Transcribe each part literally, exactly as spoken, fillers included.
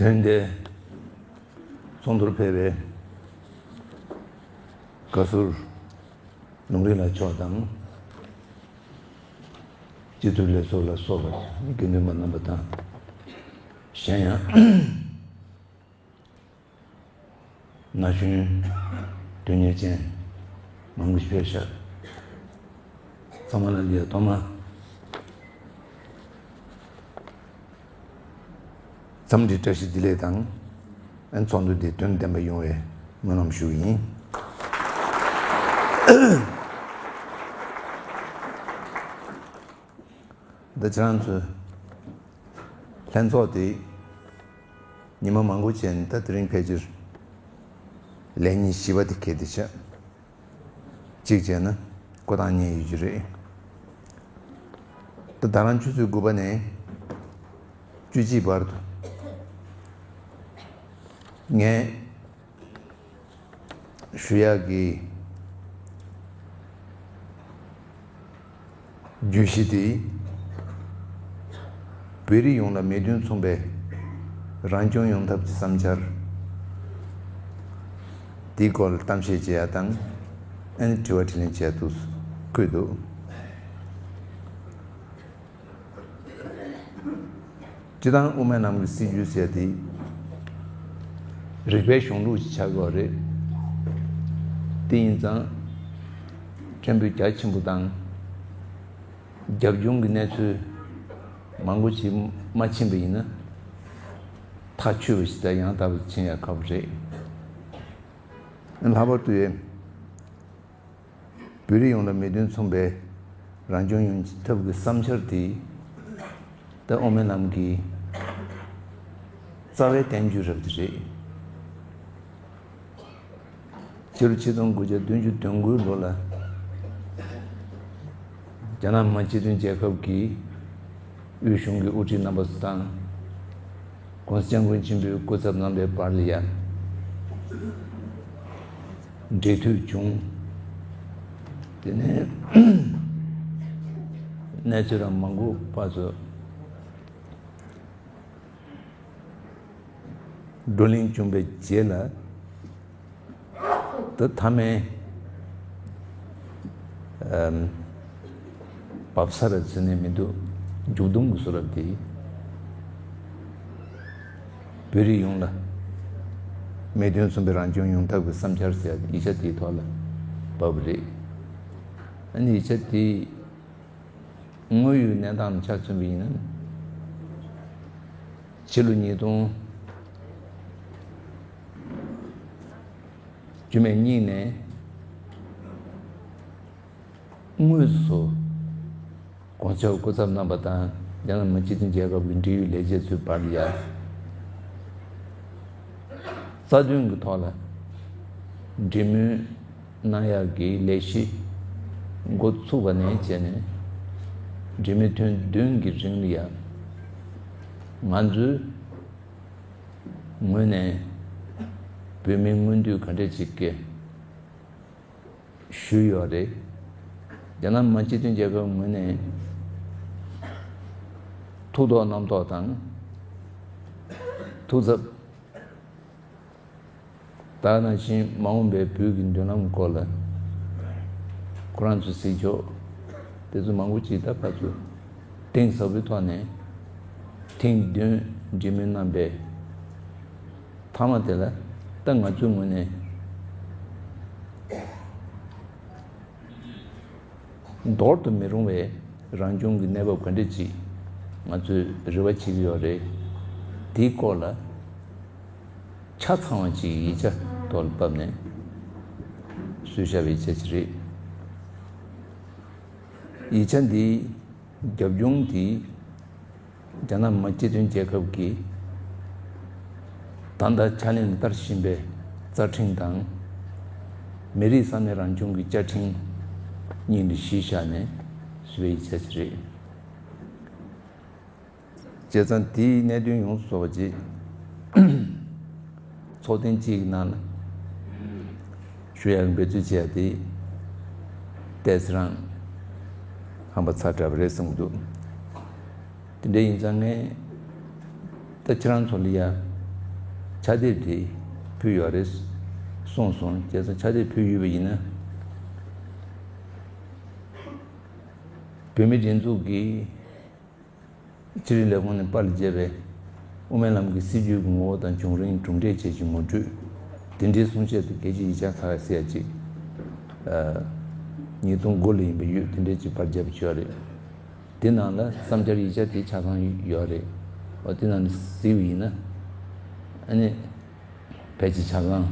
དོན་དེ་ཚོགས་འདུར་ཕེབས་པའི་བཀའ་ཟུར་ལུང་རིགས་ལགས་མཆོག་དང་། སྤྱི་འཐུས་ལས་ཚོགས་ལ་སོགས་པ་དགེ་འདུན་པ་རྣམ་པ་དང་། གཞན་ཡང་ན་གཞོན་དོན་གཉེར་ཅན་མང་པོ་ཞིག་ཕེབས་ཤག་ཚང་མ་ལ་ལ་ཡ་ཐོག་མ་འཚམས་འདྲི་བཀྲ་ཤིས་བདེ་ལེགས་དང་། ཨན་ཚོགས་འདུ་འདི་དོན་ལྡན་པ་ཡོང་བའི་སྨོན་ལམ་ཞུ་གི་ཡིན། འདི་ཁྱེད་རང་ཚོའི་ལྷན་ཚོགས་དེ་ཉི་མ་མང་པོ་བྱས་ནས་ད་དེ་རིང་ཕལ་ཆེར་ལས་ཉིན་བཞི་པ་དེ་འཁེལ་བསྡད་ཤག་གཅིག་བྱས་ན་འགོ་དང་ཉེ་ཡོད་ཀྱི་རེད། ད་ད་རང་ཆུ་ཚོད་དགུ་པ་ནས་བཅུ་གཅིག་བར་དུ་ངས་ཞུ་ཡག་གི་བརྗོད་གཞི་དེ། བོད་རིགས་ཡོངས་ལ་མིང་དོན་མཚུངས་པའི་རང་སྐྱོང་ཡོང་ཐབས་ཀྱི་བསམ་འཆར་དེའི་སྐོར་ལ་གཏམ་བཤད་བྱེད་ཡག་དང་། ཨ་ནི་དྲི་བ་དྲིས་ལན་བྱེད་ཡག་ཏུ་བཀོད་འདུག་སྤྱིར་བཏང་དབུ་མའི་ལམ་གྱི་སྲིད་བྱུས་ཟེར་དེ་རིག་པའི་གཞུང་ལུགས་ཤིག་ཆགས་ཡོད་རེད། དེ་ཡིན་ཙང་ཕྲན་བུ་རྒྱ་ཆེན་པོ་དང་རྒྱབ་ལྗོངས་ཀྱི་གནས་ཚུལ་མང་པོ་ཞིག་མ་ཕྱིན་པ་ཡིན་ན། ཐག་ཆོད་པ་ཞིག་དང་ཡང་དག་པ་ཕྱིན་ཡག་ཁག་པོ་རེད། ལྷག་པར་དུ་ཡང་བོད་རིགས་ཡོངས་ལ་མིང་དོན་མཚུངས་པའི་རང་སྐྱོང་ཡོང་ཐབས་ཀྱི་བསམ་འཆར་དེ་ད་དབུ་མའི་ལམ་གྱི་རྩ་བའི་བསྟན་བཅོས་རབ་དེ་རེད། ཕྱི་ལོ་ཆིག་སྟོང་དགུ་བརྒྱ་བདུན་ཅུ་དོན་དགུའི་ལོ་ལ་རྒྱ་ནག་མི་དམངས་སྤྱི་མཐུན་རྒྱལ་ཁབ་ཀྱི་དབུས་གཞུང་གི་དབུ་ཁྲིད་རྣམ་པ་ཚོ་དང་། ༸གོང་ས་༸སྐྱབས་མགོན་ཆེན་པོའི་སྐུ་ཚབ་རྣམ་པའི་བར་ལ་ཡ་འབྲེལ་མཐུད་བྱུང་། དེ་ནས་གནས་ཚུལ་རང་མང་པོ་ཕར་ཚུར་བགྲོ་གླེང་བྱུང་བའི་རྗེས་ལ། ད་མཐའ་མའི་ཨམ་བབས་ས་རབ་ཟེར་ནས་མི་འདུག་མཇུག་སྡོམ་གྱི་བཟོ་འདྲ་དེ་བོད་རིགས་ཡོངས་ལ་མིང་དོན་མཚུངས་པའི་རང་སྐྱོང་ཡོང་ཐབས་ཀྱི་བསམ་འཆར་ཟེར་ཡིག་ཆ་དེའི་ཐོག་ལ་བབས་པ་རེད། ཨ་ནི་ཡིག་ཆ་དེ་དངོས་ཡོད་གནས་སྟངས་ལ་ཆ་མཚོན་པ་ཡིན་ན། ཕྱི་ལོ་ཉིས་སྟོང་བཅུ་མེད་གཉིས་ནས་དངོས་སུ་༸གོང་ས་མཆོག་སྐུ་ཚབ་རྣམ་པ་དང་རྒྱ་ནག་མི་དམངས་སྤྱི་མཐུན་རྒྱལ་ཁབ་ཀྱི་འབྲེལ་ཡོད་ལས་བྱེད་ཚོའི་བར་ལ་ཡ་རྩ་དོན་གྱི་ཐོག་ལ་འབྲེལ་མོལ་གནང་ཡག་གི་ལས་གཞི་འགོ་ཚུགས་པ་ནས་བྱས་ནས་འབྲེལ་མོལ་ཐུན་བདུན་གྱི་རིང་ལ་ཡ་ང་ཚོའི་ངོས་ནས་བོད་མིའི་མངོན་འདོད་ག་འདྲ་ཅིག་གི་ཞུས་ཡོད་རེད། རྒྱ་ནག་མི་དམངས་སྤྱི་མཐུན་རྒྱལ་ཁབ་ངོས་ནས་ཐུགས་ཐོག་རྣམ་རྟོག་དང་ཐུགས་འཚབ། ད་ག་ནང་བཞིན་མ་འོངས་པའི་བོད་ཀྱི་མདུན་ལམ་སྐོར་ལ་ཁོ་རང་ཚོའི་གཟིགས་ཕྱོགས་དེ་ཚོ་མང་པོ་ཅིག་ད་ཕར་ཚུར་གཏིང་ཟབ་པོའི་ཐོག་ནས་ཐེངས་བདུན་འབྲེལ་མོལ་གནང་པའི་མཐའ་མ་དེ་ལ་ད་ང་ཚོའི་ངོས་ནས་འདོར་དུ་མི་རུང་བའི་རང་སྐྱོང་གི་གནས་བབ་ག་འདྲ་ཅིག་ང་ཚོས་རེ་བ་བྱེད་ཀྱི་ཡོད་རེད། དེའི་སྐོར་ལ་ཆ་ཚང་བ་ཅིག་ཡིག་ཆ་ཐོག་ལ་ཕབ་ནས་བཟོས་བཞག་པའི་ཡིག་ཆ་ཅིག་རེད། ཡིག་ཆ་འདིའི་རྒྱབ་ལྗོངས་འདི་རྒྱ་ནག་མི་དམངས་སྤྱི་མཐུན་རྒྱལ་ཁབ་ཀྱི་ད་ལྟ་ཕྱག་ལེན་ལ་བསྟར་བཞིན་པའི་རྩ་ཁྲིམས་དང་། མི་རིགས་ས་གནས་རང་སྐྱོང་གི་བཅའ་ཁྲིམས་གཉིས་ལ་གཞི་བཞག་ནས་བཟོས་པའི་ཡིག་ཆ་ཅིག་རེད། བྱས་ཙང་དེའི་གནད་དོན་ཡོངས་སུ་རྫོགས་པ་ཅིག་ཚོགས་ཐེངས་གཅིག་གི་ནང་ལ་ཞུ་ཡག་འབད་རྩོལ་བྱས་ཏེ་ཏོག་ཙམ་རང་ཧམ་པ་ཚ་དྲགས་པ་རེད་བསམ་གྱི་འདུག་དེ་འདྲ་ཡིན་ཙང་ངས་ད་ཁྱེད་རང་ཚོ་ལ་ཡ་ ཕྱག་དེབ་དེ་ཕུལ་ཡོད་རེད་གསུངས་སོང་། བྱས་ཙང་ཕྱག་དེབ་ཕུལ་ཡོད་པ་ཡིན་ན། བོད་མིའི་སྒྲིག་འཛུགས་ཀྱི་ཕྱི་དྲིལ་ལས་ཁུངས་ནས་པར་བརྒྱབ་པའི་དབུ་མའི་ལམ་གྱི་སྲིད་བྱུས་ཀྱི་ངོ་བོ་དང་བྱུང་རིམ་གྲུབ་འབྲས་བཅས་ཀྱི་ངོ་སྤྲོད། དེ་འབྲེལ་གསུང་བཤད་དང་གལ་ཆེའི་ཡིག་ཆ་ཁག་ཟེར་ཡ་ཅིག་ཉིས་སྟོང་དགུ་ལ་ཡིན་པ་ཡོད། དེ་འདྲས་ཅིག་པར་བརྒྱབ་པ་ཡོད་རེད། དེ་ནང་ལ་བསམ་འཆར་ཡིག་ཆ་དེ་ཆ་ཚང་ཡོད་རེད། འོ་དེ་ནང་ནས་གཟིགས་པ་ཡིན་ན། ཨ་ནི་ཕལ་ཆེར་ཆ་ཚང་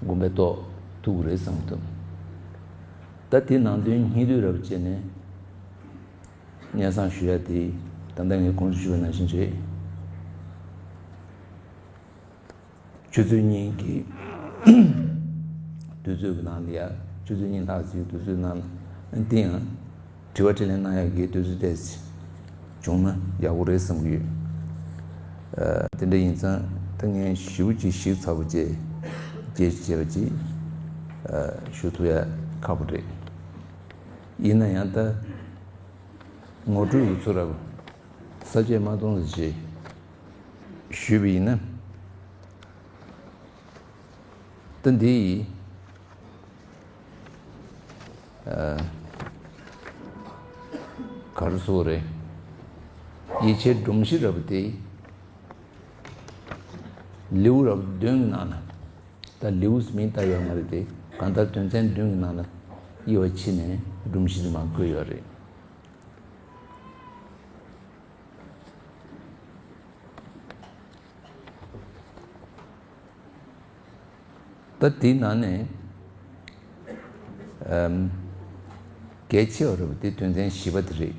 དགོངས་པའི་ཐོག་ཐུག་གི་རེད་བསམ་གྱི་འདུག་ད་དེ་ནང་དོན་སྙིང་བསྡུས་རབ་བྱས་ནས་སྙན་སེང་ཞུ་ཡ་དེ་ད་ལྟ་ངས་གོང་དུ་ཞུས་པ་ནང་བཞིན་རེད། ཆུ་ཚོད་གཉིས་ཀྱི་དུས་ཚོད་ཀྱི་ནང་ལ་ཡ། ཆུ་ཚོད་གཉིས་ལྷག་ཙམ་གྱི་དུས་ཚོད་ནང་ལ་དེ་ཡང་དྲི་བ་དྲིས་ལན་གནང་ཡག་གི་དུས་ཚོད་ཏོག་ཙམ་བྱུང་ན་ཡག་པོ་རེད་བསམ་གྱི་ཡོད། ཨ། དེ་འདྲ་ཡིན་ཙང་ད་ངས་ཞེ་པོ་ཅིག་ཞིབ་ཚགས་པོ་བྱས་རྒྱས་བྱས་པ་ཅིག་ཨ། ཞུ་ཐུབ་ཡ་ཁག་པོ་རེད། ཡིན་ན་ཡང་ད་ངོ་སྤྲོད་ཀྱི་ཚུལ་ར་ས་བཅད་མ་སྟོང་ཙམ་ཞིག་ཞུས་པ་ཡིན་ན། ད་འདི་ཡིས་ཨ། ག་རེ་ཟེར་དགོས་རེད། ཡིད་ཆེས་སྒྲོམ་གཞི་ར་བ་དེ་ལེའུ་ར་བ་བདུན་གྱི་ནང་ན། ད་ལེའུ་ཟེར་མིང་བཏགས་ཡོད་མ་རེད་དེ། གང་ལྟར་དོན་ཚན་བདུན་གྱི་ནང་ན་དབྱེ་བ་ཕྱེ་ནས་སྒྲོམ་གཞི་དེ་མར་བཀོད་ཡོད་རེད། ད་དེའི་ནང་ནས་ཨམ། གལ་ཆེ་བ་རེད་པ་དེ་དོན་ཚན་བཞི་པ་དེ་རེད།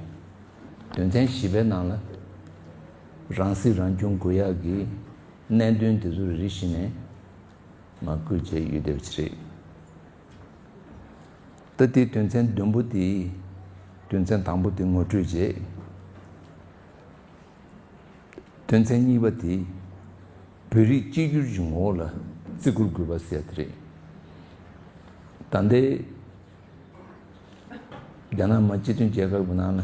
དོན་ཚན་བཞི་པའི་ནང་ལ་རང་སྲིད་རང་སྐྱོང་དགོས་ཡག་གི་གནད་དོན་དེ་ཚོ་རེ་རེ་བཞིན་ནས་མར་བཀོད་བྱས་ཡོད་བསྡད་པ་ཅིག་རེད། ད་དེའི་དོན་ཚན་བདུན་པོ་དེ། དོན་ཚན་དང་པོ་དེ་ངོ་སྤྲོད་བྱས། དོན་ཚན་གཉིས་པ་དེ་བོད་རིགས་གཅིག་གྱུར་གྱི་ངོ་བོ་ལ་བརྩི་བཀུར་དགོས་པ་ཟེར་ཡ་དེ་རེད། ད་ལྟའི་རྒྱ་ནག་མི་དམངས་སྤྱི་མཐུན་རྒྱལ་ཁབ་ཀྱི་ནང་ལ་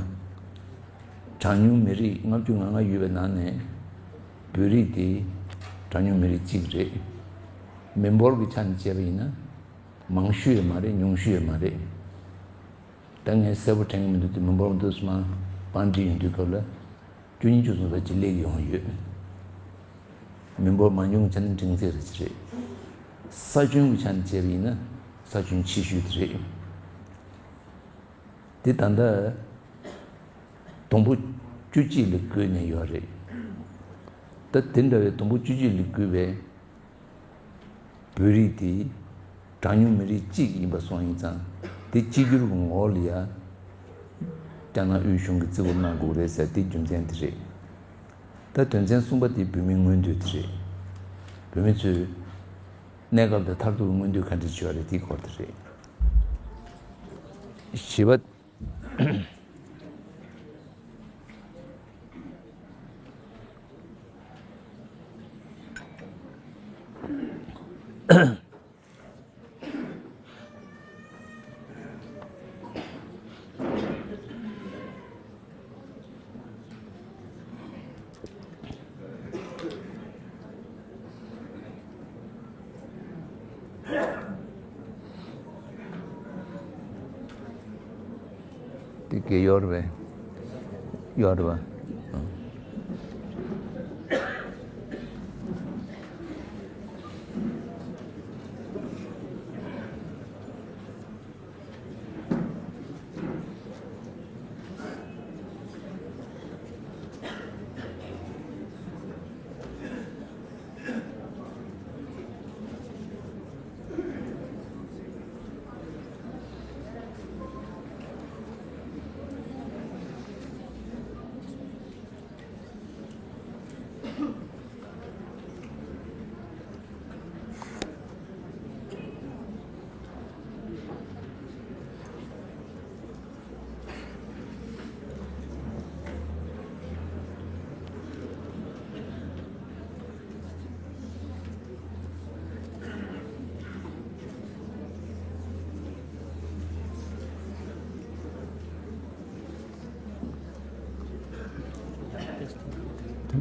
གྲངས་ཉུང་མི་རིགས་ལྔ་བཅུ་ང་ལྔ་ཡོད་པའི་ནང་ནས་བོད་རིགས་དེ་གྲངས་ཉུང་མི་རིགས་གཅིག་རེད། མི་འབོར་གྱི་ཆ་ནས་བྱས་པ་ཡིན་ན་མང་ཤོས་ཡང་མ་རེད། ཉུང་ཤོས་ཡང་མ་རེད། ད་ངས་གསལ་པོ་དྲན་གྱི་མི་འདུག་དེ་མི་འབོར་མི་འདུག་སེ་མར་བང་བསྒྲིགས་ཡོང་དུས་སྐབས་ལ་བཅུ་གཉིས་བཅུ་གསུམ་ཙམ་ཅིག་སླེབས་ཡོང་ཡོད། མི་འབོར་མང་ཉུང་ཆ་ནས་འབྲིང་ཚད་རེ་ཅིག་རེད། ས་ཁྱོན་གྱི་ཆ་ནས་བྱས་པ་ཡིན་ན་ས་ཁྱོན་ཆེ་ཤོས་དེ་རེད། དེ་ད་ལྟ་དུམ་བུ་བཅུ་གཅིག་ལ་བགོས་ནས་ཡོད་རེད། ད་དེ་འདྲ་བའི་དུམ་བུ་བཅུ་གཅིག་ལ་བགོས་པའི་བོད་རིགས་དེ་གྲངས་ཉུང་མི་རིགས་གཅིག་ཡིན་པ་སོང་ཡིན་ཙང་། དེ་གཅིག་གྱུར་གྱི་ངོ་བོ་ལ་ཡ་རྒྱ་ནག་དབུས་གཞུང་གིས་བརྩི་བཀུར་གནང་དགོས་རེད་ཟེར། དེ་རྒྱུ་མཚན་དེ་རེད། ད་དོན་ཚན་གསུམ་པ་དེ་བོད་མིའི་མངོན་འདོད་དེ་རེད། བོད་མི་ཚོས་གནས་སྐབས་དང་མཐར་ཐུག་གི་མངོན་འདོད་ག་འདྲ་ཅིག་ཡོད་རེད། དེའི་སྐོར་དེ་རེད། བཞི་པ། དེ་གས་ཡོད་རེད་པས། ཡོད་རེད་པ། དེ་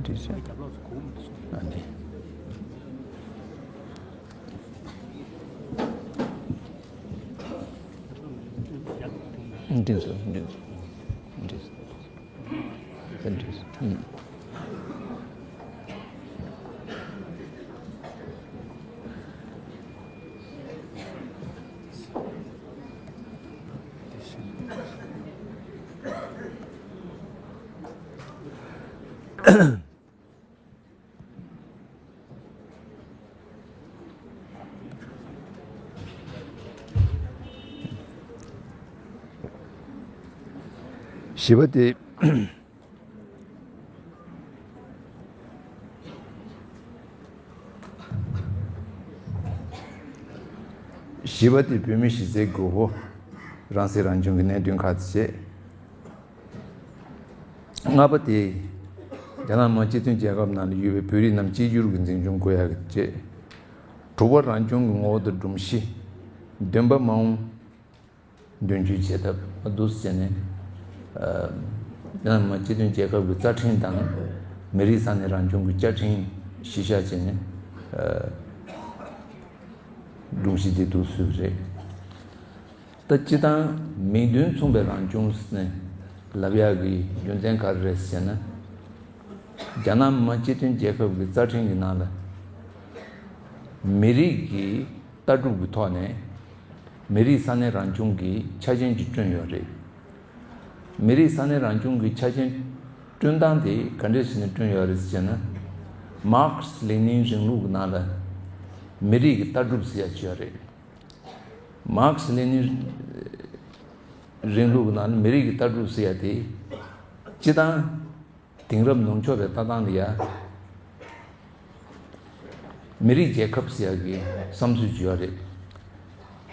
འདྲ་བྱས། ཨ་ནི། འགྲིག་སོང་། འགྲིག་སོང་། འགྲིག་སོང་། འགྲིག་སོང་། ཨུམ། བཞི་པ་དེ། བཞི་པ་དེ་བོད་མི་གཞིས་རྩེའི་དགོས་མཁོ། རང་སྲིད་རང་སྐྱོང་གི་གནད་དོན་ཁག་ཅིག་བྱས། ལྔ་པ་དེ། རྒྱ་ནག་མི་དམངས་སྤྱི་མཐུན་རྒྱལ་ཁབ་ནང་ལ་ཡོད་པའི་བོད་རིགས་རྣམས་གཅིག་གྱུར་གྱི་འཛིན་སྐྱོང་དགོས་ཡག་གི་བཅས། དྲུག་པ་རང་སྐྱོང་གི་ངོ་བོ་དང་སྒྲོམ་གཞི། བདུན་པ་མ་འོངས་མདུན་སྐྱོད་བྱེད་ཐབས་འདུག་ཟེར་ནས། ཨ། རྒྱ་ནག་མི་དམངས་སྤྱི་མཐུན་རྒྱལ་ཁབ་ཀྱི་རྩ་ཁྲིམས་དང་། མི་རིགས་ས་གནས་རང་སྐྱོང་གི་བཅའ་ཁྲིམས་གཞི་བཞག་བྱས་ནས། ཨ། སྒྲོམ་གཞི་དེ་འདུག་བཟོས་པ་རེད། ད་སྤྱིར་བཏང་མིང་དོན་མཚུངས་པའི་རང་སྐྱོང་ཟེར་ནས་ལབ་ཡག་གི་རྒྱུ་མཚན་ག་རེ་རེད་ཟེར་ན། རྒྱ་ནག་མི་དམངས་སྤྱི་མཐུན་རྒྱལ་ཁབ་ཀྱི་རྩ་ཁྲིམས་ཀྱི་ནང་ལ། མི་རིགས་ཀྱི་ལྟ་གྲུབ་ཀྱི་ཐོག་ནས་མི་རིགས་ས་གནས་རང་སྐྱོང་གི་ཆ་རྐྱེན་ཅིག་བསྐྲུན་ཡོད་རེད། མི་རིགས་ས་གནས་རང་སྐྱོང་གི་ཆ་རྐྱེན་བསྐྲུན་སྟངས་དེ་ག་འདྲས་བྱས་ནས་བསྐྲུན་ཡོད་རེད་ཟེར་ན། མཱར་ཁེ་སི་ལེ་ནིན་རིང་ལུགས་ཀྱི་ནང་ལ་མི་རིགས་ཀྱི་ལྟ་གྲུབ་ཟེར་ཡག་ཅིག་ཡོད་རེད། མཱར་ཁེ་སི་ལེ་ནིན་རིང་ལུགས་ཀྱི་ནང་ལ་མི་རིགས་ཀྱི་ལྟ་གྲུབ་ཟེར་ཡག་དེ། སྤྱིར་བཏང་། དེང་རབས་ནུབ་ཕྱོགས་པའི་ལྟ་སྟངས་ལ་ཡ། མི་རིགས་རྒྱལ་ཁབ་ཟེར་ཡག་གི་བསམ་ཚུལ་ཅིག་ཡོད་རེད།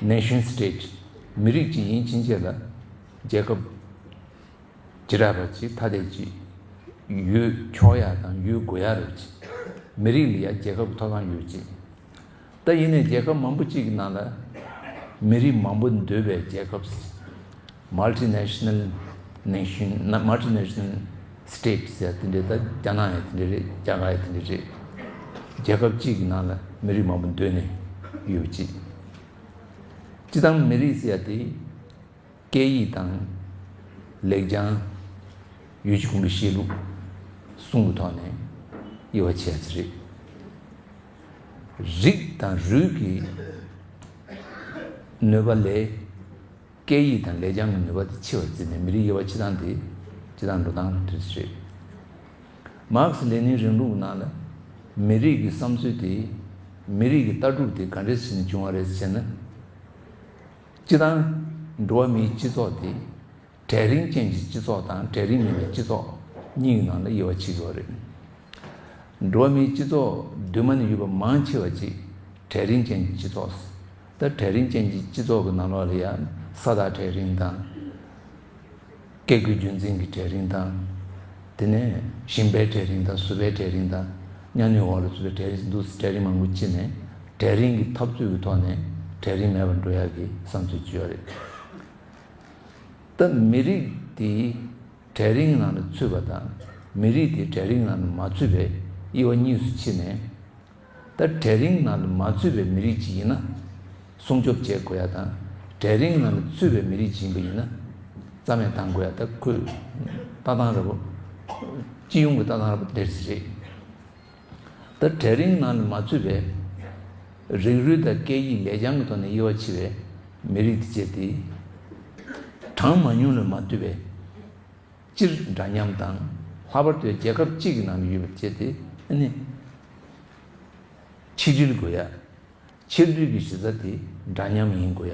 Nation state། མི་རིགས་ཅིག་ཡིན་ཕྱིན་ཆད་ལ་རྒྱལ་ཁབ་བྱེ་བྲག་པ་ཅིག་ཐ་དད་ཅིག་ཡོད་ཆོག་ཡག་དང་ཡོད་དགོས་ཡག་རེད་ཅིག་མི་རིགས་ལ་ཡ་རྒྱལ་ཁབ་ཀྱི་ཐོབ་ཐང་ཡོད་ཅིག་ད་ཡིན་ནའི་རྒྱལ་ཁབ་མང་པོ་གཅིག་གི་ནང་ལ་མི་རིགས་མང་པོ་འདུས་པའི་རྒྱལ་ཁབ། Multinational nation། Multinational state ཟེར་དེ་འདྲའི། ད་རྒྱ་ནག་ཡང་དེ་འདྲ་རེད། རྒྱ་གར་ཡང་དེ་འདྲ་རེད། རྒྱལ་ཁབ་གཅིག་གི་ནང་ལ་མི་རིགས་མང་པོ་འདུས་ནས་ཡོད་ཅིག་སྤྱིར་བཏང་མི་རིགས་ཟེར་དེ་སྐད་ཡིག་དང་། ལེགས་བྱང་། ཡུལ་གྱི་ཁོངས་ཀྱི་གཤིས་ལུགས་གསུམ་གྱི་ཐོག་ནས་དབྱེ་བ་ཕྱེ་ཡག་ཅིག་རེད། རིགས་དང་རུས་ཀྱི་ནུས་པ་ལས་སྐད་ཡིག་དང་ལེགས་བྱང་གི་ནུས་པ་དེ་ཆེ་བར་བརྩིས་ནས་མི་རིགས་དབྱེ་བ་ཕྱེ་སྟངས་དེ་སྤྱིར་བཏང་འགྲོ་སྟངས་དེ་རེད། མཱར་ཁེ་སི་ལེ་ནིན་རིང་ལུགས་ནང་ལ་མི་རིགས་ཀྱི་བསམ་ཚུལ་དེ། མི་རིགས་ཀྱི་ལྟ་གྲུབ་དེ་ག་འདྲས་བྱས་ནས་བྱུང་བ་རེད་ཟེར་ན། སྤྱིར་བཏང་། འགྲོ་བ་མིའི་སྤྱི་ཚོགས་དེ། གྲལ་རིམ་ཅན་གྱི་སྤྱི་ཚོགས་དང་གྲལ་རིམ་མིན་པའི་སྤྱི་ཚོགས་གཉིས་ཀྱི་ནང་ལ་དབྱེ་བ་ཕྱེ་དགོས་པ་རེད། འགྲོ་བ་མིའི་སྤྱི་ཚོགས་གདོད་མ་ནས་ཡོད་པ་མང་ཆེ་བ་ཅིག་གྲལ་རིམ་ཅན་གྱི་སྤྱི་ཚོགས། ད་གྲལ་རིམ་ཅན་གྱི་སྤྱི་ཚོགས་ཀྱི་ནང་ལོགས་ལ་ཡང་ས་བདག་གྲལ་རིམ་དང་། སྐྱེ་དགུའི་རྒྱུད་འཛིན་གྱི་གྲལ་རིམ་དང་། དེ་ནས་ཞིང་པའི་གྲལ་རིམ་དང་། བཟོ་པའི་གྲལ་རིམ་དང་། གཉའ་གནོན་འོག་ལ་ཚུད་པའི་གྲལ་རིམ། འདུག་སེ་གྲལ་རིམ་མང་པོ་ཕྱེ་ནས་གྲལ་རིམ་གྱི་འཐབ་རྩོད་ཀྱི་ཐོག་ནས་གྲལ་རིམ་མེད་པར་འགྲོ་ཡག་གི་བསམ་ཚུལ་ཅིག་ཡོད་རེད། ད་མི་རིགས་དེ་གྲལ་རིམ་ནང་ལ་ཚུད་པ་དང་མི་རིགས་དེ་གྲལ་རིམ་ནང་ལ་མ་ཚུད་པའི་དབྱེ་བ་གཉིས་སུ་ཕྱེ་ནས། ད་གྲལ་རིམ་ནང་ལ་མ་ཚུད་པའི་མི་རིགས་ཅིག་ཡིན་ན་སྲུང་སྐྱོབ་བྱེད་དགོས་ཡ་དང་། གྲལ་རིམ་ནང་ལ་ཚུད་པའི་མི་རིགས་ཅིག་ཡིན་པ་ཡིན་ན་རྩ་མེད་བཏང་དགོས་ཡ། ད་ཁོས་ལྟ་སྟངས་ར་བོ། སྤྱི་ཡོངས་ཀྱི་ལྟ་སྟངས་ར་བོ་དེ་རེད། ད་གྲལ་རིམ་ནང་ལ་མ་ཚུད་པའི་རིགས་རུས་དང་སྐད་ཡིག་ལེགས་བྱང་གི་ཐོག་ནས་དབྱེ་བ་ཕྱེ་བའི་མི་རིགས་དེ་བྱས་ཏེ། གྲངས་མང་ཉུང་ལ་མ་ལྟོས་པའི་སྤྱིར་འདྲ་མཉམ་དང་། ལྷག་པར་དུ་རྒྱལ་ཁབ་གཅིག་གི་ནང་དུ་ཡོད་པ་བྱས་ཏེ། ཨ་ནི་ཆིག་སྒྲིལ་དགོས་ཡ། ཆིག་སྒྲིལ་གྱི་གཞི་རྩ་དེ་འདྲ་མཉམ་ཡིན་དགོས་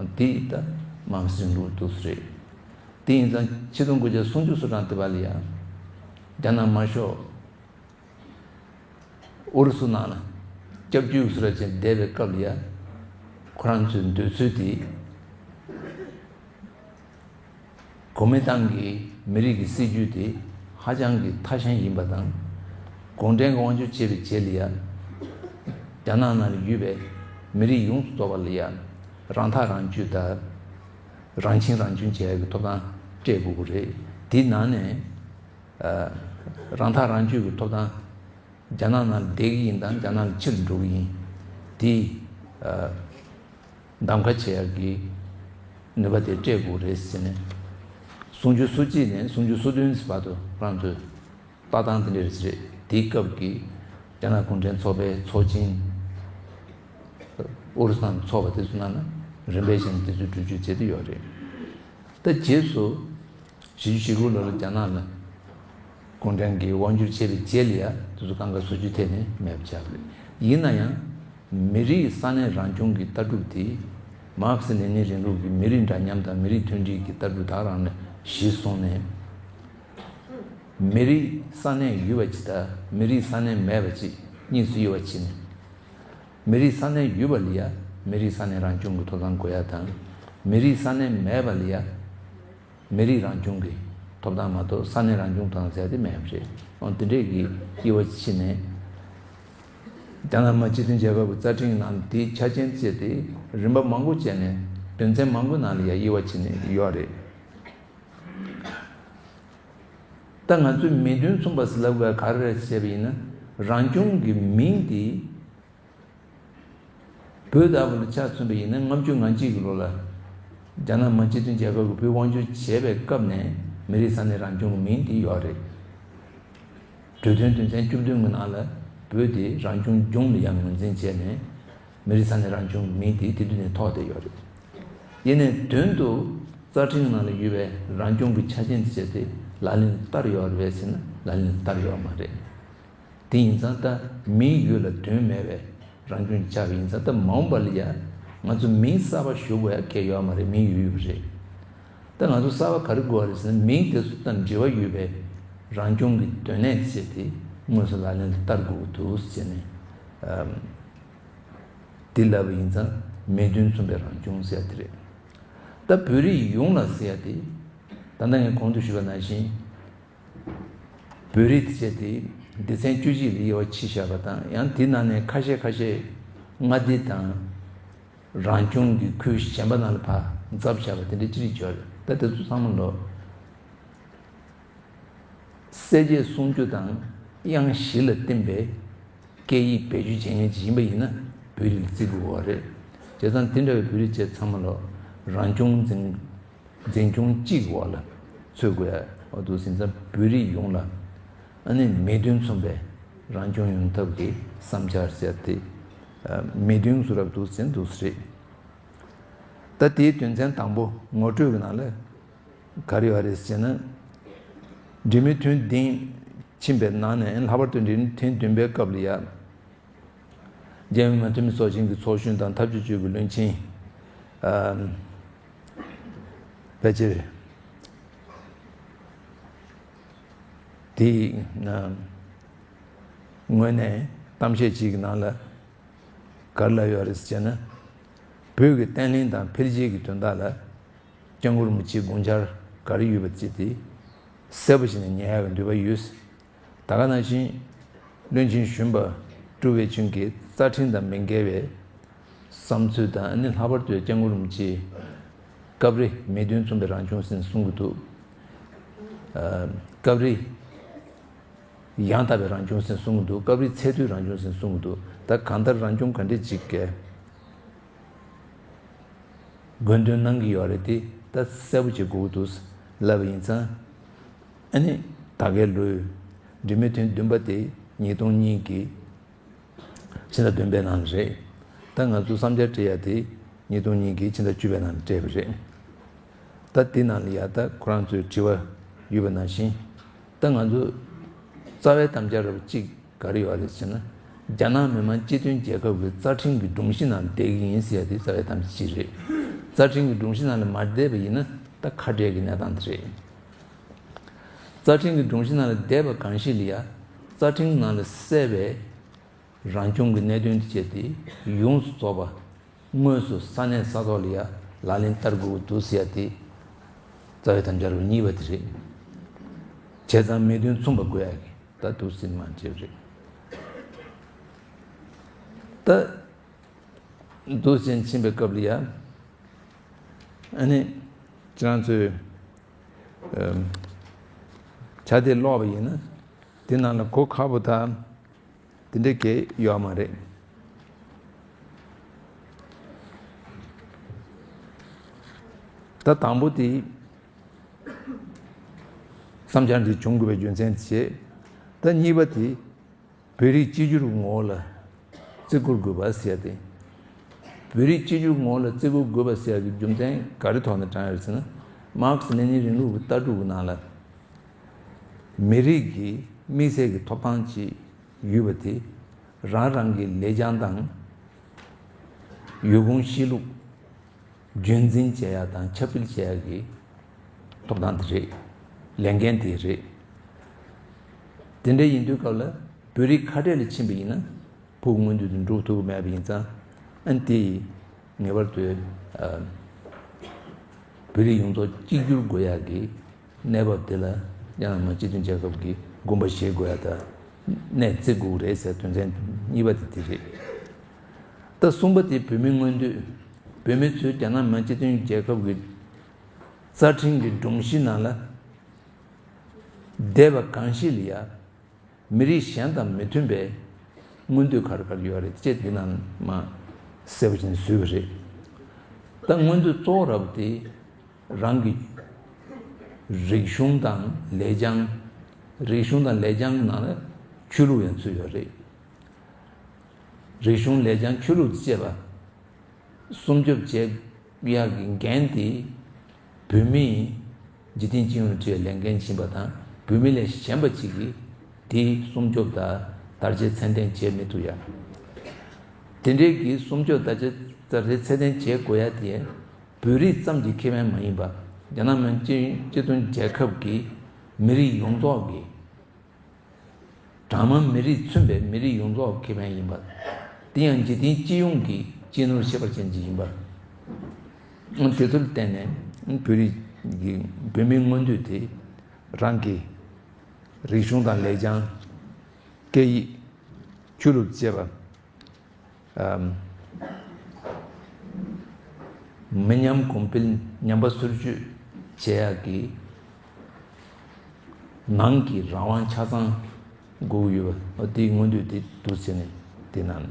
ཡ། དེ་ད་མར་ཁེ་སི་ལུགས་འདུག་སེ་རེད། དེ་ཡིན་ཙང་ཆིག་སྟོང་དགུ་བརྒྱ་སུམ་ཅུ་སོ་གྲངས་དེ་བ་ལ་ཡ། རྒྱ་ནག་དམར་ཤོག་ཨུ་རུ་སུ་ནང་ལ་སྐྱབས་བཅོལ་སུ་ར་ཅན་བསྡད་པའི་སྐབས་ལ་ཡ། ཁོ་རང་ཚོའི་འདོད་ཚུལ་དེ། གོ་མིན་ཏང་གི་མི་རིགས་ཀྱི་སྲིད་ཇུས་དེ་ཧ་ཅང་གི་ཐ་ཞན་ཡིན་པ་དང་། གུང་ཁྲན་གྱི་དབང་སྒྱུར་བྱས་པའི་རྗེས་ལ་ཡ། རྒྱ་ནག་ནང་ལ་ཡོད་པའི་མི་རིགས་ཡོངས་སུ་རྫོགས་པ་ལ་ཡ། རང་ཐག་རང་གཅོད་དང་། རང་ཁྱིམ་རང་སྐྱོང་བྱེད་ཡག་གི་ཐོབ་ཐང་སྤྲད་དགོས་ཀྱི་རེད། དེའི་ནང་ནས། ཨ། རང་ཐག་རང་གཅོད་ཀྱི་ཐོབ་ཐང་། རྒྱ་ནག་ནང་ལ་བསྡད་ཀྱི་ཡིན་དང་རྒྱ་ནག་ལ་ཕྱིར་འགྲོ་གི་ཡིན། དེ། ཨ། གདམ་ཁ་བྱེད་ཡག་གི་ ནུས་པ་དེ་སྤྲད་དགོས་རེད་ཟེར་ནས། གསུམ་བཅུ་སོ་གཅིག་ནས་གསུམ་བཅུ་སོ་བདུན་བར་དུ་རང་ཚོས་ལྟ་སྟངས་དེ་འདྲ་རེད། དེའི་སྐབས་ཀྱི་རྒྱ་ནག་གུང་ཁྲན་ཚོགས་པའི་ཚོགས་ཆེན། ཨུ་རུ་སུ་དང་ཚོགས་པ་དེ་ཚོ་ནང་ན་རིམ་པས་བཞིན་དེ་ཚོའི་གྲོས་ཆོད་བྱེད་དུ་ཡོད་རེད། ད་རྗེས་སུ་བཞི་བཅུ་ཞེ་དགུ་ལོར་རྒྱ་ནག་ལ་གུང་ཁྲན་གྱིས་དབང་བསྒྱུར་བྱས་པའི་རྗེས་ལ་ཡང་དེ་ཚོ་གང་ག་སོ་བཅུ་ཐད་ནས་མེད་པ་ཆགས་པ་རེད། ཡིན་ན་ཡང་མི་རིགས་ས་གནས་རང་སྐྱོང་གི་ལྟ་གྲུབ་དེ་མར་ཁེ་སི་ལེ་ནིན་རིང་ལུགས་ཀྱི་མི་རིགས་འདྲ་མཉམ་དང་མི་རིགས་མཐུན་སྒྲིལ་གྱི་ལྟ་གྲུབ་དག་རང་ནས་གཞི་བཟུང་ནས། མི་རིགས་ས་གནས་ཡོད་པ་ཅིག་དང་མི་རིགས་ས་གནས་མེད་པ་ཅིག་གཉིས་སུ་དབྱེ་བ་ཕྱེ་ནས། མི་རིགས་ས་གནས་ཡོད་པ་ལ་ཡ་མི་རིགས་ས་གནས་རང་སྐྱོང་གི་ཐོབ་ཐང་དགོས་ཡ་དང་། མི་རིགས་ས་གནས་མེད་པ་ལ་ཡ་མི་རིགས་རང་སྐྱོང་གི་ཐོབ་ཐང་མ་གཏོགས་ས་གནས་རང་སྐྱོང་དང་ཟེར་དེ་མེད་པ་རེད། འོ་དེ་འདྲས་ཀྱི་དབྱེ་བ་ཕྱེ་ནས། རྒྱ་ནག་མི་དམངས་སྤྱི་མཐུན་རྒྱལ་ཁབ་ཀྱི་རྩ་ཁྲིམས་ནང་དེའི་ཆ་རྐྱེན་བཅས་ཏེ་རིམ་པ་མང་པོ་བྱས་ནས་དོན་ཚན་མང་པོའི་ནང་ལ་ཡ་དབྱེ་བ་ཕྱེ་ནས་ཡོད་རེད། ད་ང་ཚོས་མིང་དོན་མཚུངས་པ་ཟེར་ལབ་དགོས་ག་རེ་རེད་ཟེར་བ་ཡིན་ན། རང་སྐྱོང་གི་མིང་དེ་བོད་ལྟ་བུ་ལ་ཆ་མཚོན་པ་ཡིན་ན་ལྔ་བཅུ་ང་གཅིག་གི་ལོ་ལ་རྒྱ་ནག་མི་དམངས་སྤྱི་མཐུན་རྒྱལ་ཁབ་ཀྱིས་བོད་དབང་བསྒྱུར་བྱས་པའི་སྐབས་ནས་མི་རིགས་ས་གནས་རང་སྐྱོང་གི་མིང་དེ་ཡོད་རེད། གྲོས་མཐུན་དོན་ཚན་བཅུ་བདུན་གྱི་ནང་ལ་བོད་དེ་རང་སྐྱོང་ལྗོངས་ལ་ཡང་ངོས་འཛིན་བྱས་ནས་མི་རིགས་ས་གནས་རང་སྐྱོང་གི་མིང་དེ་དེ་དུས་ནས་ཐོགས་བསྡད་ཡོད་རེད། ཡིན་ནའི་དོན་དུ་རྩ་ཁྲིམས་ནང་ལ་ཡོད་པའི་རང་སྐྱོང་གི་ཆ་རྐྱེན་དེ་བྱས་ཏེ་ལག་ལེན་བསྟར་ཡོད་རེད་པས་ཟེར་ན་ལག་ལེན་བསྟར་ཡོད་མ་རེད། དེ་ཡིན་ཙང་ད་མིང་ཡོད་ལ་དོན་མེད་པའི་རང་སྐྱོང་ཆགས་པ་ཡིན་ཙང་ད་མ་འོངས་པ་ལ་ཡ་ང་ཚོ་མིང་གསར་པ་ཞུ་དགོས་ཡ་གལ་ཡོད་མ་རེད། མིང་ཡོད་ཡོད་པ་རེད། ད་ང་ཚོ་གསར་པ་ག་རེ་དགོས་པ་རེད་ཟེར་ན་མིང་དེ་ཚོ་དང་འབྲེལ་བ་ཡོད་པའི་རང་སྐྱོང་གི་དོན་གནད་བྱས་ཏེ་དངོས་སུ་ལག་ལེན་ལ་བསྟར་དགོས་ཀྱི་འདུག་ཟེར་ནས། ཨམ། དེ་ལབ་པ་ཡིན་ཙང་མིང་དོན་མཚུངས་པའི་རང་སྐྱོང་ཟེར་དེ་རེད། ད་བོད་རིགས་ཡོངས་ལ་ཟེར་ཡ་དེ། ད་ལྟ་ངས་གོང་དུ་ཞུས་པ་ནང་བཞིན། བོད་རིགས་དེ་བྱས་ཏེ་སྡེ་ཚན་བཅུ་གཅིག་ལ་དབྱེ་བ་ཕྱེ་བཞག་པ་དང་ཡང་དེ་ནང་ནས་ཁ་ཤས་ཁ་ཤས་མངའ་སྡེ་དང་རང་སྐྱོང་གི་ཁུལ་གཞན་པ་ནང་ལ་ཕར་འཛབ་བཞག་པ་དེ་འདྲ་ཅི་རིགས་ཡོད་རེད། ད་དེ་ཚོ་ཚང་མ་ལོ། གསལ་བྱེད་སུམ་ཅུ་དང་དབྱངས་བཞི་ལ་བརྟེན་པའི་སྐད་ཡིག་བེད་སྤྱོད་བྱེད་མཁན་ཅིག་ཡིན་པ་ཡིན་ན་བོད་རིགས་ལ་བརྩི་དགོས་པ་རེད། བྱས་ཙང་དེ་འདྲ་བའི་བོད་རིགས་བཅས་ཚང་མ་ལ་རང་སྐྱོང་འཛིན་འཛིན་སྐྱོང་གཅིག་འོག་ལ་ཚུད་དགོས་ཡ་འོ་འདུག་ཟིན་ཙང་བོད་རིགས་ཡོངས་ལ་ཨ་ནི་མིང་དོན་མཚུངས་པའི་རང་སྐྱོང་ཡོང་ཐབས་ཀྱི་བསམ་འཆར་ཟེར་ཏེ་མིང་དོན་བཟོ་རབས་འདུག་ཟིན་འདུག་ཟེར། ད་དེའི་དོན་ཚན་དང་པོ་ངོ་སྤྲོད་ཀྱི་ནང་ལ། ག་རེ་ཡོད་རེད་ཟེར་ན། འབྲེལ་མོལ་ཐེངས་བདུན་ཕྱིན་པའི་ནང་ནས་ལྷག་པར་དུ་འབྲེལ་མོལ་ཐེངས་བདུན་པའི་སྐབས་ལ་ཡ། རྒྱལ་ཡོངས་མི་དམངས་འཐུས་མི་ཚོགས་ཆེན་གྱི་ཚོགས་གཞོན་དང་ཐབས་ཇུས་གཅོད་ཀྱི་བློན་ཆེན། ཨམ། ཕལ་ཆེར། དེའི་ནང་། ངོས་ནས་གཏམ་བཤད་ཅིག་གི་ནང་ལ། ག་རེ་ལབ་ཡོད་རེད་ཟེར་ན། བོད་ཀྱི་བརྟན་ལྷིང་དང་འཕེལ་རྒྱས་ཀྱི་དོན་དག་ལ་སྐྱབས་མགོན་རིན་པོ་ཆེའི་དགོངས་འཆར་ག་རེ་ཡོད་པ་ཅིག་དེ་གསལ་པོ་ཞིག་ནས་ཉན་ཡག་གི་འདོད་པ་ཡོད། ད་ག་ནང་བཞིན་བློན་ཆེན་གཞོན་པ་ཀྲུའུ་ཝེ་ཆུན་གྱིས་རྩ་ཁྲིམས་དང་མི་འགལ་བའི་བསམ་ཚུལ་དང་ཨ་ནི་ལྷག་པར་དུ་སྐྱབས་མགོན་རིན་པོ་ཆེའི་སྐབས་རེ་མིང་དོན་མཚུངས་པའི་རང་སྐྱོང་ཟེར་ནས་གསུང་གི་འདུག་ཨ། སྐབས་རེ། ཡང་དག་པའི་རང་སྐྱོང་ཟེར་གསུང་གི་འདུག་སྐབས་རེ་ཚད་མཐོའི་རང་སྐྱོང་ཟེར་གསུང་གི་འདུག་ད་གང་ལྟར་རང་སྐྱོང་ག་འདྲས་ཅིག་གི་དགོས་འདུན་གནང་གི་ཡོད་རེད་དེ་ད་གསལ་པོ་བྱེད་དགོས་ཀྱི་འདུག་ལབ་པ་ཡིན་ཙང་། ཨ་ནི་ད་གའི་ལོའི་འབྲེལ་མོལ་ཐེངས་བདུན་པ་དེ་ཉིས་སྟོང་གཉིས་ཀྱི་ཕྱི་ཟླ་བདུན་པའི་ནང་ལ་རེད། ད་ང་ཚོ་བསམ་འཆར་སྤྲད་ཡ་དེ་ཉིས་སྟོང་གཉིས་ཀྱི་ཕྱི་ཟླ་བཅུ་པའི་ནང་ལ་སྤྲད་པ་རེད། ད་དེ་ནང་ལ་ཡ་ད་ཁོ་རང་ཚོའི་དྲི་བ་ཡོད་པ་ནང་བཞིན། ད་ང་ཚོ་རྩ་བའི་དམ་བཅའ་རབ་གཅིག་ག་རེ་ཡོད་རེད་ཟེར་ན། རྒྱ་ནག་མི་དམངས་སྤྱི་མཐུན་རྒྱལ་ཁབ་ཀྱི་རྩ་ཁྲིམས་ཀྱི་སྒྲོམ་གཞི་ནང་བསྡད་ཀྱི་ཡིན་ཟེར་ཡ་དེ་རྩ་བའི་དམ་བཅའ་གཅིག་རེད། རྩ་ཁྲིམས་ཀྱི་སྒྲོམ་གཞི་ནང་ལ་མ་བསྡད་པ་ཡིན་ན་ད་ཁ་བྲལ་གྱི་གནས་སྟངས་དེ་རེད། རྩ་ཁྲིམས་ཀྱི་སྒྲོམ་གཞི་ནང་ལ་བསྡད་པ་གང་ཞིག་ལ་ཡ། རྩ་ཁྲིམས་ནང་ལ་གསལ་བའི་རང་སྐྱོང་གི་གནད་དོན་དེ་བྱས་ཏེ་ཡོངས་སུ་རྫོགས་པ་དངོས་སུ་ས་གནས་ས་ཐོག་ལ་ཡ་ལག་ལེན་བསྟར་དགོས་ཀྱི་འདུག་ཟེར་ཡ་དེ་རྩ་བའི་དམ་བཅའ་རུ་གཉིས་པ་དེ་རེད། བྱས་ཙང་མིང་དོན་མཚུངས་པ་དགོས་ཡ་གི་ད་འདུག་ཟིན་མ་བྱས་རེད། ད་འདུག་ཟིན་ཕྱིན་པའི་སྐབས་ལ་ཡ་ཨ་ནི་ཁྱེད་རང་ཚོས་ཨམ། བྱ་དེ་ཀློག་པ་ཡིན་ན་དེ་ནང་ལ་གོ་ཁག་པོ་དང་དེ་འདྲ་གས་ཡོད་མ་རེད། ད་དང་པོ་དེ་བསམ་འཆར་འདི་བྱུང་དགོས་པའི་རྒྱུ་མཚན་དེ་བྱས། ད་གཉིས་པ་དེ་བོད་རིགས་གཅིག་གྱུར་ངོ་བོ་ལ་བརྩི་བཀུར་དགོས་པ་ཟེར་ཡ་དེ། བོད་རིགས་གཅིག་གྱུར་ངོ་བོ་ལ་བརྩི་བཀུར་དགོས་པ་ཟེར་ཡ་གི་རྒྱུ་མཚན་ག་རེ་ཐོག་ནས་དྲངས་ཡོད་ཟེར་ན། མཱར་ཁེ་སི་ལེ་ནིན་རིང་ལུགས་ཀྱི་ལྟ་གྲུབ་ཀྱི་ནང་ལ། མི་རིགས་ཀྱི་དམིགས་བསལ་གྱི་ཐོབ་ཐང་ཅིག་ཡོད་པ་དེ། རང་རང་གི་ལེགས་བྱང་དང་ཡོད་ཁུངས་གཤིས་ལུགས་རྒྱུན་འཛིན་བྱེད་ཡ་དང་ཁྱབ་སྤེལ་བྱེད་ཡ་གི་ཐོབ་ཐང་དེ་རེད། ལས་འགན་དེ་རེད། དེ་འདྲ་ཡིན་དུས་སྐབས་ལ་བོད་རིགས་ཁ་བྲལ་ལ་ཕྱིན་པ་ཡིན་ན། ཕུགས་མངོན་འདོད་དེ་འགྲུབ་ཐུབ་ཀྱི་མེད་པ་ཡིན་ཙང་། ཨ་ནི་དེ་ཡིས་ངེས་པར་དུ་ཨ་བོད་རིགས་ཡོངས་རྫོགས་གཅིག་གྱུར་དགོས་ཡག་གི་གནས་བབ་དེ་ལ་རྒྱ་ནག་མི་དམངས་སྤྱི་མཐུན་རྒྱལ་ཁབ་ཀྱིས་དགོངས་པ་བཞེས་དགོས་ཡག་དང་། གནས་བརྩི་དགོས་རེད་ཟེར། དོན་ཚན་གཉིས་པ་དེ་དེ་རེད། ད་གསུམ་པ་དེ་བོད་མིའི་མངོན་འདོད། བོད་མི་ཚོས་རྒྱ་ནག་མི་དམངས་སྤྱི་མཐུན་རྒྱལ་ཁབ་ཀྱི་རྩ་ཁྲིམས་ཀྱི་སྒྲོམ་གཞི་ནང་ལ་བསྡད་པ་གང་ཞིག་ལ་ཡ། མི་རིགས་གཞན་དང་མི་མཐུན་པའི་མངོན་འདོད་ག་རེ་ག་རེ་ཡོད་རེད་ཅེས་དེ་ནང་མ་གསལ་པོ་བྱས་ནས་བཟོས་པ་རེད། ད་མངོན་འདོད་གཙོ་བོ་ར་བ་དེ་རང་གི་རིག་གཞུང་དང་ལེགས་བྱང་། རིག་གཞུང་དང་ལེགས་བྱང་གི་ནང་ལ་ཆོས་ལུགས་ཡང་ཚུད་ཡོད་རེད། རིག་གཞུང་ལེགས་བྱང་ཆོས་ལུགས་བཅས་པ་སྲུང་སྐྱོབ་བྱེད་ཡག་གི་འགན་དེ་བོད་མིས་འཇིག་རྟེན་སྤྱི་ཡོངས་ལ་འཁྲི་བའི་ལས་འགན་ཡིན་པ་དང་། བོད་མི་ལས་གཞན་པ་ཅིག་གིས་དེའི་སྲུང་སྐྱོབ་དང་དར་རྒྱས་ཚད་ལྡན་བྱེད་མི་ཐུབ་ཡ། དེ་འདྲའི་གི་སྲུང་སྐྱོབ་དང་དར་རྒྱས་ཚད་ལྡན་བྱེད་དགོས་ཡ་དེ་བོད་རིགས་ཙམ་གྱི་ཁེ་ཕན་མ་ཡིན་པ། རྒྱ་ནག་མི་དམངས་སྤྱི་མཐུན་རྒྱལ་ཁབ་ཀྱི་མི་རིགས་ཡོངས་རྫོགས་ཀྱི། གྲངས་མང་མི་རིགས་མཚོན་པའི་མི་རིགས་ཡོངས་རྫོགས་ཁེ་ཕན་ཡིན་པ། དེ་ཡང་འཇིག་རྟེན་སྤྱི་ཡོངས་ཀྱི་སྤྱི་ནོར་ཁྱད་པར་ཅན་ཅིག་ཡིན་པ། དེ་ཚོར་བརྟེན་ནས་བོད་རིགས་ཀྱི་བོད་མིའི་མངོན་འདོད་དེ་རང་གི་རིག་གཞུང་དང་ལེགས་བྱང་། སྐད་ཡིག། ཆོས་ལུགས་བཅས་པ། མི་ཉམས་གོང་འཕེལ་ཉམས་པ་སོར་ཆུད་བྱེད་ཡག་གི་ནང་གི་རང་དབང་ཆ་ཚང་དགོས་ཀྱི་ཡོད་པ། དེའི་མངོན་འདོད་དེ་འདུག་ཟེར་ནས་དེ་ནང་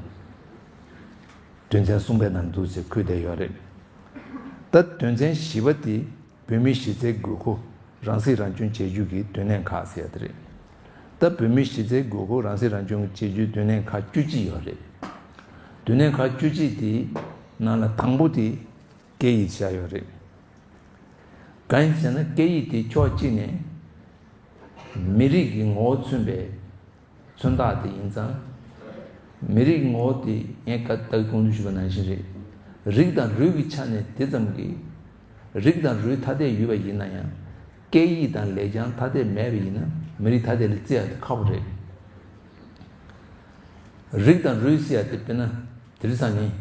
དོན་ཚན་གསུམ་པའི་ནང་འདུག་ཟེར་འཁོད་བསྡད་ཡོད་རེད། ད་དོན་ཚན་བཞི་པ་དེ། བོད་མིའི་གཞི་རྩའི་དགོས་མཁོ་རང་སྲིད་རང་སྐྱོང་བྱེད་རྒྱུ་གི་དོན་གནད་ཁག་ཟེར་ཡ་དེ་རེད། ད་བོད་མིའི་གཞི་རྩའི་དགོས་མཁོ་རང་སྲིད་རང་སྐྱོང་བྱེད་རྒྱུའི་དོན་གནད་ཁག་བཅུ་གཅིག་ཡོད་རེད། དོན་གནད་ཁག་བཅུ་གཅིག་དེའི་ནང་ལ་དང་པོ་དེ་སྐད་ཡིག་བཞག་ཡོད་རེད། གང་ཡིན་ཟེར་ན་སྐད་ཡིག་དེ་ཕྱོགས་གཅིག་ནས་མི་རིགས་ཀྱི་ངོ་བོ་མཚོན་པའི་མཚོན་རྟགས་དེ་ཡིན་ཙང་། མི་རིགས་ངོ་བོ་དེ་ངས་ད་ལྟ་གོང་དུ་ཞུས་པ་ནང་བཞིན་རེད། རིགས་དང་རུས་ཀྱི་ཆ་ནས་དེ་ཙམ་གྱིས། རིགས་དང་རུས་ཐ་དད་ཡོད་པ་ཡིན་ན་ཡང་། སྐད་ཡིག་དང་ལེགས་བྱང་ཐ་དད་མེད་པ་ཡིན་ན་མི་རིགས་ཐ་དད་ལ་བརྩི་ཡ་དེ་ཁག་པོ་རེད། རིགས་དང་རུས་ཟེར་ཡ་དེ་དཔེར་ན་དེ་རིང་སང་ཉིན་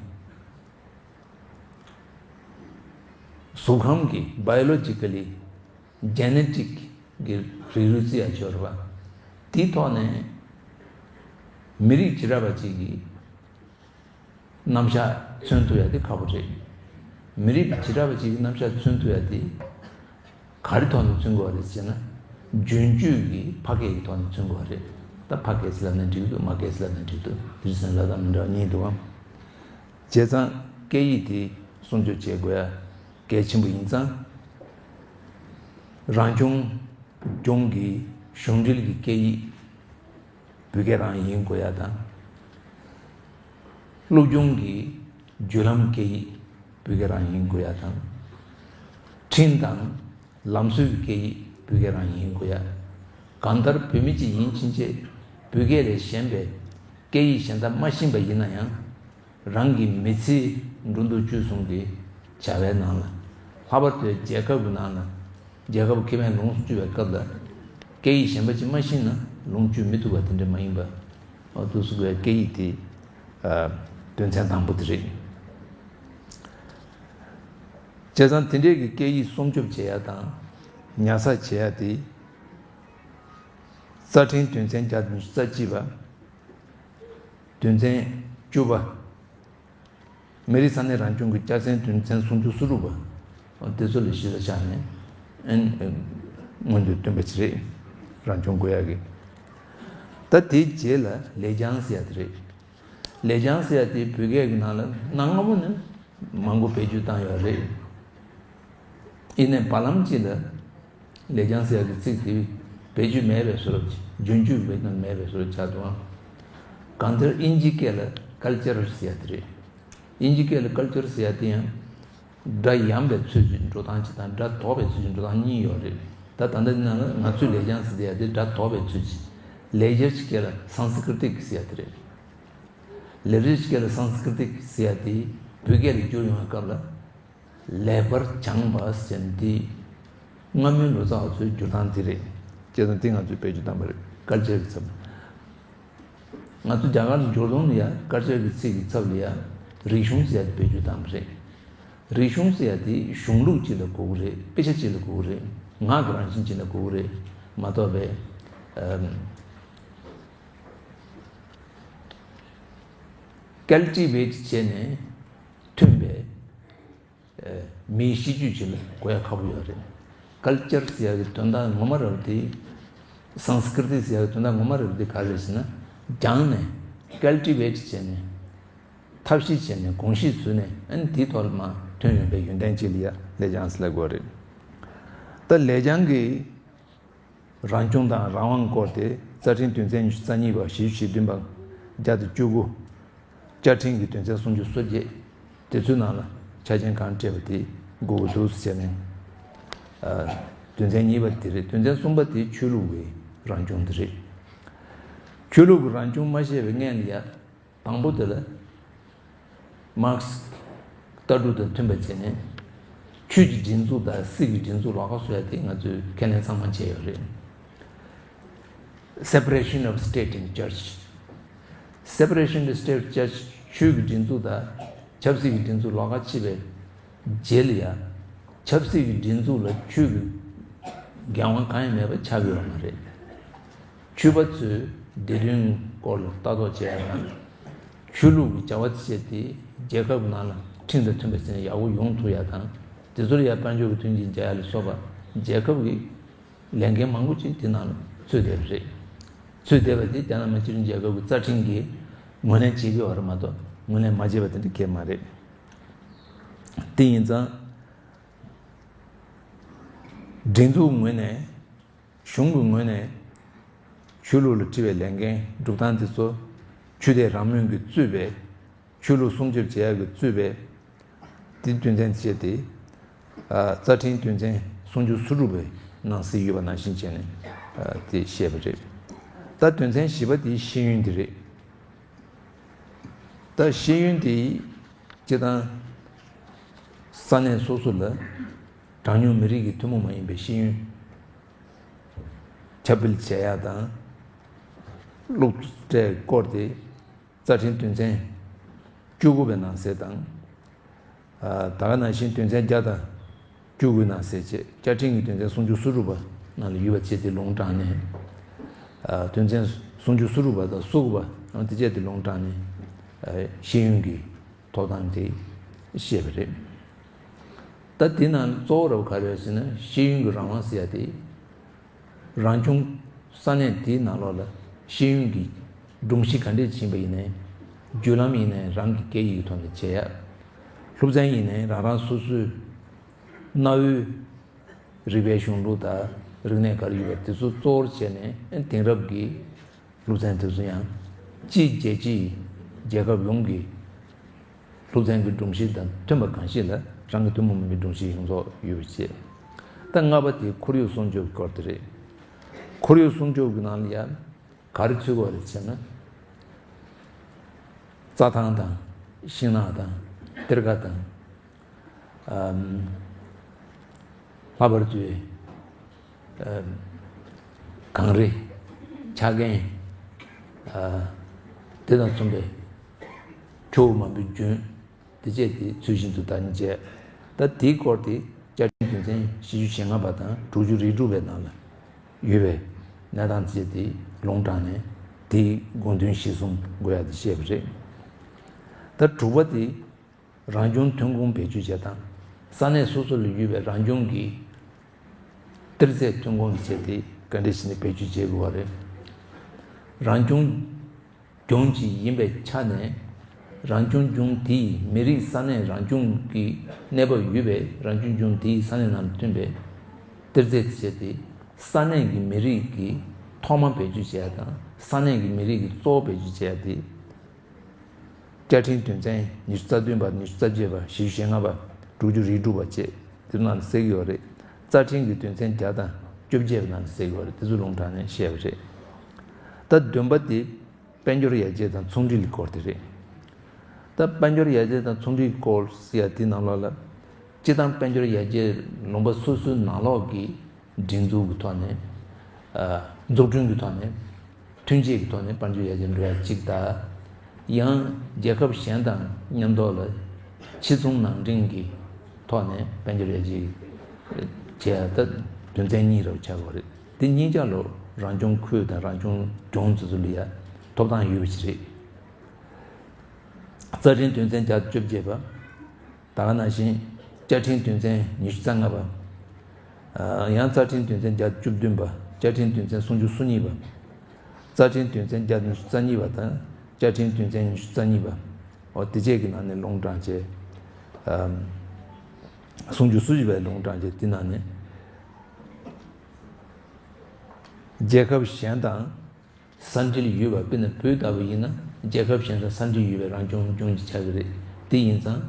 གཟུགས་ཁམས་ཀྱི་biologically genetic གི་རིགས་རུས་བརྩི་ཡ་ཅིག་ཡོད་རེད་པ། དེའི་ཐོག་ནས་མི་རིགས་བྱེ་བྲག་པ་ཅིག་གི་རྣམ་གཞག་མཚོན་ཐུབ་ཡ་དེ་ཁག་པོ་རེད། མི་རིགས་བྱེ་བྲག་པ་ཅིག་གི་རྣམ་གཞག་མཚོན་ཐུབ་ཡ་དེ་ག་རེ་ཐོག་ནས་མཚོན་དགོས་པ་རེད་ཟེར་ན། རྒྱུན་སྤྱོད་ཀྱི་ཕ་སྐད་ཀྱི་ཐོག་ནས་མཚོན་དགོས་པ་རེད། ད་ཕ་སྐད་ཟེར་ལབ་ན་འགྲིག་འདུག་མ་སྐད་ཟེར་ལབ་ན་འགྲིག་འདུག་དེ་རིང་སང་ལབ་སྟངས་མི་འདྲ་བ་གཉིས་འདུག་ཨང་། བྱས་ཙང་སྐད་ཡིག་དེ་སྲུང་སྐྱོབ་བྱེད་དགོས་ཡ་གལ་ཆེན་པོ་ཡིན་ཙང་། རང་སྐྱོང་ལྗོངས་ཀྱི་གཞུང་འབྲེལ་གྱི་སྐད་ཡིག་བོད་སྐད་རང་ཡིན་དགོས་ཡ་དང་། སློབ་སྦྱོང་གི་བརྒྱུད་ལམ་སྐད་ཡིག་བོད་སྐད་རང་ཡིན་དགོས་ཡ་དང་། འཕྲིན་དང་ལམ་སྲོལ་གྱི་སྐད་ཡིག་བོད་སྐད་རང་ཡིན་དགོས་ཡ། གང་ལྟར་བོད་མི་གཅིག་ཡིན་ཕྱིན་ཆད་བོད་སྐད་ལས་གཞན་པའི་སྐད་ཡིག་གཞན་དག་མ་ཤེས་པ་ཡིན་ན་ཡང་། རང་གི་མི་ཚེའི་འགྲོ་འདུག་སྤྱོད་གསུམ་གྱི་བྱ་བའི་ནང་ལ། ལྷག་པར་དུ་རྒྱལ་ཁབ་ཀྱི་ནང་ལ། རྒྱལ་ཁབ་ཁེ་ཕན་ལོངས་སུ་སྤྱོད་པའི་སྐབས་ལ། སྐད་ཡིག་གཞན་པ་ཅིག་མ་ཤེས་ན་ལོངས་སྤྱོད་མི་ཐུབ་པ་དེ་འདྲ་མ་ཡིན་པ། འོ་འདུག་སེ་དགོས་པའི་སྐད་ཡིག་དེ་ཨ་དོན་ཚན་དང་པོ་དེ་རེད། བྱས་ཙང་དེ་འདྲའི་གི་སྐད་ཡིག་སྲུང་སྐྱོབ་བྱེད་ཡ་དང་ཉར་ཚགས་བྱེད་ཡ་དེ། རྩ་ཁྲིམས་དོན་ཚན་བརྒྱ་དང་ཉི་ཤུ་རྩ་གཅིག་པ། དོན་ཚན་བཅུ་པ། མི་རིགས་ས་གནས་རང་སྐྱོང་གི་སྐྱག་རྫུན་དོན་ཚན་སུམ་ཅུ་སོ་དྲུག་པ། དེ་ཚོ་ལ་གཞི་རྩ་བཞག་ནས་ཨན་མངོན་དུ་བསྟན་པ་ཅིག་རེད། རང་སྐྱོང་དགོས་ཡག་གི། ད་དེའི་རྗེས་ལ་ལེགས་བྱང་ཟེར་ཡ་དེ་རེད། ལེགས་བྱང་ཟེར་ཡ་དེ་བོད་སྐད་ཀྱི་ནང་ལ་གནའ་སྔ་མོ་ནས་མང་པོ་བེད་སྤྱོད་བཏང་ཡོད་རེད། ཡིན་ནའི་བར་ལམ་གཅིག་ལ་ལེགས་བྱང་ཟེར་ཡག་གི་ཚིག་དེ་བེད་སྤྱོད་མེད་པའི་བཟོ་འདྲ་ཅིག་རྒྱུན་སྤྱོད་ཀྱི་བེད་སྤྱོད་མེད་པའི་བཟོ་འདྲ་ཆགས་འདུག་ཨང་། གང་ལྟར་དབྱིན་ཇིའི་སྐད་ལ་ཀལ་ཅར་ཟེར་ཡག་དེ་རེད། དབྱིན་ཇིའི་སྐད་ལ་ཀལ་ཅར་ཟེར་ཡག་དེ་ཡང་། སྒྲ་ཡངས་པའི་ཚུལ་གྱིས་འགྲོ་སྟངས་གཅིག་དང་སྒྲ་དོག་པའི་ཚུལ་གྱིས་འགྲོ་སྟངས་གཉིས་ཡོད་རེད། ད་ད་ལྟ་འདི་ནང་ལ་ང་ཚོས་ལེགས་བྱང་ཟེར་ཡག་དེ་སྒྲ་དོག་པའི་ཚུལ་གྱིས། ལེགས་སྦྱར་གྱི་སྐད་ལ་སཾ་སྐྲྀ་ཏིཀ་ཟེར་ཡག་དེ་རེད། ལེགས་སྦྱར་གྱི་སྐད་ལ་སཾ་སྐྲྀ་ཏིཀ་ཟེར་ཡག་དེ་བོད་སྐད་ལ་བསྒྱུར་ཡོང་བའི་སྐབས་ལ། ལེགས་པར་སྦྱངས་པ་ཟེར་འདི། སྔ་མོའི་ལོ་ཙཱ་བ་ཚོའི་བསྒྱུར་སྟངས་དེ་རེད། བྱས་ཙང་དེ་ང་ཚོས་བེད་སྤྱོད་བཏང་བ་རེད། ཀལ་ཅར་གྱི་ཚབ། ང་ཚོ་རྒྱ་གར་ལ་འབྱོར་དུས་ལ་ཡ་ཀལ་ཅར་གྱི་ཚིག་གི་ཚབ་ལ་ཡ་རིག་གཞུང་ཟེར་ཡ་དེ་བེད་སྤྱོད་བཏང་བ་རེད། རིག་གཞུང་ཟེར་ཡ་དེ་གཞུང་ལུགས་གཅིག་ལ་གོ་གི་རེད། དཔེ་ཆ་གཅིག་ལ་གོ་གི་རེད། ངག་གི་རང་བཞིན་གཅིག་ལ་གོ་གི་རེད་མ་གཏོགས་པའི། ཨམ། ཀལ་ཊི་བེ་ཊི་བྱས་ནས་ཐོན་པའི། མིའི་གཤིས་རྒྱུད་ཅིག་ལ་གོ་ཡ་ཁག་པོ་ཡོད་རེད། ཀལ་ཅར་ཟེར་ཡ་གི་དོན་དག་ངོ་མ་རབ་དེ། སཾ་སྐྲྀ་ཏི་ཟེར་ཡ་གི་དོན་དག་ངོ་མ་རབ་དེ་ག་རེ་རེད་ཟེར་ན། སྦྱངས་ནས་ཀལ་ཊི་བེ་ཊི་བྱས་ནས། ཐབས་ཤེས་བྱས་ནས་གོམས་གཤིས་བཟོས་ནས་ཨ་ནི་དེའི་ཐོག་ལ་མར་ཐོན་ཡོང་པའི་ཡོན་ཏན་ཅིག་ལ་ཡ་ལེགས་བྱང་ཟེར་ལབ་དགོས་རེད། ད་ལེགས་བྱང་གི་རང་བྱུང་དང་རང་དབང་སྐོར་དེ་རྩ་ཕྲན་དོན་ཚན་ཉི་ཤུ་རྩ་གཉིས་པ། བཞི་བཅུ་ཞེ་བདུན་པ། བརྒྱ་དང་བཅུ་དགུ། བཅའ་ཕྲན་གྱི་དོན་ཚན་སུམ་ཅུ་སོ་བརྒྱད། དེ་ཚོའི་ནང་ལ་ཆ་རྐྱེན་གང་སྤྲད་པ་དེ་དགོས་ཀྱི་འདུག་ཟེར་ནས། ཨ། དོན་ཚན་གཉིས་པ་དེ་རེད། དོན་ཚན་གསུམ་པ་དེ་ཆོས་ལུགས་ཀྱི་རང་བྱུང་དེ་རེད། ཆོས་ལུགས་ཀྱི་རང་བྱུང་མ་བཤད་པའི་སྔོན་ལ་ཡ། དང་པོ་དེ་ལ། མར་ཁེ་སི་ལྟ་གྲུབ་དང་མཐུན་པ་བྱས་ནས། ཆོས་ཀྱི་སྒྲིག་འཛུགས་དང་སྲིད་ཀྱི་སྒྲིག་འཛུགས་ལོགས་ཀ་བཟོ་ཡ་དེ་ང་ཚོས་ཁས་ལེན་ཚང་མ་བྱས་ཡོད་རེད། Separation of state and church. Separation of state and church. ཆོས་ཀྱི་སྒྲིག་འཛུགས་དང་ཆབ་སྲིད་ཀྱི་སྒྲིག་འཛུགས་ལོགས་ཀ་ཕྱེ་བའི་རྗེས་ལ་ཡ། ཆབ་སྲིད་ཀྱི་སྒྲིག་འཛུགས་ལ་ཆོས་ཀྱི་འགན་དབང་གང་ཡང་མེད་པ་ཆགས་ཡོད་མ་རེད། ཆོས་པ་ཚོས་བདེ་དོན་སྐོར་ལ་ལྟ་རྟོག་བྱེད་ཡ་དང་། ཆོས་ལུགས་ཀྱི་བྱ་བ་བྱས་ཏེ་རྒྱལ་ཁབ་ནང་ལ་ཁྲིམས་དང་མཐུན་པ་བྱས་ནས་ཡག་པོ་ཡོང་ཐུབ་ཡ་དང་། དེ་ཚོར་ཡ་དཔལ་འབྱོར་གྱི་མཐུན་རྐྱེན་སྦྱར་ཡ་ལ་སོགས་པ་རྒྱལ་ཁབ་ཀྱི་ལས་འགན་མང་པོ་ཅིག་དེ་ནང་ལ་ཚུད་བསྡད་པ་རེད། ཚུད་བསྡད་པ་དེ་རྒྱ་ནག་མི་སྤྱི་མཐུན་རྒྱལ་ཁབ་ཀྱི་རྩ་ཁྲིམས་ཀྱིས་ངོས་ལེན་བྱེད་ཀྱི་ཡོད་རེད་མ་གཏོགས་ངོས་ལེན་མ་བྱས་པ་དེ་འདྲ་གང་ཡང་མ་རེད། དེ་ཡིན་ཙང་། སྒྲིག་འཛུགས་ངོས་ནས། གཞུང་གི་ངོས་ནས་ཆོས་ལུགས་ལ་དཀྲི་བའི་ལས་འགན་སྒྲུབ་སྟངས་དེ་ཚོ་ཆོས་དད་རང་མོས་ཀྱིས་གཙོས་པའི་ཆོས་ལུགས་སྲུང་སྐྱོབ་བྱེད་ཡག་གིས་གཙོས་པའི་དེ་དོན་ཚན་བཅས་ཏེ། ཨ། རྩ་ཁྲིམས་དོན་ཚན་སུམ་ཅུ་སོ་དྲུག་པའི་ནང་གསེས་ཡོད་པ་ནང་བཞིན་བྱས་ནས། ཨ། དེ་བཤད་པ་རེད། ད་དོན་ཚན་བཞི་པ་དེ་ཤེས་ཡོན་དེ་རེད། ད་ཤེས་ཡོན་དེ་སྤྱིར་བཏང་ས་གནས་སོ་སོ་ལ་གྲངས་ཉུང་མི་རིགས་ཀྱི་ཐུན་མོང་མ་ཡིན་པའི་ཤེས་ཡོན་ཁྱབ་སྤེལ་བྱེད་ཡག་དང་། སློབ་གྲྭའི་སྐོར་དེ་རྩ་ཁྲིམས་དོན་ཚན་བཅུ་དགུ་པའི་ནང་གསེས་དང་། ཨ། ད་ག་ནང་བཞིན་དོན་ཚན་བརྒྱ་དང་བཅུ་དགུའི་ནང་གསེས་བཅས་བཅའ་ཁྲིམས་ཀྱི་དོན་ཚན་སུམ་ཅུ་སོ་དྲུག་པ་ནང་ལ་ཡོད་པ་བཅས་དེ་ལུང་དྲངས་ནས། ཨ། དོན་ཚན་སུམ་ཅུ་སོ་དྲུག་པ་དང་སོ་དགུ་པ་ཨང་དེ་བཅས་དེ་ལུང་དྲངས་ནས། ཨ། ཤེས་ཡོན་གྱི་ཐོབ་ཐང་དེ་བཤད་པ་རེད། ད་དེ་ནང་གཙོ་བོ་ར་བ་ག་རེ་རེད་ཟེར་ན་ཤེས་ཡོན་གྱི་རང་དབང་ཟེར་ཡ་དེ། རང་བྱུང་ས་གནས་དེའི་ནང་ལོགས་ལ་ཤེས་ཡོན་གྱི་སྒྲོམ་གཞི་ག་འདྲས་ཕྱིན་པ་ཡིན་ནའི། བརྒྱུད་ལམ་ཡིན་ནའི་རང་གི་སྐད་ཡིག་གི་ཐོག་ནས་བྱེད་ཡ། སློབ་ཚན་ཡིན་ནའི་རང་རང་སོ་སོའི་གནའ་བོའི་རིག་པའི་གཞུང་ལུགས་དང་རིག་གནས་ག་རེ་ཡོད་པ་དེ་ཚོ་གཙོ་བོར་བྱས་ནས་དེང་རབས་ཀྱི་སློབ་ཚན་དེ་ཚོ་ཡང་སྤྱིའི་རྒྱལ་སྤྱིའི་རྒྱལ་ཁབ་ཡོངས་ཀྱི་སློབ་ཚན་གྱི་སྒྲོམ་གཞི་དང་མཐུན་པ་གང་ཞིག་ལ་རང་གི་ཐུན་མོང་མ་ཡིན་པའི་སྒྲོམ་གཞི་ཡོངས་རྫོགས་ཡོད་པ་བྱས། ད་ལྔ་པ་དེ་ཁོར་ཡུག་སྲུང་སྐྱོབ་སྐོར་དེ་རེད། ཁོར་ཡུག་སྲུང་སྐྱོབ་ཀྱི་ནང་ལ་ཡང་ག་རེ་ཚུད་དགོས་རེད་ཟེར་ན། རྩྭ་ཐང་དང་ཤིང་ནགས་དང་གཏེར་ཁ་དང་། ཨམ། ལྷག་པར་དུ། ཨམ། གངས་རི། ཆ་རྐྱེན། ཨ། དེ་དང་མཚུངས་པའི་ཆུ་བོ་མང་པོའི་རྒྱུན། དེ་བཅས་དེ་ཚུལ་བཞིན་དུ་བདག་གཉེར་བྱས། ད་དེའི་སྐོར་དེ་བཅའ་ཁྲིམས་དོན་ཚན་བཞི་བཅུ་ཞེ་ལྔ་པ་དང་དྲུག་ཅུ་རེ་དྲུག་པའི་ནང་ལ་ཡོད་པའི་གནས་སྟངས་བཅས་དེ་ལུང་དྲངས་ནས་དེའི་དགོངས་དོན་གཞིར་བཟུང་དགོས་ཡ་དེ་བཤད་པ་རེད། ད་དྲུག་པ་དེ་རང་བྱུང་ཐོན་ཁུངས་བེད་སྤྱོད་བྱེད་སྟངས། ས་གནས་སོ་སོ་ལ་ཡོད་པའི་རང་བྱུང་གི་གཏེར་རྫས་ཐོན་ཁུངས་ཀྱི་ཆེད་དེ་ག་འདྲ་བྱས་ནས་བེད་སྤྱོད་བྱེད་དགོས་པ་རེད། རང་བྱུང་ལྗོངས་གཅིག་ཡིན་པའི་ཆ་ནས་ རང་སྐྱོང་ལྗོངས་དེའི་མི་རིགས་ས་གནས་རང་སྐྱོང་གི་གནས་བབ་ཡོད་པའི་རང་སྐྱོང་ལྗོངས་དེའི་ས་གནས་ནང་ལ་ཐོན་པའི་གཏེར་རྫས་དེ་བྱས་ཏེ། ས་གནས་ཀྱི་མི་རིགས་ཀྱི་ཐོག་མ་བེད་སྤྱོད་བྱས་ཡ་དང་ས་གནས་ཀྱི་མི་རིགས་ཀྱི་གཙོ་བོ་བེད་སྤྱོད་བྱས་ཡ་དེ། བཅའ་ཁྲིམས་དོན་ཚན་ཉི་ཤུ་རྩ་བདུན་པ། ཉི་ཤུ་རྩ་བརྒྱད་པ། བཞི་བཅུ་ཞེ་ལྔ་པ། དྲུག་ཅུ་རེ་དྲུག་པ་བཅས་དེ་ནང་ལ་གསལ་གྱི་ཡོད་རེད། རྩ་ཁྲིམས་ཀྱི་དོན་ཚན་བརྒྱ་དང་བཅོ་བརྒྱད་པ་ནང་ལ་གསལ་གྱི་ཡོད་རེད། དེ་ཚོ་ལུང་དྲངས་ནས་བཤད་པ་རེད། ད་བདུན་པ་དེ་དཔལ་འབྱོར་ཡར་རྒྱས་དང་ཚོང་འབྲེལ་གྱི་སྐོར་དེ་རེད། ད་དཔལ་འབྱོར་ཡར་རྒྱས་དང་ཚོང་འབྲེལ་གྱི་སྐོར་ཟེར་ཡ་དེ་ནང་ལོགས་ལ། སྤྱི་བཏང་དཔལ་འབྱོར་ཡར་རྒྱས་ལུང་པ་སོ་སོའི་ནང་ལོགས་ཀྱི་སྒྲིག་འཛུགས་ཀྱི་ཐོག་ནས། ཨ། འཛུགས་སྐྲུན་གྱི་ཐོག་ནས། ཐོན་སྐྱེད་ཀྱི་ཐོག་ནས་དཔལ་འབྱོར་ཡར་རྒྱས་འགྲོ་ཡ་གཅིག་དང་། ཡང་རྒྱལ་ཁབ་གཞན་དང་མཉམ་དུ་ལ་ཕྱི་ཚོང་ནང་འདྲེན་གྱི་ཐོག་ནས་དཔལ་འབྱོར་ཡར་རྒྱས་བྱེད་ཡ་ད་དོན་ཚན་གཉིས་རབ་ཆགས་ཡོད་རེད། དེ་གཉིས་ཆ་ལོ་རང་སྐྱོང་ཁུལ་དང་རང་སྐྱོང་ལྗོངས་ཚོ་ཚོ་ལ་ཡ་ཐོབ་ཐང་ཡོད་པ་ཞིག་རེད། རྩ་ཁྲིམས་དོན་ཚན་བརྒྱ་དང་བཅོ་བརྒྱད་པ། ད་ག་ནང་བཞིན། བཅའ་ཁྲིམས་དོན་ཚན་ཉི་ཤུ་རྩ་ལྔ་པ། ཨ། ཡང་རྩ་ཁྲིམས་དོན་ཚན་བརྒྱ་དང་བཅུ་བདུན་པ། བཅའ་ཁྲིམས་དོན་ཚན་སུམ་ཅུ་སོ་གཉིས་པ། རྩ་ཁྲིམས་དོན་ཚན་བརྒྱ་དང་ཉི་ཤུ་རྩ་གཉིས་པ་དང་། བཅའ་ཁྲིམས་དོན་ཚན་ཉི་ཤུ་རྩ་གཉིས་པ། འོ་དེ་བཅས་ཀྱི་ནང་ནས་ལུང་དྲངས་བྱས། ཨམ། སུམ་ཅུ་སོ་བཞི་པའི་ལུང་དྲངས་བྱས་དེ་ནང་ནས། རྒྱལ་ཁབ་གཞན་དང་། ས་འབྲེལ་ཡོད་པ། དཔེར་ན་བོད་ལྟ་བུ་ཡིན་ན་རྒྱལ་ཁབ་གཞན་དང་ས་འབྲེལ་ཡོད་པའི་རང་སྐྱོང་ལྗོངས་ཅིག་ཆགས་ཀྱི་རེད། དེ་ཡིན་ཙང་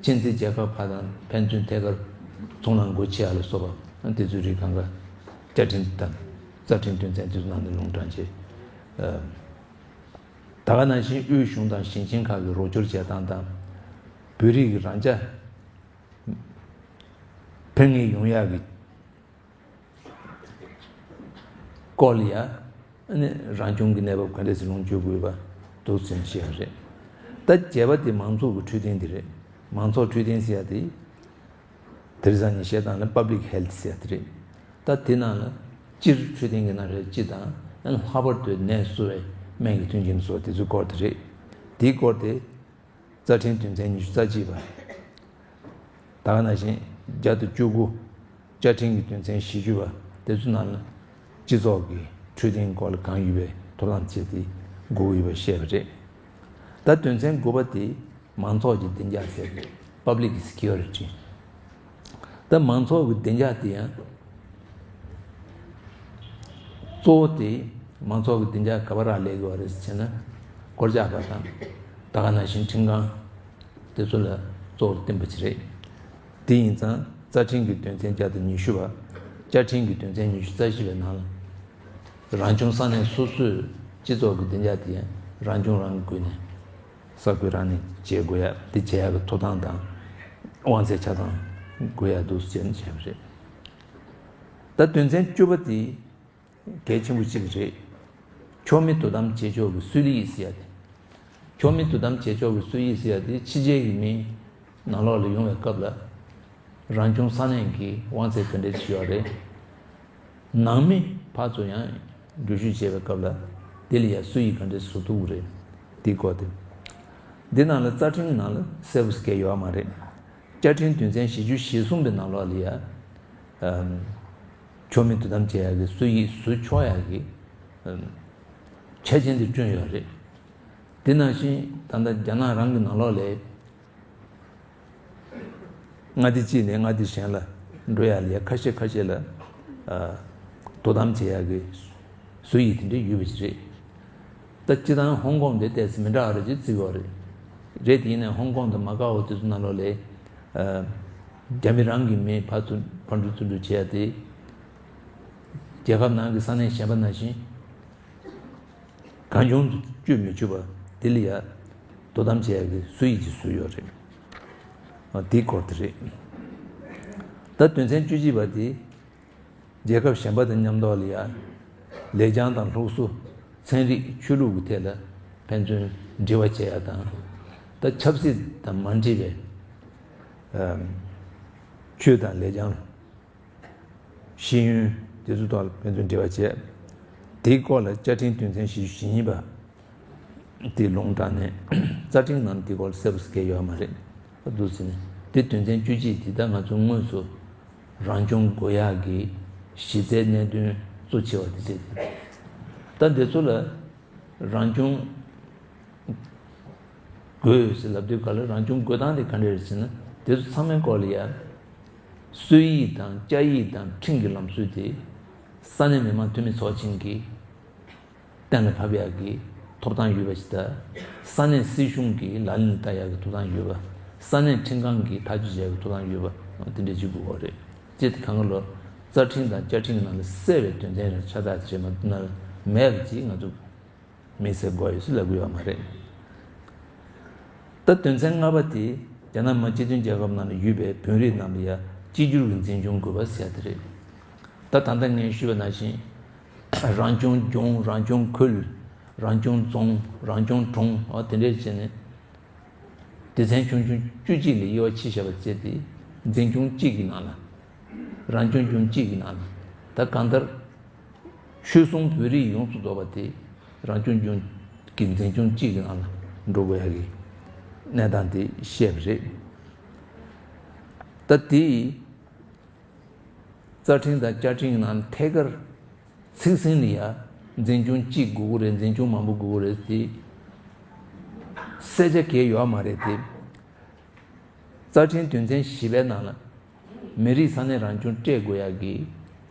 ཕྱི་འཛིན་རྒྱལ་ཁབ་ཁག་དང་ཕན་ཚུན་ཐད་ཀར་ཚོང་ལམ་སྒོ་ཕྱེ་ཡ་ལ་སོགས་པ་དེ་ཚོའི་རིགས་གང་ག་བཅའ་ཁྲིམས་དང་རྩ་ཁྲིམས་དོན་ཚན་དེ་ཚོ་ནང་ནས་ལུང་དྲངས་བྱས། ཨ། ད་ག་ནང་བཞིན་དབུས་གཞུང་དང་ཞིང་ཆེན་ཁག་གི་རོགས་སྐྱོར་བྱེད་སྟངས་དང་། བོད་རིགས་ཀྱི་རང་རྐྱ་ཕན་ངེས་ཡོང་ཡག་གི་སྐོར་ལ་ཡ། ཨ་ནི་རང་སྐྱོང་གི་གནས་བབ་ག་འདྲས་སེ་ལོངས་སྤྱོད་དགོས་པ་འདུག་ཟེར་བཤད་ཡ་རེད། ད་བརྒྱད་པ་དེ་མང་ཚོགས་ཀྱི་འཕྲོད་བསྟེན་དེ་རེད། མང་ཚོགས་འཕྲོད་བསྟེན་ཟེར་ཡ་དེ། དེང་སང་ནས་བཤད་སྟངས་ལ་པབ་ལིག་ཧེལ་ཐི་ཟེར་ཡ་དེ་རེད། ད་དེ་ནང་ལ་སྤྱིར་འཕྲོད་བསྟེན་གྱི་ནང་རེད་སྤྱི་དང་། ཨ་ནི་ལྷག་པར་དུ་ནད་གསོ་བའི་སྨན་གྱི་མཐུན་རྐྱེན་སོགས་དེ་ཚོའི་སྐོར་དེ་རེད། དེའི་སྐོར་དེ། རྩ་ཁྲིམས་དོན་ཚན་ཉི་ཤུ་རྩ་གཅིག་པ། ད་ག་ནང་བཞིན་བརྒྱ་དང་བཅུ་དགུ། བཅའ་ཁྲིམས་ཀྱི་དོན་ཚན་བཞི་བཅུ་པ། དེ་ཚོའི་ནང་ལ་སྤྱི་ཚོགས་ཀྱི་འཕྲོད་བསྟེན་སྐོར་ལ་གང་ཡོད་པའི་ཐོབ་ཐང་བཅས་ཏེ་དགོས་ཀྱི་ཡོད་པ་བཤད་པ་རེད། ད་དོན་ཚན་དགུ་པ་དེ་མང་ཚོགས་ཀྱི་བདེ་འཇགས་ཟེར་ཏེ། Public Security། ད་མང་ཚོགས་ཀྱི་བདེ་འཇགས་དེ་ཡང་། གཙོ་བོ་དེ་མང་ཚོགས་ཀྱི་བདེ་འཇགས་ག་པར་སླེབས་ཀྱི་ཡོད་རེད་ཟེར་ན། སྒོ་བརྒྱབ་པ་དང་། ད་ག་ནང་བཞིན་ཁྲིམས་ཁང་། དེ་ཚོ་ལ་གཙོ་བོར་བསྟན་པ་ཅིག་རེད། དེ་ཡིན་ཙང་རྩ་ཁྲིམས་ཀྱི་དོན་ཚན་བརྒྱ་དང་ཉི་ཤུ་པ། བཅའ་ཁྲིམས་ཀྱི་དོན་ཚན་ཉི་ཤུ་རྩ་བཞི་པའི་ནང་ལ། རང་སྐྱོང་ས་གནས་སོ་སོས་སྤྱི་ཚོགས་ཀྱི་བདེ་འཇགས་དེ་རང་སྐྱོང་རང་གི་སྒོ་ནས། ས་ཁུལ་རང་ནས་བྱེད་དགོས་ཡ། དེ་བྱེད་ཡ་གི་ཐོབ་ཐང་དང་། དབང་ཚད་ཆ་ཚང་དགོས་ཡ་འདུག་ཟེར་ནས་བྱས་པ་རེད། ད་དོན་ཚན་བཅུ་པ་དེ་གལ་ཆེན་པོ་གཅིག་རེད། ཕྱོགས་མི་དོ་དམ་བྱེད་ཕྱོགས་ཀྱི་སྲོལ་ཡིག་ཟེར་ཡ་དེ། ཕྱོགས་མི་དོ་དམ་བྱེད་ཕྱོགས་ཀྱི་སྲོལ་ཡིག་ཟེར་ཡ་དེ་ཕྱི་རྒྱལ་གྱི་མི་ནང་ལོགས་ལ་ཡོང་བའི་སྐབས་ལ། རང་སྐྱོང་ས་གནས་ཀྱི་དབང་ཚད་ག་འདྲས་ཡོད་རེད། ནང་མི་ཕར་ཚུར་ཡང་འགྲུལ་བཞུད་བྱེད་པའི་སྐབས་ལ་དེ་ལ་ཡང་སྲོལ་ཡིག་ག་འདྲས་བཟོ་ཐུབ་ཀྱི་རེད། དེའི་སྐོར་དེ། འདི་ནང་ལ་རྩ་ཁྲིམས་ནང་ལ་གསལ་པོ་ཟེར་མཁན་ཡོད་མ་རེད། བཅའ་ཁྲིམས་དོན་ཚན་བཞི་བཅུ་ཞེ་གསུམ་པའི་ནང་ལོགས་ལ་ཡང་། ཨམ། ཕྱོགས་མི་དོ་དམ་བྱེད་ཡག་གི་སྲོལ་ཡིག་བཟོ་ཆོག་ཡག་གི། ཨམ། ཆ་རྐྱེན་དེ་བསྐྲུན་ཡོད་རེད། དེ་ནང་བཞིན་ད་ལྟ་རྒྱ་ནག་རང་གི་ནང་ལོགས་ལ། མངའ་སྡེ་གཅིག་ནས་མངའ་སྡེ་གཞན་ལ་འགྲོ་ཡ་ལ་ཡ་ཁ་ཤས་ཁ་ཤས་ལ། ཨ། དོ་དམ་བྱེད་ཡ་གི་སྲོལ་ཡིག་དེ་འདྲ་ཡོད་པ་ཞིག་རེད། ད་སྤྱིར་བཏང་ཧོང་ཀོང་དེ་ཏོག་ཙམ་མི་འདྲ་བ་རེད་ཅེས་བརྩི་གི་ཡོད་རེད། རེད་དེ་ཡིན་ནའི་ཧོང་ཀོང་དང་མ་ཀའོ་དེ་ཚོ་ནང་ལོགས་ལ། ཨ། རྒྱ་མི་རང་གི་མི་ཕར་ཚུར་ཕར་འགྲོ་ཚུར་འགྲོ་བྱེད་ཡ་དེ། རྒྱལ་ཁབ་ནང་གི་ས་གནས་གཞན་པ་ནང་བཞིན། གང་བྱུང་དུ་སྤྱོད་མི་ཆོག་པ་དེ་ལ་ཡ་དོ་དམ་བྱེད་ཡ་གི་སྲོལ་ཡིག་ཅིག་བཟོས་ཡོད་རེད། ཨ། དེའི་སྐོར་དེ་རེད། ད་དོན་ཚན་བཅུ་གཅིག་པ་དེ་རྒྱལ་ཁབ་གཞན་པ་དང་མཉམ་དུ་ལ་ཡ་ལེགས་བྱང་དང་སློབ་གསོ། ཚན་རིག་ཆོས་ལུགས་ཀྱི་ཐད་ལ་ཕན་ཚུན་འབྲེལ་བ་བྱེད་ཡ་དང་། ད་ཆབ་སྲིད་དང་མ་འབྲེལ་བའི། ཨམ། ཆོས་དང་ལེགས་བྱང་། ཤེས་ཡོན་དེ་ཚོ་ཐོག་ལ་ཕན་ཚུན་འབྲེལ་བ་བྱས། དེའི་སྐོར་ལ་བཅའ་ཁྲིམས་དོན་ཚན་བཞི་བཅུ་ཞེ་གཉིས་པ་དེ་ལུང་དྲངས་ནས། རྩ་ཁྲིམས་ནང་དེའི་སྐོར་ལ་གསལ་པོ་ཟེར་མཁན་ཡོད་མ་རེད། འདུག་ཟེར་ནས་དེ་དོན་ཚན་བཅུ་གཅིག་དེ་ད་ང་ཚོ་དངོས་སུ་རང་སྐྱོང་དགོས་ཡག་གི་གཞི་རྩའི་གནད་དོན་གཙོ་ཆེ་བ་དེ་བྱས་ཏེ། ད་འདི་ཚོ་ལ་རང་སྐྱོང་ དགོས་ཟེར་ལབ་དུས་ག་ལ་རང་སྐྱོང་དགོས་སྟངས་དེ་ག་འདྲ་རེད་ཟེར་ན། དེ་ཚོ་ཚང་མའི་སྐོར་ལ་ཡ། སྲོལ་ཡིག་དང་བཅའ་ཡིག་དང་ཁྲིམས་ཀྱི་ལམ་སྲོལ་དེ། ས་གནས་མི་དམངས་འཐུས་མི་ཚོགས་ཆེན་གྱིས་གཏན་ལ་ཕབ་ཡག་གི་ཐོབ་ཐང་ཡོད་པ་ཞིག་དང་། ས་གནས་སྲིད་གཞུང་གིས་ལག་ལེན་བསྟར་ཡག་གི་ཐོབ་ཐང་ཡོད་པ། ས་གནས་ཁྲིམས་ཁང་གིས་ཐག་གཅོད་བྱེད་ཡག་གི་ཐོབ་ཐང་ཡོད་པ་དེ་འདྲ་ཅིག་དགོས་པ་རེད། སྤྱིར་དེ་གང་ག་ལོ། རྩ་ཁྲིམས་དང་བཅའ་ཁྲིམས་ཀྱི་ནང་ལ་གསལ་བའི་དོན་ཚན་རེ་ཕྱག་རྟགས་བྱས་མ་ཐུབ་ན་མེད་པ་ཅིག་ང་ཚོ་དམིགས་བསལ་དགོས་ཡོད་ཟེར་ལབ་ཀྱི་ཡོད་མ་རེད། ད་དོན་ཚན་ལྔ་པ་དེ་རྒྱ་ནག་མི་དམངས་སྤྱི་མཐུན་རྒྱལ་ཁབ་ནང་ལ་ཡོད་པའི་བོད་རིགས་རྣམས་ལ་ཡང་གཅིག་གྱུར་གྱི་འཛིན་སྐྱོང་དགོས་པ་ཟེར་ཡ་དེ་རེད། ད་ད་ལྟ་ངས་ཞུས་པ་ནང་བཞིན་རང་སྐྱོང་ལྗོངས། རང་སྐྱོང་ཁུལ། རང་སྐྱོང་རྫོང་། རང་སྐྱོང་གྲོང་། འོ་དེ་འདྲས་བྱས་ནས་སྡེ་ཚན་ཆུང་ཆུང་བཅུ་གཅིག་ལ་དབྱེ་བ་ཕྱེ་བཞག་པ་བྱས་ཏེ་འཛིན་སྐྱོང་གཅིག་གི་ནང་ལ། རང་སྐྱོང་ལྗོངས་གཅིག་གི་ནང་ལ། ད་གང་ལྟར། ཆོལ་གསུམ་བོད་རིགས་ཡོངས་སུ་རྫོགས་པ་དེ་རང་སྐྱོང་ལྗོངས་ཀྱི་འཛིན་སྐྱོང་གཅིག་གི་ནང་ལ་འགྲོ་དགོས་ཡ་གི་གནས་སྟངས་དེ་བཤད་པ་རེད། ད་དེ་རྩ་ཁྲིམས་དང་བཅའ་ཁྲིམས་ནང་ཐད་ཀར་ཚིག་ཟིན་ལ་ཡ་འཛིན་སྐྱོང་གཅིག་དགོས་ཀྱི་རེད། འཛིན་སྐྱོང་མང་པོ་དགོས་ཀྱི་རེད་དེ་གསལ་ཆ་གང་ཡང་ཡོད་མ་རེད་དེ། རྩ་ཁྲིམས་དོན་ཚན་བཞི་པའི་ནང་ལ། མི་རིགས་ས་གནས་རང་སྐྱོང་སྤྲད་དགོས་ཡག་གི་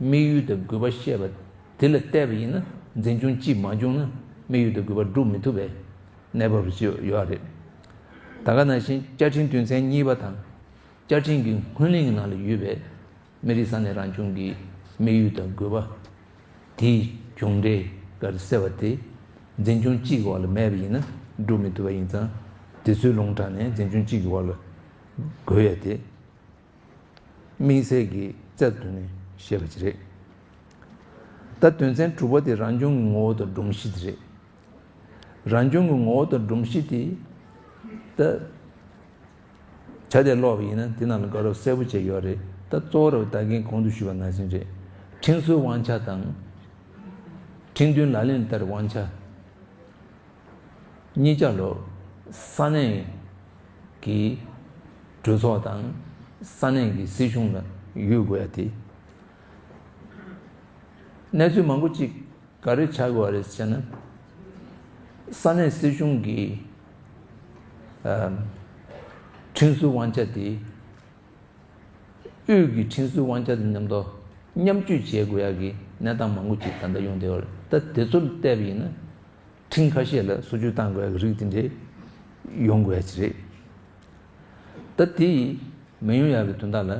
དམིགས་ཡུལ་དང་དགོས་པ་བཤད་པ་དེ་ལ་བལྟས་པ་ཡིན་ན། འཛིན་སྐྱོང་གཅིག་མ་བྱུང་ན་དམིགས་ཡུལ་དང་དགོས་པ་སྒྲུབ་མི་ཐུབ་པའི་གནས་བབ་ཅིག་ཡོད་རེད། ད་ག་ནང་བཞིན་བཅའ་ཁྲིམས་དོན་ཚན་གཉིས་པ་དང་། བཅའ་ཁྲིམས་ཀྱི་སྔོན་གླེང་གི་ནང་ལ་ཡོད་པའི་མི་རིགས་ས་གནས་རང་སྐྱོང་གི་དམིགས་ཡུལ་དང་དགོས་པ། དེའི་གྱོང་འབྲས་ག་རེ་གསལ་བ་དེ། འཛིན་སྐྱོང་གཅིག་གི་འོག་ལ་མེད་པ་ཡིན་ན་སྒྲུབ་མི་ཐུབ་པ་ཡིན་ཙང་། དེ་ཚོའི་ལུང་དྲངས་ནས་འཛིན་སྐྱོང་གཅིག་གི་འོག་ལ་དགོས་ཡ་དེ་དམིགས་བསལ་གྱི་རྩལ་དུ་ནས་བཤད་པ་ཅིག་རེད། ད་དོན་ཚན་དྲུག་པ་དེ་རང་སྐྱོང་གི་ངོ་བོ་དང་སྒྲོམ་གཞི་དེ་རེད། རང་སྐྱོང་གི་ངོ་བོ་དང་སྒྲོམ་གཞི་དེ། ད། ཆ་དེ་ཀློག་པ་ཡིན་ན་དེ་ནང་ལ་དགའ་རབ་གསལ་པོ་བྱས་ཡོད་རེད། ད་གཙོ་བོ་རབ་ད་གིན་གོང་དུ་ཞུས་པ་ནང་བཞིན་རེད། ཁྲིམས་སྲོལ་དབང་ཆ་དང་། ཁྲིམས་མཐུན་ལག་ལེན་བསྟར་དབང་ཆ། གཉིས་ཆ་ལོ། ས་གནས་ཀྱི་གྲོས་ཚོགས་དང་ས་གནས་ཀྱི་སྲིད་གཞུང་ལ་ཡོད་དགོས་ཡ་དེ། གནས་ཚུལ་མང་པོ་ཅིག་ག་རེ་ཆགས་དགོས་པ་རེད་ཟེར་ན། ས་གནས་སྲིད་གཞུང་གི་ཨ་ཁྲིམས་སྲོལ་དབང་ཆ་དེ། དབུས་ཀྱི་ཁྲིམས་སྲོལ་དབང་ཆ་དང་མཉམ་དུ་མཉམ་སྤྱོད་བྱེད་དགོས་ཡག་གི་གནས་སྟངས་མང་པོ་ཅིག་ད་ལྟ་ཡོང་བསྡད་ཡོད་རེད། ད་དེ་ཚོ་ལ་བལྟས་པ་ཡིན་ན། ཁྲིམས་ཁ་ཤས་ལ་བསུ་གཅོད་བཏང་དགོས་ཡག་གི་རིགས་དེ་འདྲས་ཡོང་དགོས་ཡག་ཅིག་རེད། ད་དེ་མི་ཡོང་ཡག་གི་དོན་དག་ལ་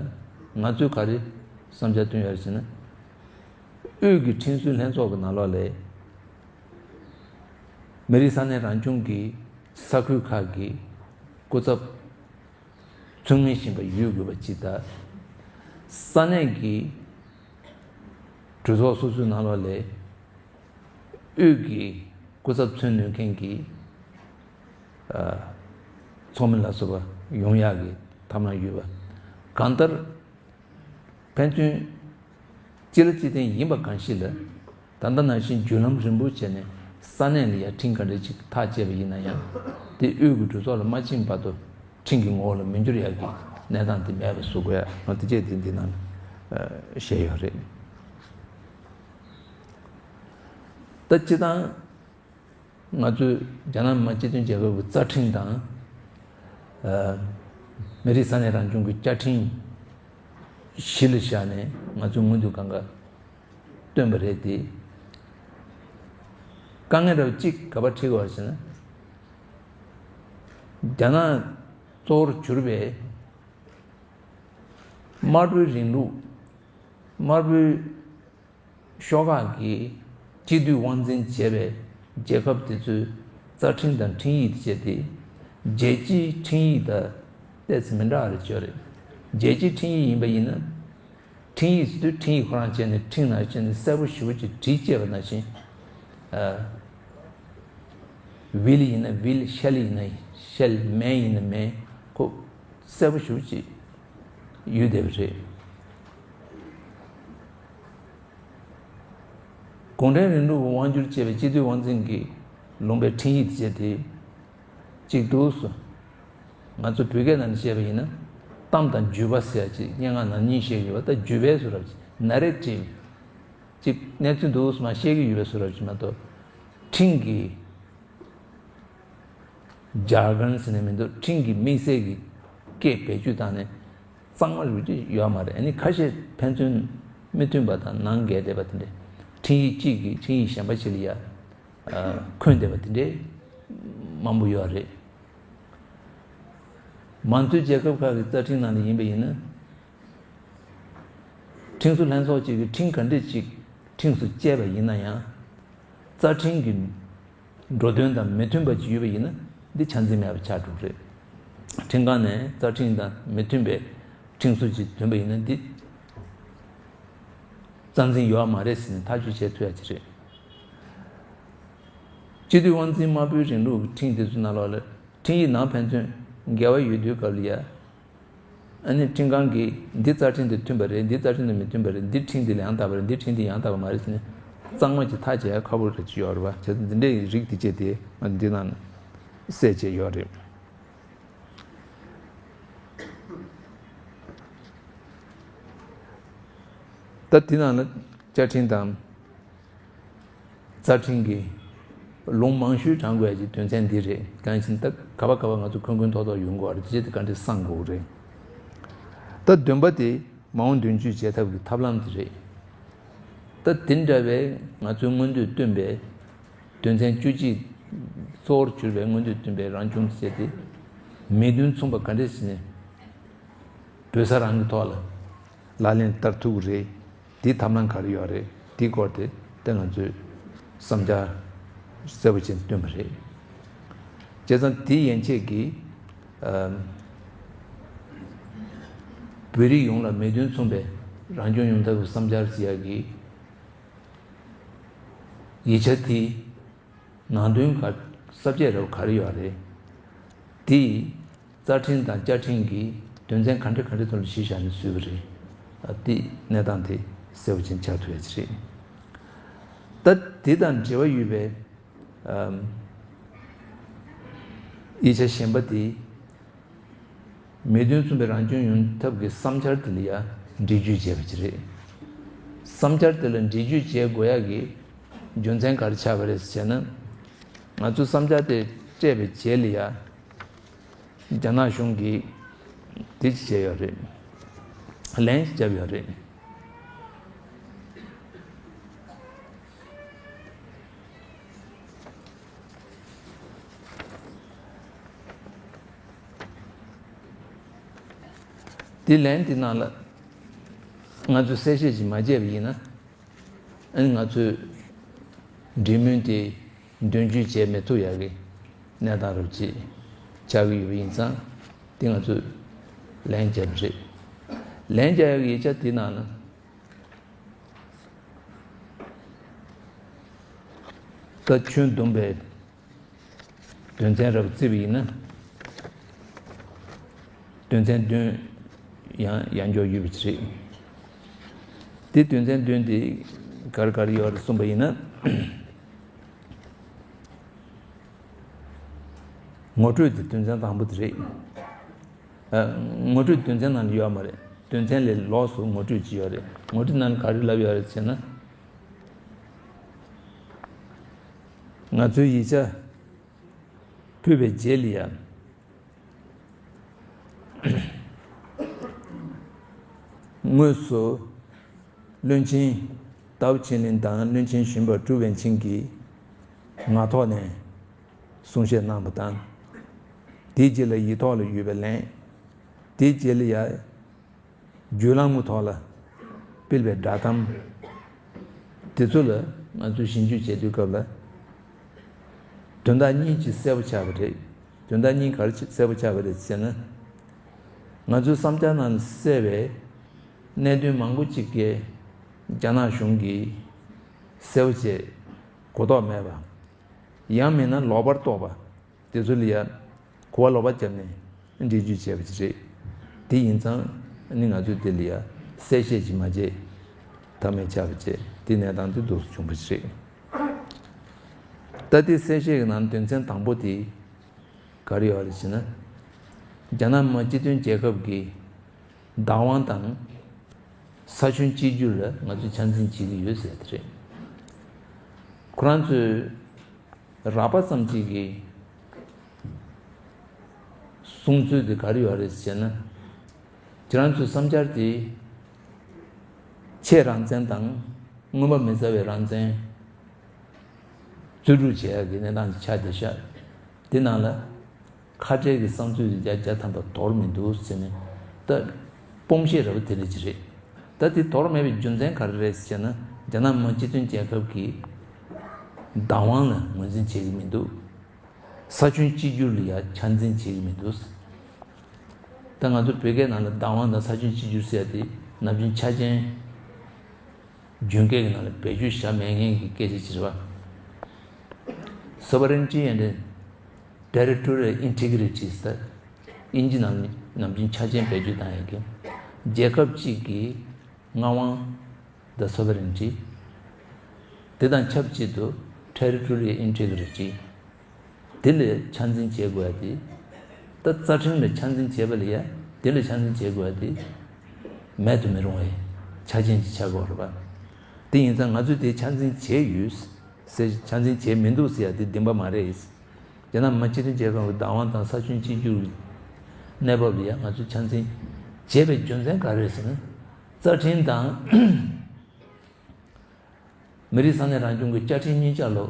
ང་ཚོས་ག་རེ་བསམ་འཆར་བཏོན་ཡོད་རེད་ཟེར་ན། དབུས་ཀྱི་ཁྲིམས་སྲོལ་ལྷན་ཚོགས་ཀྱི་ནང་ལོགས་ལ་མི་རིགས་ས་གནས་རང་སྐྱོང་གི་ས་ཁུལ་ཁག་གི་སྐུ་ཚབ་མཚན་སྙན་གཞན་པ་ཡོད་དགོས་པ་ཅིག་དང་། ས་གནས་ཀྱི་གྲོས་ཚོགས་སོ་སོའི་ནང་ལོགས་ལ་དབུས་ཀྱི་སྐུ་ཚབ་མཚོན་ནུས་མཁན་གྱི་ཨ་ཚོགས་མི་ལ་སོགས་པ་ཡོང་ཡག་གི་ཐབས་ལམ་ཡོད་པ། གང་ལྟར་ཕན་ཚུན་སྤྱི་ལ་སྤྱི་བརྟེན་ཡིན་པ་གང་ཞིག་ལ། ད་ལྟ་ནང་བཞིན་བརྒྱུད་ལམ་རིང་པོ་བྱས་ནས་ས་གནས་ལ་ཡ་ཁྲིམས་ག་འདྲ་ཅིག་ཐག་བཅད་པ་ཡིན་ན་ཡང་། དེ་དབུས་ཀྱི་གྲོས་ཚོགས་ལ་མ་ཕྱིན་བར་དུ་ཁྲིམས་ཀྱི་ངོ་བོ་ལ་མི་འགྱུར་ཡག་གི་གནས་སྟངས་དེ་མེད་པ་བཟོ་དགོས་ཡ། ང་དེ་བཅས་དེ་འདི་ནང་ལ་བཤད་ཡོད་རེད། ད་སྤྱིར་བཏང་ང་ཚོས་རྒྱ་ནག་མི་དམངས་སྤྱི་མཐུན་རྒྱལ་ཁབ་ཀྱི་རྩ་ཁྲིམས་དང་། ཨ་མི་རིགས་ས་གནས་རང་སྐྱོང་གི་བཅའ་ཁྲིམས་གཞི་ལ་བཞག་ནས་ང་ཚོས་སྔོན་དུ་གང་ག་བཏོན་པ་རེད་དེ། དཀའ་ངལ་འདྲ་བ་གཅིག་ག་པར་འཕྲད་ཀྱི་ཡོད་ཟེར་ན། རྒྱ་ནག་གཙོ་བོར་གྱུར་པའི་དམར་པོའི་རིང་ལུགས། དམར་པོའི་ཤོག་ཁག་གིས་སྤྱི་འཐུས་དབང་འཛིན་བྱས་པའི་རྒྱལ་ཁབ་དེ་ཚོའི་རྩ་ཁྲིམས་དང་ཁྲིམས་ཡིག་དེ་བྱས་ཏེ། རྒྱལ་སྤྱིའི་ཁྲིམས་ཡིག་དང་ཏོག་ཙམ་མི་འདྲ་བ་རེ་ཅིག་ཡོད་རེད། རྒྱལ་སྤྱིའི་ཁྲིམས་ཡིག་ཡིན་པ་ཡིན་ན། ཁྲིམས་ཡིག་ཟེར་དུས་ཁྲིམས་ཡིག་ཁོ་རང་བྱས་ནས་ཁྲིམས་ནང་བྱས་ནས་གསལ་པོ་ཞེ་པོ་ཅིག་བྲིས་བཅད་པ་ནང་བཞིན། ཨ་ཝིལ་ཡིན་ན་ཝིལ། ཤལ་ཡིན་ན་ཤལ། མེན་ཡིན་ན་མེན། ཁོ་གསལ་པོ་ཞེ་པོ་ཅིག་ཡོད་བསྡད་པ་རེད། གུང་ཁྲན་རིང་ལུགས་ཀྱི་དབང་སྒྱུར་བྱས་པའི་སྤྱི་འཐུས་དབང་འཛིན་གྱི་ལུང་པའི་ཁྲིམས་ཡིག་དེ་བྱས་ཏེ། གཅིག་འདུག་སོ། ང་ཚོ་བོད་སྐད་ནང་ནས་བཤད་པ་ཡིན་ན། གཏམ་དང་བརྒྱུད་པ་ཟེར་ཡ་ཅིག་སྙན་ངག་ནང་གཉིས་བཤད་ཀྱི་ཡོད་པ། ད་བརྒྱུད་པའི་བཟོ་འདྲ་ཅིག་ནེ་རེ་ཊིབ་ཅིག་གནས་ཚུལ་འདུག་སོ་མ་བཤད་ཀྱི་ཡོད་པའི་བཟོ་འདྲ་ཅིག་མ་གཏོགས། ཁྲིམས་ཀྱི་ ཇར་གོན་ཟེར་ནས་མི་འདུག་ཁྲིམས་ཀྱི་དམིགས་བསལ་གྱི་སྐད་བེད་སྤྱོད་བཏང་ནས་གཙང་མ་རུ་ཅིག་ཡོད་མ་རེད། ཨ་ནི་ཁ་ཤས་ཕན་ཚུན་མི་མཐུན་པ་དང་ནང་འགལ་བསྡད་པ་དེ་འདྲས། ཁྲིམས་ཡིག་གཅིག་གིས་ཁྲིམས་ཡིག་གཞན་པ་ཞིག་ལ་ཡ་འཁོན་བསྡད་པ་དེ་འདྲས་མང་པོ་ཡོད་རེད། མང་གཙོའི་རྒྱལ་ཁབ་ཁག་གི་རྩ་ཁྲིམས་ནང་ལ་ཡིན་པ་ཡིན་ན། ཁྲིམས་བཟོ་ལྷན་ཚོགས་གཅིག་གིས་ཁྲིམས་ག་འདྲས་ཅིག་ཁྲིམས་སུ་བཅད་པ་ཡིན་ན་ཡང་། རྩ་ཁྲིམས་ཀྱི་འགྲོ་དོན་དང་མི་མཐུན་པ་ཅིག་ཡོད་པ་ཡིན་ན་འདི་ཆ་འཛིན་མེད་པ་ཆགས་འགྲོ་གི་རེད། ཁྲིམས་ཁང་ནས་རྩ་ཁྲིམས་དང་མི་མཐུན་པའི་ཁྲིམས་སྲོལ་ཅིག་ཐོན་པ་ཡིན་ན་འདི་རྩ་འཛིན་ཡོད་མ་རེད་ཟེར་ནས་ཐག་གཅོད་བྱེད་ཐུབ་ཡ་ཅིག་རེད། སྤྱི་འཐུས་དབང་འཛིན་དམར་པོའི་རིང་ལུགས་ཀྱི་ཁྲིམས་དེ་ཚོའི་ནང་ལོགས་ལ་ཁྲིམས་ཡིག་ནང་ཕན་ཚུན་འགལ་བ་ཡོད་དུས་སྐབས་ལ་ཡ། ཨ་ནི་ཁྲིམས་ཁང་གིས་འདི་རྩ་ཁྲིམས་དང་མཐུན་པ་རེད། འདི་རྩ་ཁྲིམས་དང་མི་མཐུན་པ་རེད། འདི་ཁྲིམས་འདི་ལ་ཡང་དག་པ་རེད། འདི་ཁྲིམས་འདི་ཡང་དག་པ་མ་རེད་ཟེར་ནས་གཙང་མ་གཅིག་ཐག་བཅད་ཡ་ཁག་པོ་རེད་ཅིག་ཡོད་རེད་བ། བྱས་ཙང་འདི་འདྲའི་རིགས་དེ་བཅས་དེ་ང་འདི་ནང་ནས་གསལ་བྱས་ཡོད་རེད། ད་འདི་ནང་ལ་བཅའ་ཁྲིམས་དང་། རྩ་ཁྲིམས་ཀྱི་ལུང་མང་ཤོས་དྲངས་དགོས་ཡ་གི་དོན་ཚན་འདི་རེད། གང་ཡིན་ཟེར་ན་ད་ག་པ་ག་པ་ང་ཚོ་འཁོན་འཁོན་ཐོག་ཐོག་ཡོང་དགོས་རེད། དེ་ཅི་དེ་ག་འདྲས་བསམ་དགོས་རེད། ད་བདུན་པ་དེ་མ་འོངས་མདུན་སྐྱོད་བྱེད་ཐབས་ཀྱི་ཐབས་ལམ་དེ་རེད། ད་དེ་འདྲ་བའི་ང་ཚོའི་མངོན་འདོད་བསྟུན་པའི་དོན་ཚན་བཅུ་གཅིག་གཙོ་བོར་གྱུར་པའི་མངོན་འདོད་བསྟུན་པའི་རང་སྐྱོང་བྱས་ཏེ་མི་དོན་མཚུངས་པ་ག་འདྲས་ཟེར་ནས་བོད་ས་རང་གི་ཐོག་ལ། ལག་ལེན་བསྟར་ཐུབ་ཀྱི་རེད། དེའི་ཐབས་ལམ་ག་རེ་ཡོད་རེད། དེའི་སྐོར་དེ་ད་ང་ཚོས་བསམ་འཆར་གསལ་པོ་ཅན་བཏོན་པ་རེད། བྱས་ཙང་དེ་ཡན་ཆད་ཀྱིས་ཨམ་བོད་རིགས་ཡོངས་ལ་མི་དོན་མཚུངས་པའི་རང་སྐྱོང་ཡོང་ཐབས་ཀྱི་བསམ་འཆར་ཟེར་ཡག་གི་ཡིག་ཆ་དེ། ནང་དོན་ག་ས་བཅད་རབ་ག་རེ་ཡོད་རེད། དེ་རྩ་ཁྲིམས་དང་བཅའ་ཁྲིམས་ཀྱི་དོན་ཚན་ག་འདྲ་ག་འདྲ་ཐོག་ལ་གཞི་བཞག་ནས་བཟོས་པ་རེད། ཨ་དེ་གནས་སྟངས་དེ་གསལ་པོ་ཅན་ཆགས་ཐུབ་ཡ་ཅིག་རེད། ད་དེ་དང་འབྲེལ་བ་ཡོད་པའི་ཨམ་ཡིག་ཆ་གཞན་པ་དེ། མི་དོན་མཚུངས་པའི་རང་སྐྱོང་ཡོང་ཐབས་ཀྱི་བསམ་འཆར་དེ་ལ་ཡང་འགྲེལ་བརྗོད་བྱས་པ་ཅིག་རེད། བསམ་འཆར་དེ་ལ་འགྲེལ་བརྗོད་བྱེད་དགོས་ཡག་གི་རྒྱུ་མཚན་ག་རེ་ཆགས་པ་རེད་ཟེར་ན། ང་ཚོས་བསམ་འཆར་དེ་སྤྲད་པའི་རྗེས་ལ་ཡང་རྒྱ་ནག་གཞུང་གིས་དེ་ཅིག་བྱས་ཡོད་རེད། ལན་ཞིག་བརྒྱབ་ཡོད་རེད། དེ་ལན་དེ་ནང་ལ་ང་ཚོས་གསལ་བཤད་ཅིག་མ་བྱས་པ་ཡིན་ན། ཨ་ནི་ང་ཚོས་འབྲེལ་མོལ་དེ་མདུན་སྐྱོད་བྱེད་མི་ཐུབ་ཡག་གི་གནས་སྟངས་རབ་ཅིག་ཆགས་ཀྱི་ཡོད་པ་ཡིན་ཙང་དེ་ང་ཚོས་ལན་བརྒྱབ་པ་རེད། ལན་བརྒྱབ་ཡག་གི་ཡིག་ཆ་དེ་ནང་ན། ད་ཁྱོན་བསྡོམས་པའི་དོན་ཚན་རབ་བརྩིས་པ་ཡིན་ན། དོན་ཚན་བདུན་ཡང་ཡང་འཇོག་ཡོད་པ་ཅིག་རེད། དེ་དོན་ཚན་བདུན་དེ་ག་རེ་ག་རེ་ཡོད་རེད་གསུངས་པ་ཡིན་ན། ངོ་སྤྲོད་དེ་དོན་ཚན་དང་པོ་དེ་རེད། ཨ། ངོ་སྤྲོད་དོན་ཚན་ནང་ལ་ཡོད་མ་རེད། དོན་ཚན་ལས་ལོགས་སུ་ངོ་སྤྲོད་ཅིག་ཡོད་རེད། ངོ་སྤྲོད་ནང་ལ་ག་རེ་ལབ་ཡོད་རེད་ཟེར་ན། ང་ཚོའི་ཡིག་ཆ་ཕུལ་བའི་རྗེས་ལ་ཡང་དངོས་སུ་བློན་ཆེན་ཏའོ་ཆིན་ལིན་དང་བློན་ཆེན་གཞོན་པ་ཀྲུའུ་ཝེན་ཆིན་གྱིས་ངག་ཐོག་ནས་གསུང་བཤད་གནང་བ་དང་། དེའི་རྗེས་ལ་ཡིག་ཐོག་ལ་ཡོད་པའི་ལན། དེའི་རྗེས་ལ་ཡ། བརྒྱུད་ལམ་གྱི་ཐོག་ལ་སྤེལ་བའི་བསྒྲགས་གཏམ་དེ་ཚོ་ལ་ང་ཚོས་ཞིབ་འཇུག་བྱེད་དུས་སྐབས་ལ་དོན་དག་གཉིས་ཅིག་གསལ་པོ་ཆགས་པ་རེད། དོན་དག་གཉིས་ག་རེ་གསལ་པོ་ཆགས་པ་རེད་ཟེར་ན། ང་ཚོའི་བསམ་འཆར་ནང་ལ་གསལ་བའི་གནད་དོན་མང་པོ་ཅིག་གི་རྒྱ་ནག་གཞུང་གིས་གསལ་པོ་བྱས་གོ་རྟོགས་མེད་པ། ཡང་མིན་ན་ལོག་པར་རྟོག་པ། དེ་ཚོ་ལ་ཡ་གོ་བ་ལོག་པ་བརྒྱབ་ནས་འགྲེལ་བརྗོད་བྱས་པ་ཅིག་རེད། དེ་ཡིན་ཙང་ནི་ང་ཚོས་དེ་ལ་ཡ་གསལ་བཤད་ཅིག་མ་བྱས་ཐབས་མེད་ཆགས་པ་བྱས་དེ་གནས་སྟངས་དེ་འདུག་སེ་བྱུང་བ་ཅིག་རེད། ད་ལྟའི་གསལ་བཤད་ཀྱི་ནང་དོན་ཚན་དང་པོ་དེ་ག་རེ་ཡོད་རེད་ཟེར་ན། རྒྱ་ནག་མི་དམངས་སྤྱི་མཐུན་རྒྱལ་ཁབ་ཀྱི་བདག་དབང་དང་ས་ཁྱོན་གཅིག་གྱུར་ལ་ང་ཚོས་ཆ་འཛིན་བྱེད་ཀྱི་ཡོད་ཟེར་དེ་རེད། ཁོ་རང་ཚོས་རགས་པ་ཙམ་ཅིག་གིས་ གསུང་ཚུལ་དེ་ག་རེ་ཡོད་རེད་ཟེར་ན། ཁྱེད་རང་ཚོའི་བསམ་འཆར་དེ་ཆེས་རང་བཙན་དང་མངོན་པ་མི་གསལ་བའི་རང་བཙན། རྩོད་སྒྲུབ་བྱེད་ཡག་གི་གནས་སྟངས་ཤིག་ཆགས་བསྡད་ཤག་དེ་ནང་ལ་ཁ་བྲལ་གྱི་བསམ་ཚུལ་དེ་བརྒྱ་ཆ་བརྒྱ་ཐམ་པ་དོར་མི་འདུག་ཟེར་ནས། ད་སྤོམ་བཤད་ར་བ་དེ་འདྲ་ཅིག་རེད། ད་དེ་དོར་མེད་པའི་རྒྱུ་མཚན་ག་རེ་རེད་ཟེར་ན། རྒྱ་ནག་མི་དམངས་སྤྱི་མཐུན་རྒྱལ་ཁབ་ཀྱི་བདག་དབང་ལ་ངོས་འཛིན་བྱེད་ཀྱི་མི་འདུག་ས་ཁྱོན་གཅིག་གྱུར་ལ་ཡང་ཆ་འཛིན་བྱེད་ཀྱི་མི་འདུག་ད་ང་ཚོ་བོད་སྐད་ནང་ལ་བདག་དབང་དང་ས་ཁྱོན་གཅིག་གྱུར་ཟེར་ཡ་དེ་ནམ་རྒྱུན་ཆ་རྐྱེན་རྒྱུན་སྐད་ཀྱི་ནང་ལ་བེད་སྤྱོད་བྱ་མེད་མཁན་གྱི་སྐད་ཆ་ཅིག་རེད་པ། Sovereignty and territorial integrities ད་དབྱིན་ཇི་ནང་ནམ་རྒྱུན་ཆ་རྐྱེན་བེད་སྤྱོད་བཏང་ཡ་གི། རྒྱལ་ཁབ་གཅིག་གི་མངའ་དབང་the sovereignty དེ་དང་ཆབས་ཅིག་ཏུ་territorial integrity དེ་ལ་ཆ་འཛིན་བྱེད་དགོས་ཡ་དེ། ད་རྩ་ཁྲིམས་ལ་ཆ་འཛིན་བྱེད་པ་ལ་ཡ་དེ་ལ་ཆ་འཛིན་བྱེད་དགོས་ཡ་དེ་མེད་དུ་མི་རུང་བའི་ཆ་རྐྱེན་ཅིག་ཆགས་ཀྱི་ཡོད་རེད་པ། དེ་ཡིན་ཙང་ང་ཚོས་དེ་ཆ་འཛིན་བྱས་ཡོད་ཟེར། ཆ་འཛིན་བྱས་མི་འདུག་ཟེར་ཡ་དེ་བདེན་པ་མ་རེད། རྒྱ་ནག་མི་དམངས་སྤྱི་མཐུན་རྒྱལ་ཁབ་ཀྱི་བདག་དབང་དང་ས་ཁྱོན་གཅིག་གྱུར་གྱི་གནས་བབ་ལ་ཡང་ང་ཚོས་ཆ་འཛིན་བྱས་པའི་རྒྱུ་མཚན་ག་རེ་རེད་ཟེར་ན། རྩ་ཁྲིམས་དང་མི་རིགས་ས་གནས་རང་སྐྱོང་གི་བཅའ་ཁྲིམས་གཉིས་ཆ་ལོ་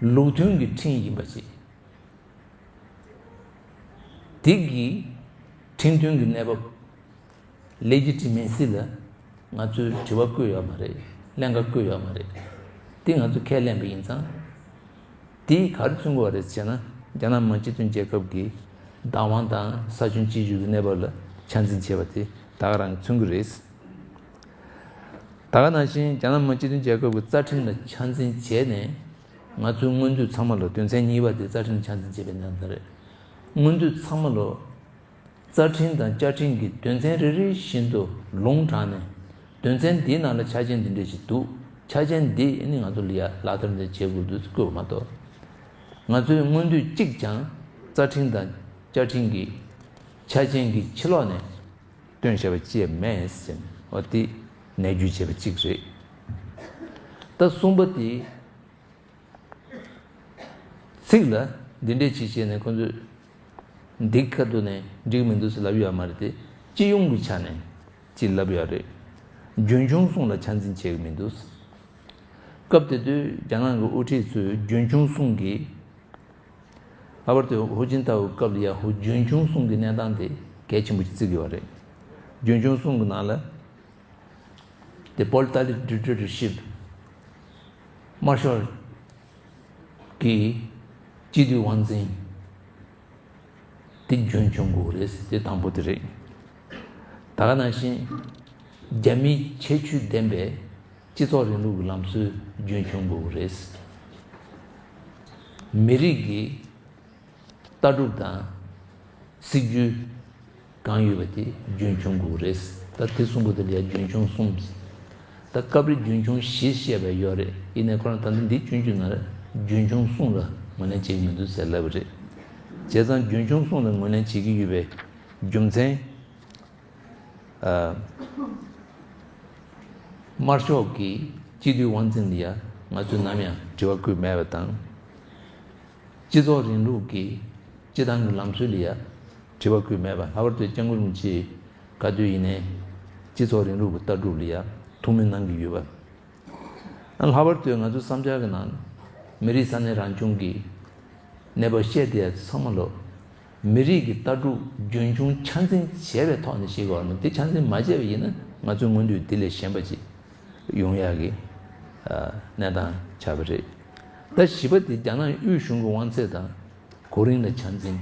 ལུགས་མཐུན་གྱི་ཁྲིམས་ཡིན་པ་ཞིག་དེ་གི་ཁྲིམས་མཐུན་གྱི་གནས་བབ། Legitimacy ལ་ང་ཚོས་དྲི་བ་བཀོད་ཡོད་མ་རེད། ཀླན་ཀ་བཀོད་ཡོད་མ་རེད། དེ་ང་ཚོས་ཁས་ལེན་པ་ཡིན་ཙང་། དེས་ག་རེ་མཚོན་གྱི་ཡོད་རེད་ཟེར་ན། རྒྱ་ནག་མི་དམངས་སྤྱི་མཐུན་རྒྱལ་ཁབ་ཀྱི་བདག་དབང་དང་ས་ཁྱོན་གཅིག་གྱུར་གྱི་གནས་བབ་ལ་ཆ་འཛིན་བྱས་པ་དེ་ད་ག་རང་གིས་མཚོན་གྱི་རེད། ད་ག་ནང་བཞིན་རྒྱ་ནག་མི་དམངས་སྤྱི་མཐུན་རྒྱལ་ཁབ་ཀྱི་རྩ་ཁྲིམས་ལ་ཆ་འཛིན་བྱས་ནས། ང་ཚོའི་མངོན་འདོད་ཚང་མ་ལ། དོན་ཚན་གཉིས་པ་དེ་རྩ་ཁྲིམས་ལ་ཆ་འཛིན་བྱས་པའི་གནས་སྟངས་རེད། མངོན་འདོད་ཚང་མ་ལ། རྩ་ཁྲིམས་དང་བཅའ་ཁྲིམས་ཀྱི་དོན་ཚན་རེ་རེ་བཞིན་དུ་ལུང་དྲངས་ནས། དོན་ཚན་འདིའི་ནང་ལ་ཆ་རྐྱེན་འདི་འདྲ་ཞིག་འདུག་ཆ་རྐྱེན་འདི་ནི་ང་ཚོ་ལ་ཡ་ལག་བསྟར་འདི་བྱེད་དགོས་འདུག་བཀོད་པ་མ་གཏོགས། ང་ཚོའི་མངོན་འདོད་གཅིག་ཀྱང་རྩ་ཁྲིམས་དང་བཅའ་ཁྲིམས་ཀྱི་ཆ་རྐྱེན་གྱི་ཕྱི་ལོགས་ནས་བཏོན་བཞག་པ་ཅི་ཡང་མེད་ཟེར་ནས། འོ་དེ་ནས་བརྗོད་བྱས་པ་གཅིག་རེད། ད་གསུམ་པ་དེ། ཚིག་ལ་འདི་འདྲས་ཅིག་བྱས་ནས་ཁོ་ཚོས་འདི་ཁ་ཐུག་ནས་འགྲིག་མི་འདུག་ཟེར་ལབ་ཡོད་མ་རེད་དེ། སྤྱི་ཡོངས་ཀྱི་ཆ་ནས་ཅིག་ལབ་ཡོད་རེད། རྒྱུན་འཁྱོངས་གསུམ་ལ་ཆ་འཛིན་བྱེད་ཀྱི་མི་འདུག་སྐབས་དེ་དུས་རྒྱ་ནག་གི་དབུ་ཁྲིད་ཚོས་རྒྱུན་འཁྱོངས་གསུམ་གྱི། ལྷག་པར་དུ་ཧུའུ་ཅིན་ཐའོའི་སྐབས་ལ་ཡང་ཧུའུ་རྒྱུན་འཁྱོངས་གསུམ་གྱི་གནས་སྟངས་དེ་གལ་ཆེན་པོ་ཞིག་བརྩི་གི་ཡོད་རེད། རྒྱུན་འཁྱོངས་གསུམ་གྱི་ནང་ལ། དེ་པོ་ལི་ཏཱ་ལི་ཌིག་ཊེ་ཊར་ཤིབ། དམར་ཤོག་གི་སྤྱི་འཐུས་དབང་འཛིན། དེ་རྒྱུན་འཁྱོངས་དགོས་རེད། དེ་དང་པོ་དེ་རེད། ད་ག་ནང་བཞིན་རྒྱ་མིའི་ཁྱད་ཆོས་ལྡན་པའི་སྤྱི་ཚོགས་རིང་ལུགས་ཀྱི་ལམ་སྲོལ་རྒྱུན་འཁྱོངས་དགོས་རེད། མི་རིགས་ཀྱི་ལྟ་གྲུབ་དང་སྲིད་ཇུས་གང་ཡོད་པ་དེ་རྒྱུན་འཁྱོངས་དགོས་རེད། ད་དེ་གསུམ་པོ་དེ་ལ་ཡང་རྒྱུན་འཁྱོངས་གསུམ། ད་སྐབས་རེ་རྒྱུན་འཁྱོངས་བཞི་བཤད་པ་ཡོད་རེད། ཡིན་ནའི་ཁོ་རང་ད་ལྟ་འདི་སྐྱོན་བརྗོད་ནང་ལ་རྒྱུན་འཁྱོངས་གསུམ་ལ་ངོས་ལེན་བྱེད་ཀྱི་མི་འདུག་ཟེར་ལབ་པ་རེད། བྱས་ཙང་རྒྱུན་འཁྱོངས་གསུམ་ལ་ངོས་ལེན་བྱེད་ཀྱི་ཡོད་པའི་རྒྱུ་མཚན། ཨ། དམར་ཤོག་གི་སྤྱི་འཐུས་དབང་འཛིན་ལ་ཡང་ང་ཚོས་ནམ་ཡང་དྲི་བ་བཀོད་མེད་པ་དང་། སྤྱི་ཚོགས་རིང་ལུགས་ཀྱི་སྤྱི་བཏང་གི་ལམ་སྲོལ་ལ་ཡང་དྲི་བ་བཀོད་མེད་པ། ལྷག་པར་དུ་སྐྱབས་མགོན་རིན་པོ་ཆེས་ག་དུས་ཡིན་ནའི་སྤྱི་ཚོགས་རིང་ལུགས་ཀྱི་ལྟ་གྲུབ་ལ་ཡང་ཐུགས་སྨོན་གནང་གི་ཡོད་པ། ལྷག་པར་དུ་ང་ཚོའི་བསམ་འཆར་གྱི་ནང་མི་རིགས་ས་གནས་རང་སྐྱོང་གི་གནས་བབ་བཤད་བསྡད་ཡ་ཚང་མ་ལོ། མི་རིགས་ཀྱི་ལྟ་གྲུབ་རྒྱུན་འཁྱོངས་ཆ་འཛིན་བྱས་པའི་ཐོག་ནས་བཤད་དགོས་པ་རེད། དེ་ཆ་འཛིན་མ་བྱས་པ་ཡིན་ན་ང་ཚོའི་མངོན་འདོད་དེ་ལས་གཞན་པ་ཅིག་ཡོང་ཡག་གི་ཨ་གནས་སྟངས་ཆགས་པ་རེད། ད་བཞི་པ་དེ་རྒྱ་ནག་དབུས་གཞུང་གི་དབང་ཚད་དང་གོ་རིམ་ལ་ཆ་འཛིན།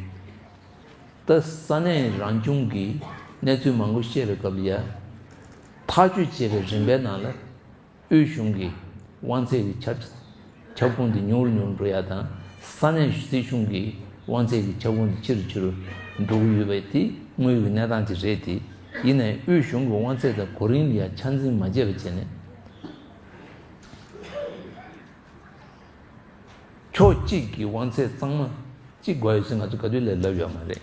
ད་ས་གནས་རང་སྐྱོང་གི་གནས་ཚུལ་མང་པོ་བཤད་པའི་སྐབས་ལ་ཡ། ཐག་གཅོད་བྱས་པའི་རིམ་པའི་ནང་ལ། དབུས་གཞུང་གི་དབང་ཚད་ཀྱི་ཁྱབ་ཁྱབ་ཁོངས་དེ་ཉུང་རུ་ཉུང་རུ་འགྲོ་ཡ་དང་། ས་གནས་སྲིད་གཞུང་གི་དབང་ཚད་ཀྱི་ཁྱབ་ཁོངས་དེ་ཆེ་རུ་ཆེ་རུ་འགྲོ་གི་ཡོད་པ་དེ་དངོས་ཡོད་ཀྱི་གནས་སྟངས་ཅིག་རེད་དེ། ཡིན་ནའི་དབུས་གཞུང་གི་དབང་ཚད་དང་གོ་རིམ་ལ་ཡང་ཆ་འཛིན་མ་བྱས་པ་བྱས་ནས། ཕྱོགས་གཅིག་གི་དབང་ཚད་གཙང་མ་གཅིག་དགོས་ཡོད་ཟེར་ང་ཚོ་ག་དུས་ལས་ལབ་ཡོད་མ་རེད།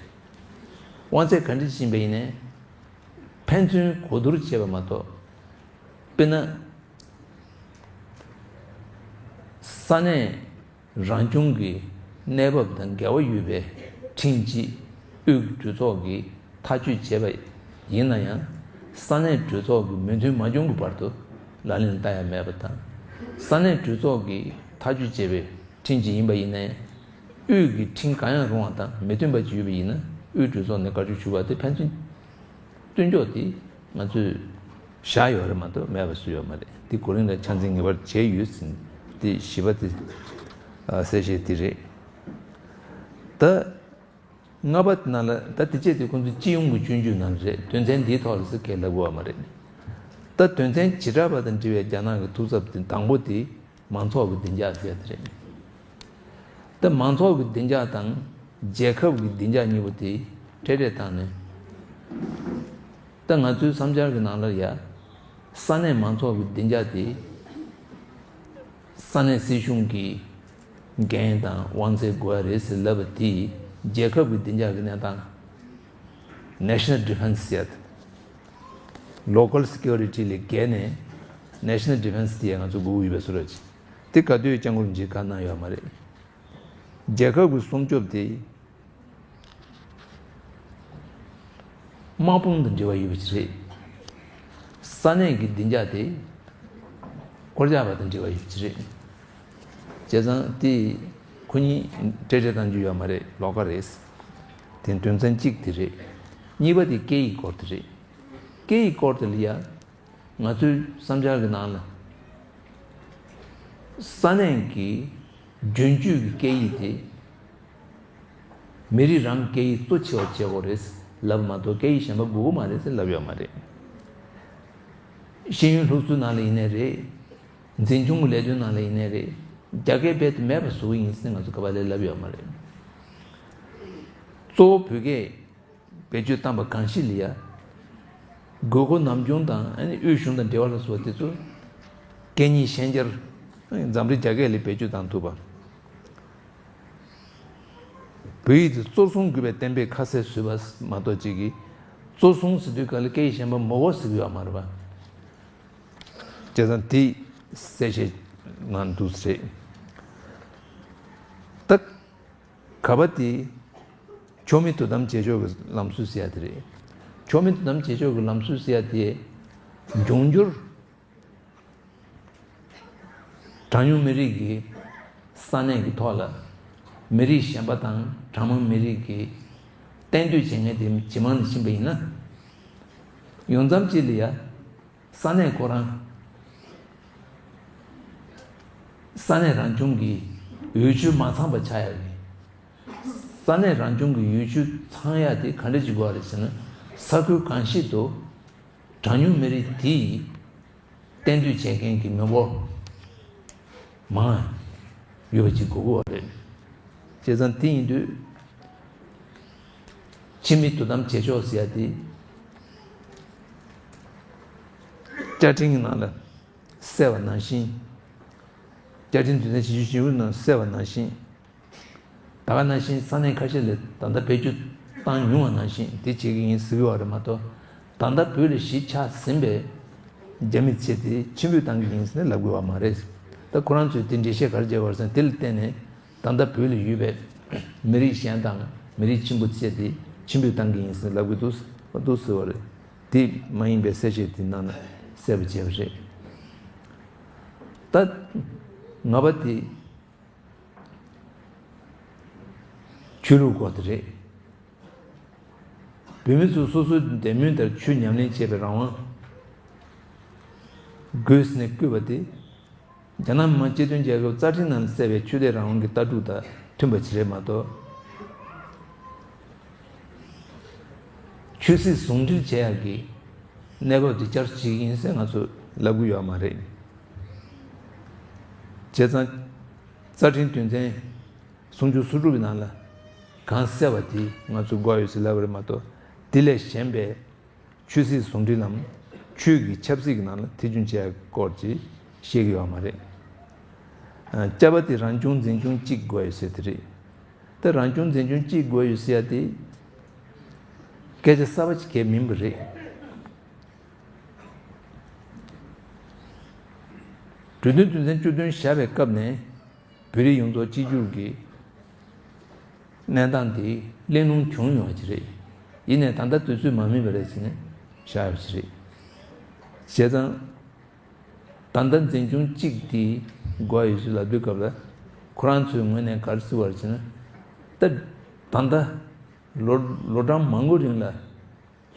དབང་ཚད་ག་འདྲ་ཞིག་ཡིན་པ་ཡིན་ནའི་ཕན་ཚུན་གོ་བསྡུར་བྱས་པ་མ་གཏོགས། དཔེར་ན། ས་གནས་རང་སྐྱོང་གི་གནས་བབ་དང་འགལ་བ་ཡོད་པའི་ ཁྲིམས་ཀྱིས་དབུས་ཀྱི་གྲོས་ཚོགས་ཀྱིས་ཐག་གཅོད་བྱས་པ་ཡིན་ན་ཡང་། ས་གནས་གྲོས་ཚོགས་ཀྱི་མོས་མཐུན་མ་བྱུང་གི་བར་དུ་ལག་ལེན་བསྟར་ཡ་མེད་པ་དང་། ས་གནས་གྲོས་ཚོགས་ཀྱིས་ཐག་གཅོད་བྱས་པའི་ཁྲིམས་ཀྱིས་ཡིན་པ་ཡིན་ན་ཡང་། དབུས་ཀྱི་ཁྲིམས་གང་ཡང་རུང་བ་དང་མི་མཐུན་པ་ཅིག་ཡོད་པ་ཡིན་ན། དབུས་གྲོས་ཚོགས་ནས་བཀའ་འཁྲོལ་ཞུ་བ་དེ་ཕན་ཚུན་བསྟུན་ཕྱོགས་དེ་ང་ཚོས་བཞག་ཡོད་རེད་མ་གཏོགས་མེད་པ་བཟོས་ཡོད་མ་རེད། དེ་གོ་རིམ་ལ་ཆ་འཛིན་ངེས་པར་བྱས་ཡོད་ཟིན། དེ་བཞི་པ་དེ་གསལ་བཤད་དེ་རེད། ད་ལྔ་པ་དེ་ནང་ལ། ད་དེ་བྱས་ཏེ་ཁོང་ཚོ་སྤྱི་ཡོངས་ཀྱི་སྤྱོད་འཇུག་ནང་རེད། དོན་ཚན་འདིའི་ཐོག་ལ་ཟེར་གང་ལབ་དགོས་པ་མ་རེད། ད་དོན་ཚན་བྱེ་བྲག་པ་དང་འབྲེལ་བའི་རྒྱ་ནག་གི་ཐུགས་འཚབ་དེ་དང་པོ་དེ་མང་ཚོགས་ཀྱི་བདེ་འཇགས་ཟེར་ཡ་དེ་རེད། ད་མང་ཚོགས་ཀྱི་བདེ་འཇགས་དང་རྒྱལ་ཁབ་ཀྱི་བདེ་འཇགས་གཉིས་པོ་དེ་འཕྲལ་སེལ་བཏང་ནས། ད་ང་ཚོའི་བསམ་འཆར་གྱི་ནང་ལ་ཡ། ས་གནས་མང་ཚོགས་ཀྱི་བདེ་འཇགས་དེ་ས་གནས་སྲིད་གཞུང་གི་འགན་དང་དབང་ཚད་དགོས་པ་རེད་ཟེར་ལབ་པ་དེ་རྒྱལ་ཁབ་ཀྱི་བདེ་འཇགས་ཀྱི་གནས་སྟངས། National Defense ཡ། Local Security ལས་བརྒལ་ནས་National Defense དེ་ཡ་ང་ཚོ་དགོས་ཀྱི་ཡོད་པའི་བཟོ་འདྲ་ཅིག། དེ་ག་དུས་སྐྱབས་མགོན་རིན་པོ་ཆེས་བཀའ་གནང་ཡོད་མ་རེད། རྒྱལ་ཁབ་ཀྱི་སྲུང་སྐྱོབ་དེ་དམག་དཔུང་དང་འབྲེལ་བ་ཡོད་པ་ཞིག་རེད། ས་གནས་ཀྱི་བདེ་འཇགས་དེ་སྐོར་རྒྱག་པ་དང་འབྲེལ་བ་ཡོད་པ་ཞིག་རེད། བྱས་ཙང་དེ་ཁོ་གཉིས་འཕྲལ་སེལ་གཏང་རྒྱུ་ཡོད་མ་རེད། ལོགས་ཀ་རེད། དེ་དོན་ཚན་གཅིག་དེ་རེད། གཉིས་པ་དེ་སྐད་ཡིག་སྐོར་དེ་རེད། སྐད་ཡིག་སྐོར་དེ་ལ་ཡ། ང་ཚོའི་བསམ་འཆར་གྱི་ནང་ལ། ས་གནས་ཀྱི་རྒྱུན་སྤྱོད་ཀྱི་སྐད་ཡིག་དེ་མི་རིགས་རང་སྐད་ཡིག་གཙོ་ཆེ་བ་བྱེད་དགོས་རེད་ལབ་མ་གཏོགས། སྐད་ཡིག་གཞན་པ་དགོས་ཀྱི་མ་རེད་ཟེར་ལབ་ཡོད་མ་རེད། ཤེས་ཡོན་སློབ་གསོའི་ནང་ལ་ཡིན་ནའི་རེད། འཛིན་སྐྱོང་གི་ལས་དོན་ནང་ལ་ཡིན་ནའི་རེད། རྒྱ་སྐད་རྦད་དེ་མེད་པ་བཟོ་གི་ཡིན་ཟེར་ང་ཚོ་ག་པ་ལས་ལབ་ཡོད་མ་རེད། གཙོ་བོ་བོད་སྐད་བེད་སྤྱོད་བཏང་པ་གང་ཞིག་ལ་ཡ། དགོས་མཁོ་ནམ་བྱུང་དང་། ཨ་ནི་དབུས་གཞུང་དང་འབྲེལ་བ་ལ་སོགས་པ་དེ་ཚོ་སྐད་གཉིས་ཤན་སྦྱར། འཛམ་གླིང་རྒྱ་སྐད་ལ་བེད་སྤྱོད་བཏང་ཐུབ་པ། བོད་ཡིག་དེ་གཙོར་བཟུང་དགོས་པའི་གཏན་འབེབས་ཁ་གསལ་བཟོས་པ་མ་གཏོགས། གཅིག་གིས་གཙོར་བཟུང་ཟེར་དུས་ག་ལ་སྐད་ཡིག་གཞན་པ་མི་དགོས་ཟེར་གྱི་ཡོད་མ་རེད་པ། བྱས་ཙང་དེ་གསལ་བཤད་ང་འདུག་ཟེར། ད་ག་པ་དེ་ཕྱོགས་མེད་དོ་དམ་བྱེད་ཕྱོགས་ཀྱི་ལམ་སྲོལ་ཟེར་ཡ་དེ་རེད། ཕྱོགས་མེད་དོ་དམ་བྱེད་ཕྱོགས་ཀྱི་ལམ་སྲོལ་ཟེར་ཡ་དེ་འབྱུང་འགྱུར་གྲངས་ཉུང་མི་རིགས་ཀྱི་ས་གནས་ཀྱི་ཐོག་ལ་མི་རིགས་གཞན་པ་དང་གྲངས་མང་མི་རིགས་ཀྱི་གཏན་སྡོད་བྱེད་མཁན་དེ་ཇེ་མང་དུ་ཕྱིན་པ་ཡིན་ན། ཡོང་མཚམས་གཅིག་ལ་ཡ། ས་གནས་ཁོ་རང་ས་གནས་རང་སྐྱོང་གི་འོས་ཆོས་མ་ཚང་པ་ཆགས་ཡ་རེད། ས་གནས་རང་སྐྱོང་གི་འོས་ཆོས་ཚང་ཡ་དེ་ག་འདྲ་ཅིག་དགོས་པ་རེད་ཟེར་ན། ས་ཁུལ་གང་ཞིག་ཏུ་གྲངས་ཉུང་མི་རིགས་དེ་ཡི་གཏན་སྡོད་བྱེད་མཁན་གྱི་མི་འབོར་མང་ཡོད་པ་ཅིག་དགོས་ཀྱི་ཡོད་རེད། བྱས་ཙང་དེ་ཡིན་དུས་ཕྱོགས་མེད་དོ་དམ་བྱེད་ཕྱོགས་ཟེར་ཡ་དེ་བཅའ་ཁྲིམས་ཀྱི་ནང་ལ་གསལ་བ་ནང་བཞིན། བཅའ་ཁྲིམས་དོན་ཚན་བཞི་བཅུ་ཞེ་དགུ་ནང་གསལ་བ་ནང་བཞིན། ད་ག་ནང་བཞིན་ས་གནས་ཁ་ཤས་ལ་ད་ལྟ་བེད་སྤྱོད་བཏང་མྱོང་བ་ནང་བཞིན་དེ་བྱེད་ཀྱི་ཡིན་ཟེར་གྱི་ཡོད་རེད་མ་གཏོགས། ད་ལྟ་བོད་ལ་གཞིས་ཆགས་ཟིན་པའི་རྒྱ་མི་ཚོ་དེ་ཕྱིར་འབུད་བཏང་གི་ཡིན་ཟེར་ནས་ལབ་དགོས་པ་མ་རེད། ད་ཁོ་རང་ཚོས་དེ་འགྲེལ་བཤད་ག་རེ་བྱས་པ་རེད་ཟེར་ན། དེ་ལ་བརྟེན་ནས་ད་ལྟ་བོད་ལ་ཡོད་པའི་མི་རིགས་གཞན་དང་མི་རིགས་ཆེན་པོ་ཚོ་དེ་ཕྱིར་འབུད་བཏང་གི་ཡིན་ཟེར་ལབ་ཀྱི་འདུག་འདུག་ཟེར་བ་རེད། དེ་མ་ཡིན་པའི་གསལ་བཤད་དེ་ནང་ན་གསལ་པོ་བྱས་པ་རེད། ད་ལྔ་པ་དེ། ཆོས་ལུགས་སྐོར་དེ་རེད། བོད་མི་ཚོས་སོ་སོའི་འདོད་མོས་ལྟར་ཆོས་ཉམས་ལེན་བྱེད་པའི་རང་དབང་དགོས་ཟེར་ནས་བཀོད་པ་དེ། རྒྱ་ནག་མི་དམངས་སྤྱི་མཐུན་རྒྱལ་ཁབ་རྩ་ཁྲིམས་ནང་གསལ་བའི་ཆོས་དད་རང་དབང་གི་ལྟ་གྲུབ་དང་མཐུན་པ་ཞིག་རེད་མ་གཏོགས། ཆོས་སྲིད་ཟུང་འབྲེལ་བྱེད་ཡག་གི་གནས་བབ་དེ་བསྐྱར་གསོ་བྱེད་ཀྱི་ཡིན་ཟེར་ང་ཚོས་ལབ་ཀྱི་ཡོད་མ་རེད། བྱས་ཙང་། རྩ་ཁྲིམས་དོན་ཚན་སུམ་ཅུ་སོ་དྲུག་གི་ནང་ལ་གང་གསལ་བ་དེ་ང་ཚོས་དགོས་ཡོད་ཟེར་ལབ་པ་རེད་མ་གཏོགས། དེ་ལས་གཞན་པའི་ཆོས་སྲིད་ཟུང་འབྲེལ་ལམ་ཆོས་ཀྱི་ཆབ་སྲིད་ཀྱི་ནང་ལ་ཐེ་བྱུས་བྱེད་ཡག་སྐོར་ཅིག་བཤད་ཀྱི་ཡོད་མ་རེད། ཨ། བཅའ་པ་དེ་རང་སྐྱོང་འཛིན་སྐྱོང་གཅིག་དགོས་ཡོད་ཟེར་དེ་རེད། ད་རང་སྐྱོང་འཛིན་སྐྱོང་གཅིག་དགོས་ཡོད་ཟེར་ཡ་དེ་སྐད་ཆ་གསར་པ་ཅིག་གང་ཡང་མིན་པ་རེད། གྲོས་མཐུན་དོན་ཚན་བཅུ་བདུན་བཞག་པའི་སྐབས་ནས། བོད་རིགས་ཡོངས་རྫོགས་གཅིག་གྱུར་གྱི་ གནས་སྟངས་དེ་གླེང་སློང་བྱུང་ཡོང་བ་ཅིག་རེད། ཡིན་ནའི་ད་ལྟ་དུས་ཚོད་མ་སྨིན་པ་རེད་ཟེར་ནས་བཞག་ཡོད་པ་ཅིག་རེད། བྱས་ཙང་། ད་ལྟ་འཛིན་སྐྱོང་གཅིག་དེ་དགོས་ཡོད་ཚུལ་ལབ་དུས་སྐབས་ལ། ཁོ་རང་ཚོའི་ངོས་ནས་ག་རེ་ཟེར་བ་རེད་ཟེར་ན། ད་ད་ལྟ་ལོ་ལོ་གྲངས་མང་པོ་རིང་ལ་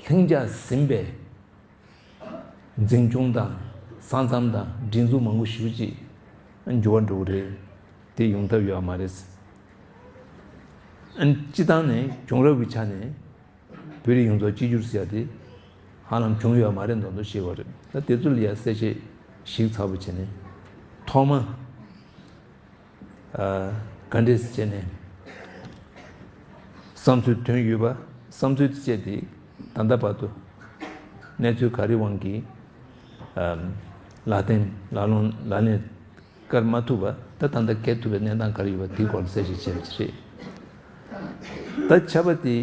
ལྷིང་འཇགས་ཟིན་པའི་འཛིན་སྐྱོང་དང་ས་མཚམས་དང་སྒྲིག་འཛུགས་མང་པོ་ཞེ་པོ་ཅིག་འགྱུར་བ་འགྲོ་གི་རེད། དེ་ཡོང་ཐབས་ཡོད་མ་རེད། ཨ་ནི་སྤྱི་བཏང་ནས་བྱུང་རབས་ཀྱི་ཆ་ནས། བོད་རིགས་ཡོངས་རྫོགས་གཅིག་གྱུར་ཟེར་ཡ་དེ་ཧ་ལམ་བྱུང་ཡོད་མ་རེད་མདོག་མདོག་བཤད་པ་རེད། ད་དེ་ཚོ་ལ་ཡ་གསལ་བཤད་ཞིབ་ཚགས་པོ་བྱས་ནས། ཐོག་མ་ཨ་ག་འདྲས་བྱས་ནས་བསམ་ཚུལ་ཐོན་ཡོད་པ། བསམ་ཚུལ་དེ་བཅས་དེ་ད་ལྟ་བར་དུ་གནས་ཚུལ་ག་རེ་དབང་གིས་ཨ་ལག་བསྟན་ལག་ལོང་ལག་ལེན་བཀར་མ་ཐུབ་པ། ད་ད་ལྟ་བཀལ་ཐུབ་པའི་གནས་སྟངས་ག་རེ་ཡོད་པ་དེའི་སྐོར་ལ་གསལ་བཤད་བྱས་པ་ཅིག་རེད། ད་ཆབ་པ་དེ།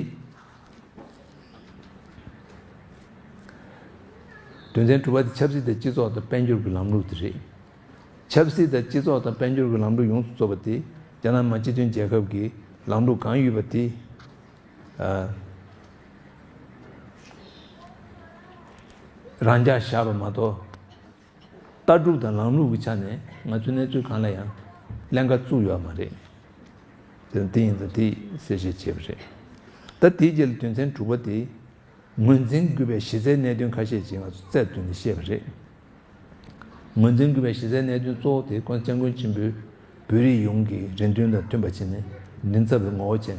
དོན་ཚན་དྲུག་པ་དེ་ཆབ་སྲིད་དང་སྤྱི་ཚོགས་དང་དཔལ་འབྱོར་གྱི་ལམ་ལུགས་དེ་རེད། ཆབ་སྲིད་དང་སྤྱི་ཚོགས་དང་དཔལ་འབྱོར་གྱི་ལམ་ལུགས་ཡོངས་སུ་རྫོགས་པ་དེ་རྒྱ་ནག་མི་དམངས་སྤྱི་མཐུན་རྒྱལ་ཁབ་ཀྱི་ལམ་ལུགས་གང་ཡོད་པ་དེ། ཨ། རང་འཇགས་བཞག་པ་མ་གཏོགས། ལྟ་གྲུབ་དང་ལམ་ལུགས་ཀྱི་ཆ་ནས་ང་ཚོའི་གནས་ཚུལ་གང་ལ་ཡང་ཀླན་ཀ་བཙུགས་ཡོད་མ་རེད། དེ་དེ་ཡིན་ཙང་དེ་གསལ་བཤད་བྱས་པ་རེད། ད་དེའི་རྗེས་ལ་དོན་ཚན་དྲུག་པ་དེ་ངོས་འཛིན་དགོས་པའི་གཞི་རྩའི་གནད་དོན་ཁ་ཤས་ཅིག་ང་ཚོ་རྩལ་བཏོན་ནས་བཤད་པ་རེད། ངོས་འཛིན་དགོས་པའི་གཞི་རྩའི་གནད་དོན་གཙོ་བོ་དེ་༸གོང་ས་༸སྐྱབས་མགོན་ཆེན་པོས་བོད་རིགས་ཡོངས་ཀྱི་རེ་འདུན་དང་མཐུན་པ་བྱས་ནས་མགྲིན་ཚབ་ཀྱི་ངོ་བོ་བྱས་ནས་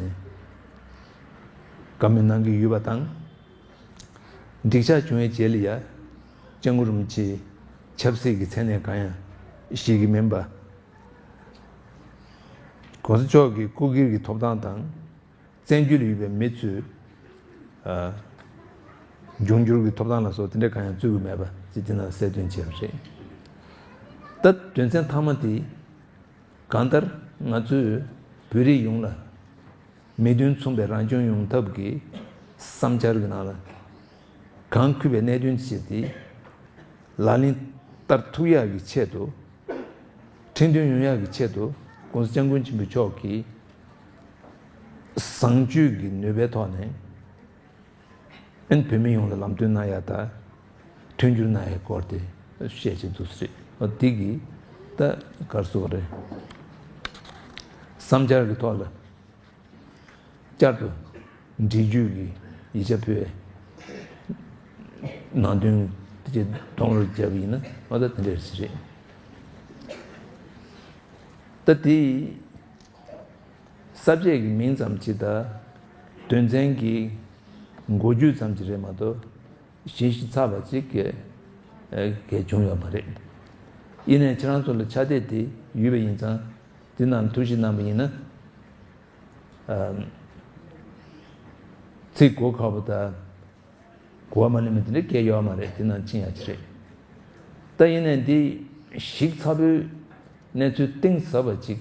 བཀའ་མོལ་གནང་གི་ཡོད་པ་དང་། འགྲིག་ཆགས་བྱུང་བའི་རྗེས་ལ་ཡ། སྐྱབས་མགོན་རིན་པོ་ཆེས་ཆབ་སྲིད་ཀྱི་མཚན་གནས་གང་ཡང་བཞེས་ཀྱི་མིན་པ། ༸གོང་ས་མཆོག་གི་སྐུ་སྒེར་གྱི་ཐོབ་ཐང་དང་། བཙན་བྱོལ་ཡོད་པའི་མི་ཚོས། ཨ། འབྱུང་འགྱུར་གྱི་ཐོབ་ཐང་ལ་སོགས་དེ་འདྲ་གང་ཡང་རྩོད་ཀྱི་མེད་པ་ཅིག་དེ་ནང་གསལ་སྟོན་བྱས་པ་རེད། ད་དོན་ཚན་མཐའ་མ་དེ། གང་ལྟར་ང་ཚོས་བོད་རིགས་ཡོངས་ལ་མིག་མདུན་མཚུངས་པའི་རང་སྐྱོང་ཡོང་ཐབས་ཀྱི་བསམ་འཆར་གྱི་ནང་ལ་གང་མཁྱེན་པའི་གནད་དོན་བྱས་ཏེ་ལག་ལེན་བསྟར་ཐུབ་ཡག་གི་ཆེད་དུ། ཁྲིམས་མཐུན་ཡོང་ཡག་གི་ཆེད་དུ་༸གོང་ས་༸སྐྱབས་མགོན་ཆེན་པོ་མཆོག་གིས་བཟང་སྤྱོད་ཀྱི་ནུས་པའི་ཐོག་ནས། ཨན་བོད་མི་ཡོངས་ལ་ལམ་སྟོན་གནང་ཡ་དང་། མཐུན་འགྱུར་གནང་ཡའི་སྐོར་དེ་བཤད་ཀྱི་འདུག་ཟེར། འོ་འདི་གིས་ད་ག་རེ་ཟེར་དགོས་རེད། བསམ་འཆར་གྱི་ཐོག་ལ་བསྐྱར་དུ་འགྲེལ་བརྗོད་ཀྱི་ཡིག་ཆ་ཕུལ་བའི་ནང་དོན་དེ་གདོང་ལེན་བརྒྱབ་པ་ཡིན་ན་འོ་ད་དེ་འདྲ་ཞིག་རེད། ད་དེ། ས་བཅད་ཀྱི་མིང་ཙམ་ཅིག་དང་། དོན་ཚན་གྱི་འགོ་བརྗོད་ཙམ་ཅིག་རེད་མ་གཏོགས། གཞི་ཞིབ་ཚགས་པ་ཅིག་ག་ག་བྱུང་ཡོད་མ་རེད། ཡིན་ནའི་ཁྱེད་རང་ཚོ་ལ་ཕྱག་དེབ་དེ་ཡོད་པ་ཡིན་ཙང་། དེ་ནང་ཐུགས་ཞིབ་གནང་བ་ཡིན་ན། ཨ། ཚིག་གོ་ཁག་པོ་དང་། གོ་བ་མ་ལེན་པ་དེ་འདྲ་སྐད་ཡོད་མ་རེད། དེ་ནང་ཕྱིན་ཡ་ཅིག་རེད། ད་ཡིན་ནའི་འདི་ཞིབ་ཚགས་པོའི་གནས་ཚུལ་གཏིང་ཟབ་པ་ཅིག་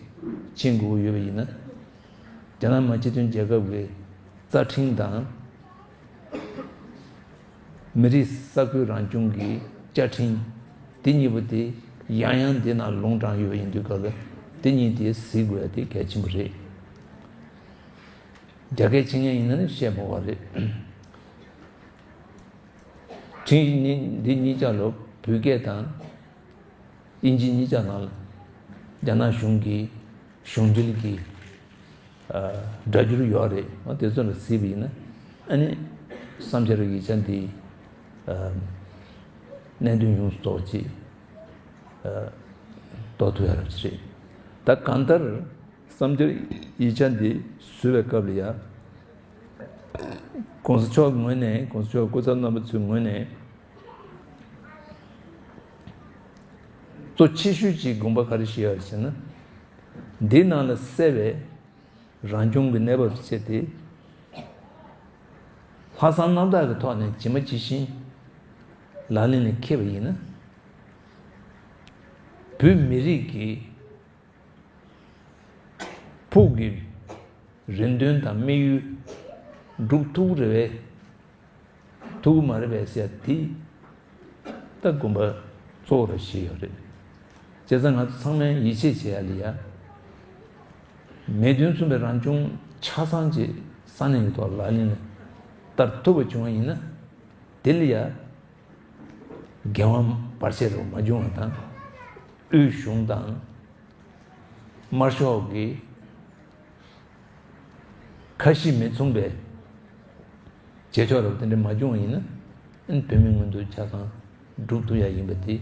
ཕྱིན་དགོས་ཀྱི་ཡོད་པ་ཡིན་ན། རྒྱ་ནག་མི་དམངས་སྤྱི་མཐུན་རྒྱལ་ཁབ་ཀྱི་རྩ་ཁྲིམས་དང་། མི་རིགས་ས་ཁུལ་རང་སྐྱོང་གི་བཅའ་ཁྲིམས། དེ་གཉིས་པོ་དེ་ཡང་ཡང་འདི་ནང་ལུང་དྲངས་ཡོད་པ་ཡིན་དུས་སྐབས་ལ། དེ་གཉིས་དེ་གཟིགས་དགོས་ཡ་དེ་གལ་ཆེན་པོ་རེད། རྒྱ་སྐད་ཕྱི་ཉན་ཡིན་ན་ནི་བཤད་མི་དགོས་པ་རེད། ཁྲིམས་ཡིག་འདི་གཉིས་ཆ་ལ་བོད་སྐད་དང་དབྱིན་ཇི་གཉིས་ཆ་ནང་ལ་རྒྱ་ནག་གཞུང་གི་གཞུང་འབྲེལ་གྱི་ཨ་སྒྲ་སྒྱུར་ཡོད་རེད། འོ་དེ་ཚོ་ལ་གཟིགས་པ་ཡིན་ན། ཨ་ནི་བསམ་འཆར་ཡིག་ཆ་འདི་ཨ་གནད་དོན་ཡོངས་སུ་རྫོགས་པ་ཅིག་ཨ་རྟོགས་ཐུབ་ཡ་རབས་ཅིག་རེད། ད་གང་ལྟར། བསམ་འཆར་ཡིག་ཆ་འདི་བཟོ་བའི་སྐབས་ལ་ཡ། ༸གོང་ས་མཆོག་ངོས་ནས། ༸གོང་ས་མཆོག་སྐུ་ཚབ་རྣམ་པ་ཚོའི་ངོས་ནས། གཙོ་ཆེ་ཤོས་ཀྱི་དགོངས་པ་ག་རེ་བཞེས་ཡོད་ཟེར་ན། འདིའི་ནང་ལ་གསལ་བའི་རང་སྐྱོང་གི་གནས་བབ་བྱས་ཏེ། ལྷག་བསམ་རྣམ་དག་གི་ཐོག་ནས་ཇི་མ་ཇི་བཞིན་ལག་ལེན་ལ་འཁེལ་བ་ཡིན་ན། བོད་མི་རིགས་ཀྱི་ཕུགས་ཀྱི་རེ་འདུན་དང་དམིགས་ཡུལ་འགྲུབ་ཐུབ་རེད་པས། ཐུབ་ཀྱི་མ་རེད་པས་ཟེར་ཡ་དེ་ད་དགོངས་པ་གཙོ་བོ་ར་བཞེས་ཡོད་རེད། བྱས་ཙང་ང་ཚོ་ཚང་མས་ཡིད་ཆེས་བྱེད་ཡ་ལ་ཡ། མིག་མདུན་མཚུངས་པའི་རང་སྐྱོང་ ཆ་ཚང་ཅིག་ས་གནས་ཀྱི་ཐོག་ལག་ལེན་ལ་བསྟར་ཐུབ་པ་བྱུང་བ་ཡིན་ན། དེ་ལ་ཡ་འགལ་བ་བར་ཆད་རུ་མ་བྱུང་བ་དང་། དབུས་གཞུང་དང་དམར་ཤོག་གི་ཁ་ཞེ་མི་མཚུངས་པའི་བྱེད་ཕྱོགས་རབ་དེ་འདྲ་མ་བྱུང་བ་ཡིན་ན། བོད་མིའི་མངོན་འདོད་ཆ་ཚང་སྒྲུབ་ཐུབ་ཡ་ཡིན་པ་དེ་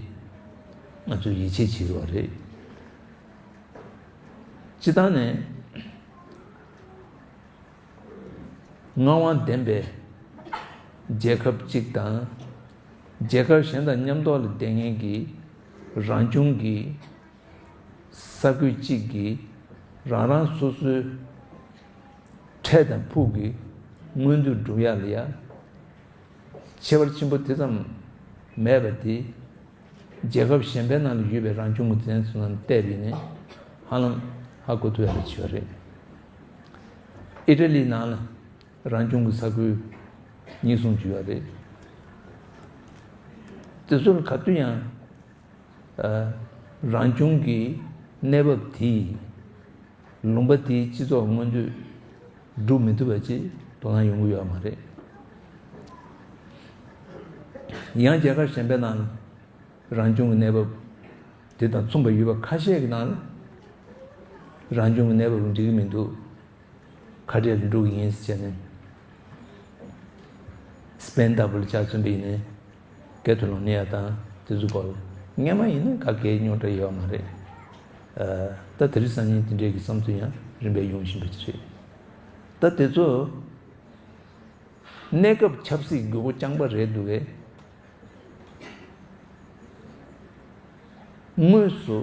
ང་ཚོས་ཡིད་ཆེས་བྱེད་དགོས་པ་རེད། སྤྱིར་བཏང་ནས་ངག་དབང་ལྡན་པའི་རྒྱལ་ཁབ་ཅིག་དང་། རྒྱལ་ཁབ་གཞན་དང་མཉམ་ཐོག་ལ་བསྡད་མཁན་གྱི་རང་བྱུང་གི་ས་ཁུལ་གཅིག་གིས་རང་རང་སོ་སོའི་འཕྲལ་དང་ཕུགས་ཀྱི་མངོན་འདོད་སྒྲུབ་ཡག་ལ་ཡ་ཁྱད་པར་ཆེན་པོ་དེ་ཙམ་མེད་པ་དེ། རྒྱལ་ཁབ་གཞན་པའི་ནང་ལ་ཡོད་པའི་རང་བྱུང་གི་དེ་ཚོ་ནང་བལྟས་པ་ཡིན་ན་ཧ་ལམ་ཧ་གོ་ཐུབ་ཡག་ལ་བྱེད་པ་རེད། ཨི་ཊ་ལིའི་ནང་ལ་རང་བྱུང་གི་ས་ཁུལ་གཉིས་གསུམ་ཅིག་ཡོད་རེད། དེ་ཚོ་ལ་ག་དུས་ཡང་། ཨ། རང་བྱུང་གི་གནས་བབ་དེས་ལུང་པ་དེའི་སྤྱི་ཚོགས་མངོན་འདོད་སྒྲུབ་མི་ཐུབ་པ་ཅིག་དོ་སྣང་ཡོང་གི་ཡོད་མ་རེད། ཡང་རྒྱལ་ཁབ་གཞན་པའི་ནང་ལ་རང་བྱུང་གི་གནས་བབ་དེ་དང་མཚུངས་པ་ཡོད་པ་ཁ་ཤས་ཀྱི་ནང་ལ་རང་བྱུང་གི་གནས་བབ་འགྲིག་གི་མི་འདུག་ཁ་བྲལ་འགྲོ་གི་ཡིན་ཟེར་ནས། སི་པེན་ལྟ་བུ་ལ་ཆ་མཚོན་པ་ཡིན་ན། ཀེ་ཐ་ལོ་ནི་ཡ་དང་དེ་ཚོ་སྐོར་ལ་སྔོན་མ་ཡིན་ན་ག་གེ་རྙོག་དྲ་ཡོད་མ་རེད། ཨ། ད་དེ་རིང་སང་ཉིན་དེ་འདྲའི་གི་བསམ་ཚུལ་ཡང་རིམ་པས་ཡོང་བཞིན་པ་ཅིག་རེད། ད་དེ་ཚོ་གནས་སྐབས་ཆབ་སྲིད་དགོས་མཁོ་རྐྱང་པ་རེད་འདུག་གས། དངོས་སུ་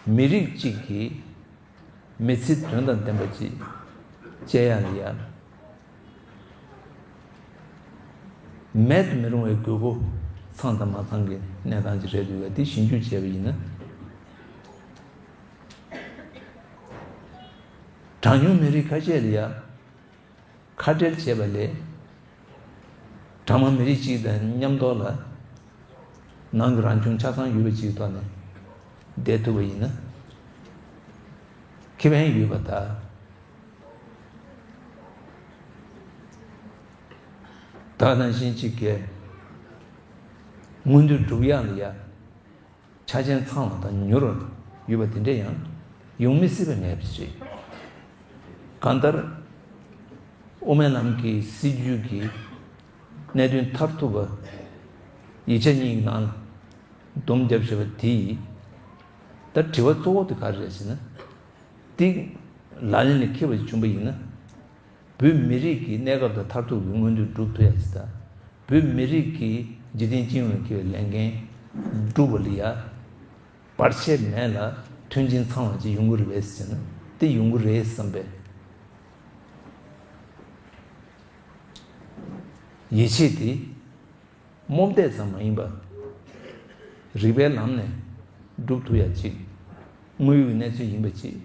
མི་རིགས་གཅིག་གི་མི་ཚེ་དོན་དང་ལྡན་པ་ཅིག་སྐྱེལ་ཡག་ལ་ཡ་མེད་དུ་མི་རུང་བའི་དགོས་མཁོ་ཚང་དང་མ་ཚང་གི་གནས་སྟངས་ཅིག་རེད་འདུག་གས། དེ་ཞིབ་འཇུག་བྱས་པ་ཡིན་ན། གྲངས་ཉུང་མི་རིགས་ཁ་ཤས་ལ་ཡ་ཁ་བྲལ་བྱས་པ་ལས། གྲངས་མང་མི་རིགས་གཅིག་དང་མཉམ་ཐོག་ལ་ནང་གི་རང་བྱུང་ཆ་ཚང་ཡོད་པ་གཅིག་ཐོག་ནས་བསྡད་ཐུབ་པ་ཡིན་ན། ཁེ་ཕན་ཡོད་པ་དང་། ད་ནང་བཞིན་གཅིག་གི་མངོན་འདོད་སྒྲུབ་ཡག་ལ་ཡ། ཆ་རྐྱེན་ཚང་བ་དང་མྱུར་བ་ཡོད་པ་དེ་འདྲ་ཡང་ཡོང་མི་སྲིད་པ་ངེས་པ་ཞིག་རེད། གང་ལྟར། དབུ་མའི་ལམ་གྱི་སྲིད་བྱུས་ཀྱི་གནད་དོན་མཐར་ཐུག་པ་ཡིག་ཆ་གཉིས་ཀྱི་ནང་ལ་སྡོམ་བརྒྱབ་བཞག་པ་དེ་ཡིས། ད་དྲི་བ་གཙོ་བོ་དེ་ག་རེ་རེད་ཟེར་ན། དེ་ལག་ལེན་ལ་འཁེལ་བ་བྱུང་པ་ཡིན་ན། བོད་མི་རིགས་ཀྱི་གནས་སྐབས་དང་མཐར་ཐུག་གི་མངོན་འདོད་སྒྲུབ་ཐུབ་ཡ་ཞིག་དང་། བོད་མི་རིགས་ཀྱི་འཇིག་རྟེན་སྤྱི་ཡོངས་ལ་འཁེལ་བའི་ལས་འགན་སྒྲུབ་པ་ལ་ཡ། བར་ཆད་མེད་ལ་མཐུན་རྐྱེན་ཚང་བ་ཅིག་ཡོང་གི་རེད་པས་ཟེར་ན་དེ་ཡོང་གི་རེད་བསམ་པའི་ཡིད་ཆེས་དེ་རྨོངས་དད་ཙམ་མ་ཡིན་པར་རིགས་པའི་ལམ་ནས་སྒྲུབ་ཐུབ་ཡ་ཅིག་དངོས་ཡོད་ཀྱི་གནས་ཚུལ་ཡིན་པ་ཅིག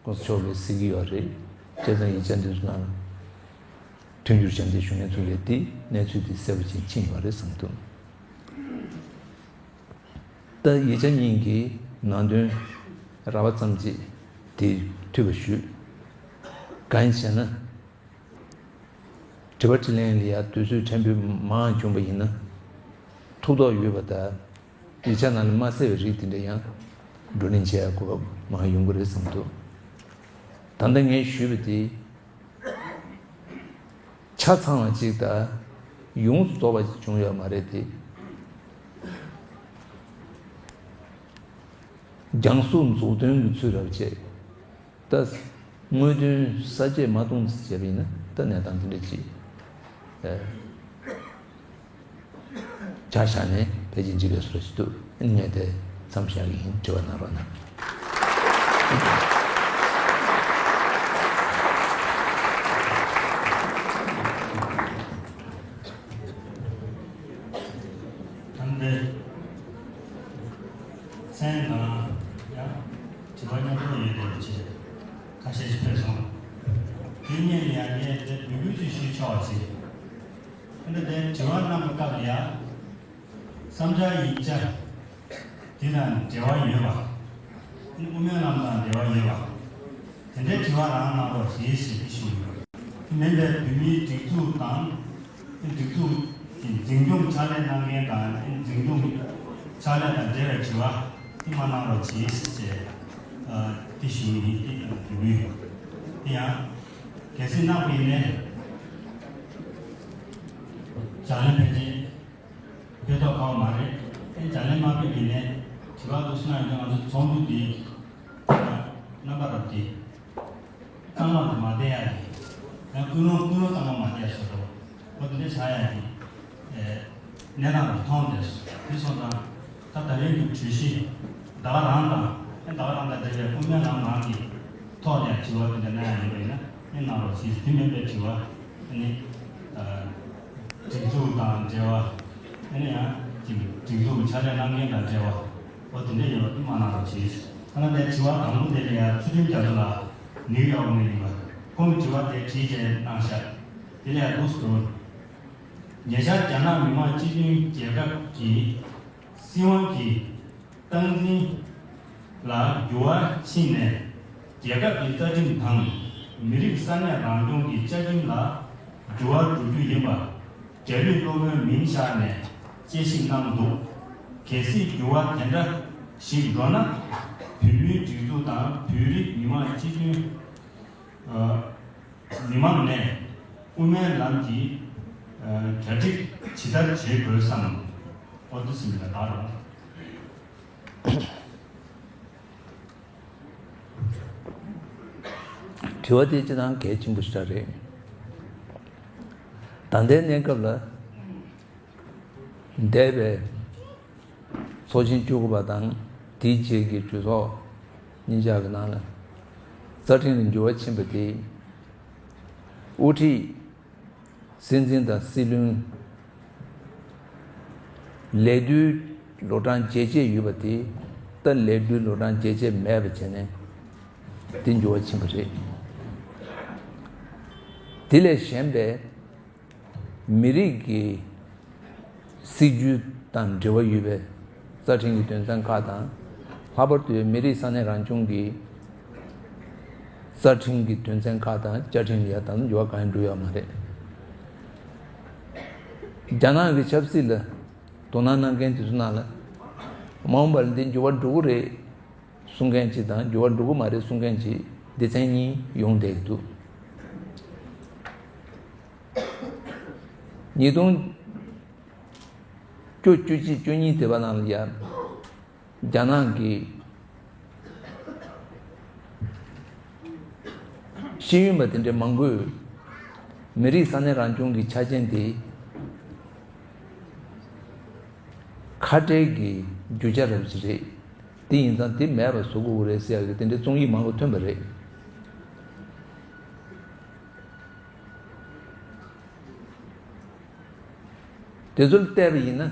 ༸གོང་ས་མཆོག་གིས་གཟིགས་ཀྱི་ཡོད་རེད། བྱས་ཙང་ཡིག་ཆ་འདི་ཚོ་ནང་ལ་མཐུན་འགྱུར་ཞབས་འདེགས་ཞུ་མཁན་ཚོ་ལས་དེ་གནས་ཚུལ་དེ་གསལ་པོ་ཅིག་ཕྱིན་ཡོད་རེད་བསམ་འདུག་ད་ཡིག་ཆ་གཉིས་ཀྱི་ནང་དོན་རགས་པ་ཙམ་ཅིག་དེ་འཐུས་པ་ཞུས། གང་ཡིན་ཟེར་ན། དྲི་བ་དྲིས་ལན་ལ་ཡ་དུས་ཚོད་ཕྲན་བུ་མང་བྱུང་པ་ཡིན་ན། ཐུགས་དོགས་ཡོད་པ་དང་། ཡིག་ཆ་ནང་ལ་མ་གསལ་བའི་རིགས་དེ་འདྲ་ཡང་བགྲོ་གླེང་བྱེད་ཡ་གོ་སྐབས་མང་ཡོང་གི་རེད་བསམ་འདུག་ད་ལྟ་ངས་ཞུས་པ་དེ་ཆ་ཚང་བ་ཅིག་དང་ཡོངས་སུ་རྫོགས་པ་ཅིག་བྱུང་ཡོད་མ་རེད་དེ། རྒྱང་སྲུང་མཛུབ་སྟོན་གྱི་ཚུལ་རབ་བྱས། ད་དངོས་དོན་ས་བཅད་མ་སྟོང་ཙམ་བྱས་པ་ཡིན་ན་ད་གནས་སྟངས་དེ་འདྲ་ཅིག་ཨ། ཆ་བཞག་ནས་ཕལ་ཆེར་འགྲིག་པའི་བཟོ་འདྲ་ཞིག་འདུག་ཨ་ནི་ངས་དེ་མཚམས་བཞག་གི་ཡིན། དྲི་བ་གནང་རོགས་གནང་། ད་འདི་མཚན་དང་ཡང་དྲི་བ་མཉམ་དུ་ཡོད་པའི་ཆེད་ཁ་ཤས་ཤིག་ཕེབས་སོང་། དེ་སྔོན་ལ་ཡང་ངས་དེ་འབོད་སྐུལ་ཅིག་ཞུས་ཆོག་པ་ཅིག་ཨ་ནི་དེ་དྲི་བ་གནང་བའི་སྐབས་ལ་ཡང་བསམ་འཆར་ཡིག་ཆ་དེ་དང་འབྲེལ་བ་ཡོད་པ། ཨ་ནི་དབུ་མའི་ལམ་དང་འབྲེལ་བ་ཡོད་པ། དེ་འདྲའི་དྲི་བ་རང་གནང་རོགས་ཞེས་ཞེས་ཞུ་ཡོད། མིན་པའི་བོད་མིའི་སྒྲིག་འཛུགས་དང་། སྒྲིག་འཛུགས་ཀྱི་འཛིན་སྐྱོང་ཕྱག་ལས་གནང་མཁན་དང་། འཛིན་སྐྱོང་ཕྱག་ལས་དང་འབྲེལ་བའི་དྲི་བ་དེ་མ་གནང་རོགས་ཞེས་ཞེས་དེ་ཞུ་ཡིན། དེ་ཡང་དེ་ཡང་གལ་སྲིད་གནང་བ་ཡིན་ནའི། ལྗགས་ལན་ཕལ་ཆེར་ཕེབས་ཐོག་ཁག་པོ་མ་རེད། ཨེ་ལྗགས་ལན་མ་ཕེབས་པ་ཡིན་ནའི་དྲི་བ་འདུག་སེ་གནང་ཡོད་ན། ང་ཚོ་ཚོགས་འདུ་འདི་རྣམ་པ་རབ་སྟེ། གཙང་མ་དེ་མ་བསྡད་ཡ་རེད། ཡང་ཀུན་སློང་ཀུན་སློང་གཙང་མ་མ་བསྡད་བཟོ་འདྲ་བོ་དེ་འདྲ་ཆགས་ཡ་རེད། ཨེ་གནས་སྟངས་རུ་མཐོང་བསྡད་སོང་། དེ་སོང་ཙང་ད་ད་རིང་གི་གྲོས་གཞི་ད་ག་རང་དང་། ཨེ་ད་ག་རང་དང་འབྲེལ་བའི་དབུ་མའི་ལམ་ནང་གི་ཐོག་ནས་དྲི་བ་དེ་འདྲ་གནང་ཡ་ཡོད་པ་ཡིན་ན་ཨེ་གནང་རོགས་ཞེས། དེ་མིན་པའི་དྲི་བ་ཨ་ནི་ཨ་སྒྲིག་འཛུགས་དང་འབྲེལ་བ། ཨ་ནི་ཡང་ཅིག་སྒྲིག་འཛུགས་ཀྱི་ཕྱག་ལས་གནང་མཁན་དང་འབྲེལ་བ་འོ་དེ་འདྲ་ཡོད་པ་དེ་མ་གནང་རོགས་ཞེས། ཨ་ནི་དེ་དྲི་བ་དང་པོ་དེ་ལ་ཡང་ཚུལ་ཁྲིམས་རྒྱ་མཚོ་ལགས་ནིའུ་ཡོག་ནས་ཡིན་པ། ཁོང་གིས་དྲི་བ་དེ་བྲིས་རྗེས་གནང་ཤག་དེ་ལ་ཡང་འདུག་སེ་འགྲོ། ཉེ་ཆར་རྒྱ་ནག་མི་དམངས་སྤྱི་མཐུན་རྒྱལ་ཁབ་ཀྱི་སྲིད་དབང་གི་སྟངས་འཛིན་ལ་འགྱུར་བ་ཕྱིན་ནས། རྒྱལ་ཁབ་ཀྱི་རྩ་ཁྲིམས་དང་མི་རིགས་ས་གནས་རང་སྐྱོང་གི་བཅའ་ཁྲིམས་ལ་འགྱུར་བ་འགྲོ་རྒྱུ་ཡིན་པ་འབྲེལ་ཡོད་སློབ་དཔོན་མིང་བཞག་ནས་དཔྱད་ཞིབ་གནང་འདུག་གལ་སྲིད་འགྱུར་བ་དེ་འདྲ་ཞིག་འགྲོ་ན། བོད་མིའི་སྒྲིག་འཛུགས་དང་བོད་རིགས་མི་དམངས་སྤྱི་མཐུན་ཨ་མི་མང་ནས་དབུ་མའི་ལམ་གྱི་ཨ་གྲ་སྒྲིག་ཇི་ལྟར་བྱེད་དགོས་སམ། འོ་དེ་ཟིན་པ་ལྟར། དྲི་བ་དེ་སྤྱིར་བཏང་གལ་ཆེན་པོ་ཞིག་རེད། ད་ལྟའི་གནས་སྐབས་ལ། འདས་པའི་ཚོགས་ཆེན་བཅུ་དགུ་པ་དང་དེའི་རྗེས་ཀྱི་གྲོས་ཚོགས་གཉིས་ཆར་གྱི་ནང་ལ། རྩ་ཁྲིམས་ལ་འགྱུར་བ་ཕྱིན་པ་དེས། དབུ་ཁྲིད། སྲིད་འཛིན་དང་སྲིད་བློན། ལས་དུས་ལོ་གྲངས་བརྗེ་བྱས་ཡོད་པ་དེ། ད་ལས་དུས་ལོ་གྲངས་བརྗེ་བྱས་མེད་པ་བྱས་ནས་དེ་འགྱུར་བ་ཕྱིན་པ་རེད། དེ་ལས་གཞན་པའི་མི་རིགས་ཀྱི་སྲིད་ཇུས་དང་འབྲེལ་བ་ཡོད་པའི་རྩ་ཁྲིམས་ཀྱི་དོན་ཚན་ཁག་དང་། ལྷག་པར་དུ་མི་རིགས་ས་གནས་རང་སྐྱོང་གི་རྩ་ཁྲིམས་ཀྱི་དོན་ཚན་ཁག་དང་བཅའ་ཁྲིམས་ལ་ཡང་ད་དུང་འགྱུར་བ་གང་ཡང་འགྲོ་ཡོད་མ་རེད། རྒྱ་ནག་གི་ཆབ་སྲིད་ལ་དོ་སྣང་གནང་མཁན་དེ་ཚོ་ནང་ལ་མ་འོངས་པར་འདི་འགྱུར་བ་འགྲོ་གི་རེད་གསུང་མཁན་གཅིག་དང་། འགྱུར་བ་འགྲོ་གི་མ་རེད་གསུང་མཁན་གཅིག་སྡེ་ཚན་གཉིས་ཡོང་བསྡད་ཀྱི་འདུག་ཉིས་སྟོང་བཅུ་བཅུ་གཅིག་བཅུ་གཉིས་དེ་བ་ནང་ལ་ཡ། རྒྱ་ནག་གི་ཤེས་ཡོན་པ་དེ་འདྲའི་མང་པོས་མི་རིགས་ས་གནས་རང་སྐྱོང་གི་ཆ་རྐྱེན་དེ་ཁ་བྲལ་གྱི་རྒྱུ་ཆ་རབ་ཅིག་རེད། དེ་ཡིན་ཙང་དེ་མེད་པ་བཟོ་དགོས་ཀྱི་རེད་ཟེར་ཡག་གི་དེ་འདྲའི་རྩོམ་ཡིག་མང་པོ་ཐོན་པ་རེད། དེ་ཚོར་བལྟས་པ་ཡིན་ན།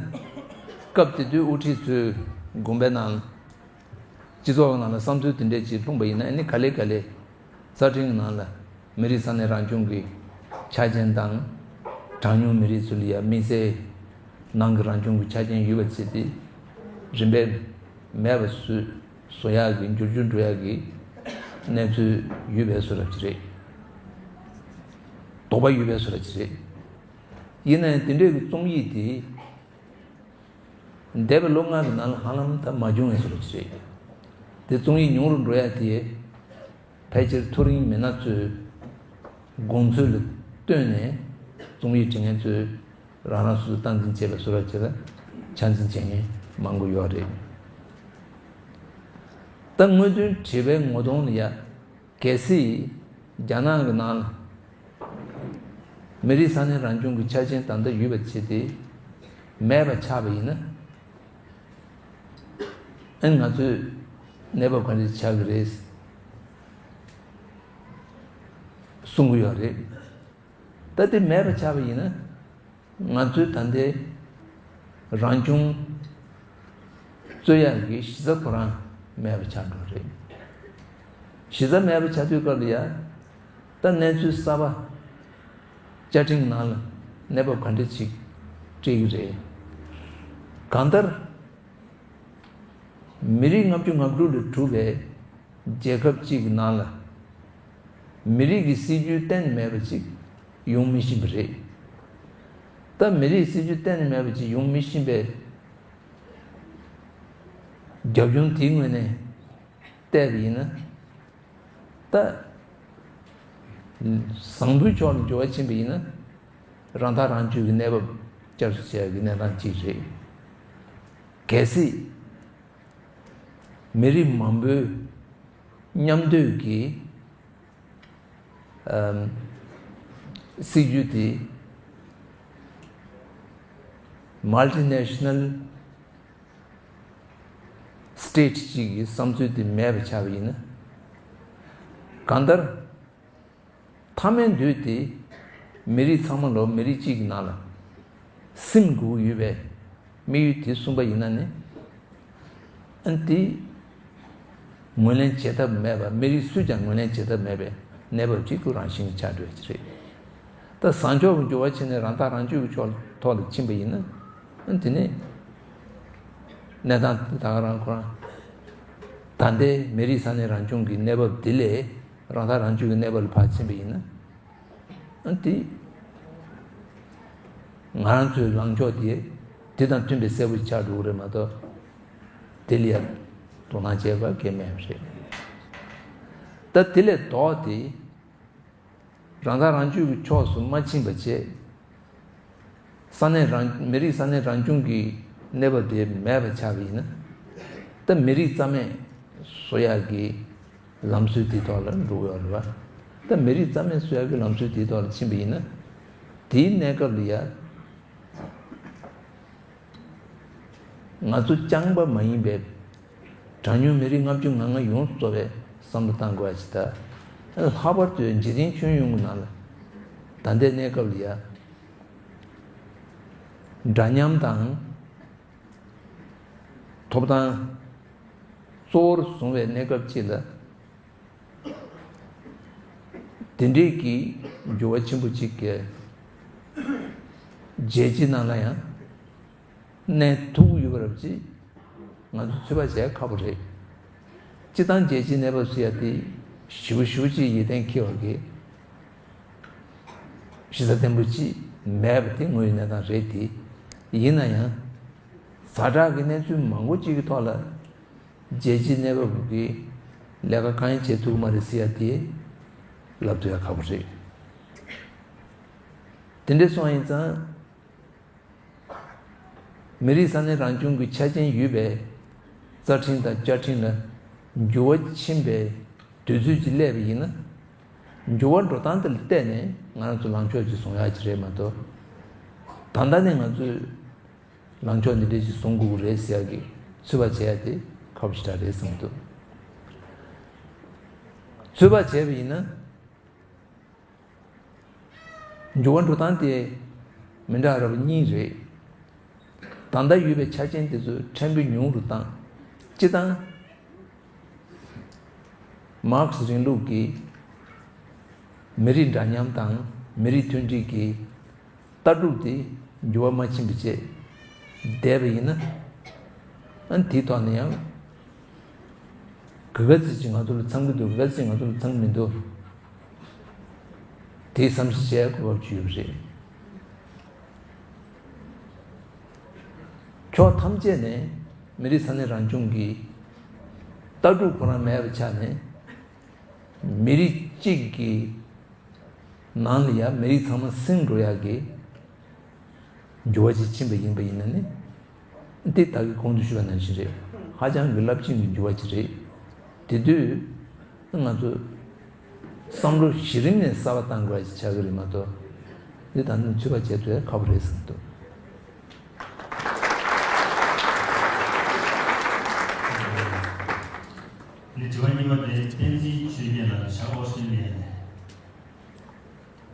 སྐབས་དེ་དུས་དབུ་ཁྲིད་ཚོས་དགོངས་པའི་ནང་། སྤྱི་ཚོགས་ནང་ལ་བསམ་ཚུལ་དེ་འདྲས་ཅིག་ལྷུང་པ་ཡིན་ན། ཨ་ནི་ག་ལེ་ག་ལེ་རྩ་ཁྲིམས་ནང་ལ་མི་རིགས་ས་གནས་རང་སྐྱོང་གི་ཆ་རྐྱེན་དང་། གྲངས་ཉུང་མི་རིགས་ཚོ་ལ་ཡ་དམིགས་བསལ་ནང་གི་རང་སྐྱོང་གི་ཆ་རྐྱེན་ཡོད་པ་བྱས་ཏེ། རིམ་པས་མེད་པ་བཟོ་བཟོ་ཡག་གི་འགྱུར་འགྱུར་འགྲོ་ཡག་གི་གནས་ཚུལ་ཡོད་པའི་བཟོ་འདྲ་ཅིག་རེད། དོགས་པ་ཡོད་པའི་བཟོ་འདྲ་ཅིག་རེད། ཡིན་ན་ཡང་དེ་འདྲའི་གི་རྩོམ་ཡིག་དེ་འདས་པའི་ལོ་ལྔ་གི་ནང་ལ་ཧ་ལམ་ད་མ་བྱུང་བའི་བཟོ་འདྲ་ཅིག་རེད། དེ་རྩོམ་ཡིག་ཉུང་རུ་འགྲོ་ཡག་དེ་ཕལ་ཆེར་མཐོ་རིམ་མི་སྣ་ཚོའི་དགོངས་ཚུལ་ལ་ལྟོས་ནས་རྩོམ་ཡིག་འབྲི་མཁན་ཚོས་རང་རང་སོ་སོ་སྟངས་འཛིན་བྱས་པའི་བཟོ་འདྲ་ཅིག་ལ་ཆ་འཛིན་བྱེད་མཁན་མང་པོ་ཡོད་རེད། ད་དངོས་དོན་བྲིས་པའི་ངོ་གདོང་ལ་ཡ། གལ་སྲིད་རྒྱ་ནག་གི་ནང་ལ་མི་རིགས་ས་གནས་རང་སྐྱོང་གི་ཆ་རྐྱེན་ད་ལྟ་ཡོད་པ་བྱས་ཏེ་མེད་པ་ཆགས་པ་ཡིན་ན། ཨ་ནི་ང་ཚོས་གནས་བབ་ག་འདྲ་ཆགས་ཀྱི་རེད་གསུང་གི་ཡོད་རེད། ད་དེ་མེད་པ་ཆགས་པ་ཡིན་ན། ང་ཚོའི་ད་ལྟའི་རང་སྐྱོང་རྩོད་ཡག་གི་གཞི་རྩ་ཁོ་རང་མེད་པ་ཆགས་འགྲོ་རེད། གཞི་རྩ་མེད་པ་ཆགས་དུས་སྐབས་ལ་ཡ། ད་གནས་ཚུལ་གསར་པ་བཅའ་ཁྲིམས་ནང་ལ་གནས་བབ་ག་འདྲ་ཅིག་སྤྲད་ཀྱི་རེད། གང་ལྟར་མི་རིགས་ལྔ་བཅུ་ང་དྲུག་ལས་གྲུབ་པའི་རྒྱལ་ཁབ་ཅིག་གི་ནང་ལ་ མི་རིགས་ཀྱི་སྲིད་ཇུས་གཏན་ནས་མེད་པ་ཅིག་ཡོང་མི་ཤེས་པ་རེད། ད་མི་རིགས་སྲིད་ཇུས་གཏན་ནས་མེད་པ་ཅིག་ཡོང་མི་ཤེས་པའི་རྒྱབ་ལྗོངས་དེའི་ངོས་ནས་བལྟས་པ་ཡིན་ན། ད་བཟང་པོའི་ཕྱོགས་ལ་འགྱུར་བ་ཕྱིན་པ་ཡིན་ན། རང་ཐག་རང་གཅོད་ཀྱི་གནས་བབ་བསྐྱར་གསོ་བྱེད་ཡག་གི་གནས་སྟངས་གཅིག་རེད། གལ་སྲིད་མི་རིགས་མང་པོའི་མཉམ་སྡོད་ཀྱི་ཨམ། སྲིད་ཇུས་དེ་multinational state གཅིག་གི་བསམ་ཚུལ་དེ་མེད་པ་ཆགས་པ་ཡིན་ན། གང་ལྟར། མཐའ་མའི་དུས་དེ་མི་རིགས་ཚང་མ་ལོ་མི་རིགས་གཅིག་གི་ནང་ལ་སིམ་དགོས་ཀྱི་ཡོད་པའི་དམིགས་ཡུལ་དེ་གསུངས་པ་ཡིན་ན་ནི། ཨ་ནི་དེ་ངོས་ལེན་བྱེད་ཐབས་མེད་པ། མི་རིགས་སུས་ཀྱང་ངོས་ལེན་བྱེད་ཐབས་མེད་པའི་གནས་བབ་ཅིག་ཏུ་རང་བཞིན་གྱིས་ཆགས་འགྲོ་ཡ་ཅིག་རེད། ད་བཟང་ཕྱོགས་ཀྱི་འགྱུར་བ་ཕྱིན་ནས་རང་ཐག་རང་གཅོད་ཀྱི་ཕྱོགས་ཐོག་ལ་ཕྱིན་པ་ཡིན་ན། ཨ་ནི་དེ་ནས་གནས་སྟངས་དེ་ད་ག་རང་ཁོ་རང་ད་ལྟའི་མི་རིགས་ས་གནས་རང་སྐྱོང་གི་གནས་བབ་དེ་ལས་རང་ཐག་རང་གཅོད་ཀྱི་གནས་བབ་ལ་ཕར་ཕྱིན་པ་ཡིན་ན། ཨ་ནི་དེ་ང་རང་ཚོའི་ལངས་ཕྱོགས་དེ་དེ་དང་མཐུན་པའི་གསལ་པོ་ཆགས་འགྲོ་གི་རེད་མ་གཏོགས། དེ་ལ་ཡ་དོ་སྣང་བྱེད་པ་གལ་མེད་པ་རེད། ད་དེ་ལས་ལྡོག་སྟེ། རང་ཐག་རང་གཅོད་ཀྱི་ཕྱོགས་སུ་མ་ཕྱིན་པ་བྱས། ས་གནས་རང་མི་རིགས་ས་གནས་རང་སྐྱོང་གི་གནས་བབ་དེ་མེད་པ་ཆགས་པ་ཡིན་ན། ད་མི་རིགས་རྩ་མེད་བཟོ་ཡག་གི་ལམ་སྲོལ་དེའི་ཐོག་ལ་འགྲོ་གི་ཡོད་རེད་པ། ད་མི་རིགས་རྩ་མེད་བཟོ་ཡག་གི་ལམ་སྲོལ་དེའི་ཐོག་ལ་ཕྱིན་པ་ཡིན་ན། དེའི་གནས་སྐབས་ལ་ཡ། ང་ཚོ་རྐྱང་པ་མ་ཡིན་པའི་གྲངས་ཉུང་མི་རིགས་ལྔ་བཅུ་ང་ལྔ་ཡོངས་སུ་རྫོགས་པའི་བསམ་བློ་བཏང་དགོས་པ་ཞིག་དང་། ལྷག་པར་དུ་འཇིག་རྟེན་ཁྱོན་ཡོངས་ཀྱི་ནང་ལ་ད་ལྟའི་གནས་སྐབས་ལ་ཡ་འདྲ་མཉམ་དང་ཐོབ་ཐང་གཙོ་བོར་བཟུང་བའི་གནས་སྐབས་ཅིག་ལ། དེ་འདྲའི་གི་འགྱུར་བ་ཆེན་པོ་ཅིག་གི་རྒྱལ་སྤྱིའི་ནང་ལ་ཡང་གནས་ཐུབ་ཀྱི་ཡོད་པ་རབ་ཅིག་ང་ཚོ་ཚོད་དཔག་བྱེད་ཁག་པོ་རེད། སྤྱི་བཏང་རྒྱལ་སྤྱིའི་གནས་བབ་ཟེར་ཡ་དེ་ཞེ་པོ་ཞེ་པོ་ཅིག་ཡིད་བརྟན་འཁྱེར་བ་གི་གཞི་རྩ་བརྟན་པོ་ཅིག་མེད་པ་དེ་དངོས་ཡོད་གནས་སྟངས་རེད་དེ། ཡིན་ན་ཡང་ཛ་དྲག་གི་གནས་ཚུལ་མང་པོ་ཅིག་གི་ཐོག་ལ། རྒྱལ་སྤྱིའི་གནས་བབ་ཀྱི་ལས་ཀ་གང་ཡང་བྱེད་ཐུབ་ཀྱི་མ་རེད་ཟེར་ཡ་དེ་ལབ་ཐུབ་ཡ་ཁག་པོ་རེད། དེ་འདྲ་སོང་ཡིན་ཙང་མི་རིགས་ས་གནས་རང་སྐྱོང་གི་ཆ་རྐྱེན་ཡོད་པའི་རྩ་ཁྲིམས་དང་བཅའ་ཁྲིམས་ལ་འགྱུར་བ་ཕྱིན་པའི་དུས་ཚོད་ཅིག་སླེབས་པ་ཡིན་ན། འགྱུར་བ་འགྲོ་སྟངས་དེ་ལ་བལྟས་ནས་ང་རང་ཚོ་ལངས་ཕྱོགས་ཅིག་བཟུང་ཡ་ཅིག་རེད་མ་གཏོགས། ད་ལྟ་ནས་ང་ཚོས། ལངས་ཕྱོགས་འདི་འདྲ་ཞིག་བཟུང་དགོས་ཀྱི་རེད་ཟེར་ཡག་གི་ཚོད་དཔག་བྱེད་ཡག་དེ་ཁག་པོ་ཞེ་དྲག་རེད་བསམ་གྱི་འདུག་ཚོད་དཔག་བྱས་པ་ཡིན་ན། འགྱུར་བ་འགྲོ་སྟངས་དེ་མི་འདྲ་བ་གཉིས་རེད། ད་ལྟ་ཡོད་པའི་ཆ་རྐྱེན་དེ་ཚོ་ཕྲན་བུ་ཉུང་རུ་བཏང་། སྤྱི་བཏང་མར་ཁེ་སི་རིང་ལུགས་ཀྱི་མི་རིགས་འདྲ་མཉམ་དང་མི་རིགས་མཐུན་སྒྲིལ་གྱི་ལྟ་གྲུབ་དེ་འགྱུར་བ་མ་ཕྱིན་པ་བྱས་བསྡད་པ་ཡིན་ན། ཨ་ནི་དེའི་ཐོག་ནས་ཡང་ག་ག་ཚོད་ཅིག་ང་ཚོ་ལ་ཚང་གི་འདུག་ག་ག་ཚོད་ཅིག་ང་ཚོ་ལ་ཚང་གི་མི་འདུག་དེ་བསམ་གཞིག་བྱེད་དགོས་པ་ཅིག་ཡོད་པ་རེད། ཕྱོགས་ཐམས་ཅད་ནས་མི་རིགས་ས་གནས་རང་སྐྱོང་གི་ལྟ་གྲུབ་ཁོ་རང་མེད་པ་ཆགས་ནས། མི་རིགས་གཅིག་གི་ནང་ལ་ཡང་མི་རིགས་ཚང་མ་སིམ་འགྲོ་ཡག་གི་འགྱུར་བ་ཅིག་ཕྱིན་པ་ཡིན་པ་ཡིན་ན་ནི། འདི་ད་གིན་གོང་དུ་ཞུས་པ་ནང་བཞིན་རེད། ཧ་ཅང་གི་རླབས་ཆེན་གྱི་འགྱུར་བ་ཅིག་རེད། དེ་དུས་ང་ཚོ་བསམ་བློ་གཞི་རིམ་ནས་གསར་པ་བཏང་དགོས་ཡ་ཅིག་ཆགས་ཀྱི་རེད་མ་གཏོགས། འདི་ད་ནི་ཚོད་དཔག་བྱེད་ཐུབ་ཡ་ཁག་པོ་རེད་བསམ་གྱི་འདུག་ནི་དྲི་བ་གཉིས་པ་དེ་བསྟན་འཛིན་ཆོས་རྒྱན་ལགས་ལ་བྱ་ཨོ་སི་ཀྲི་ལི་ཡ་ནས།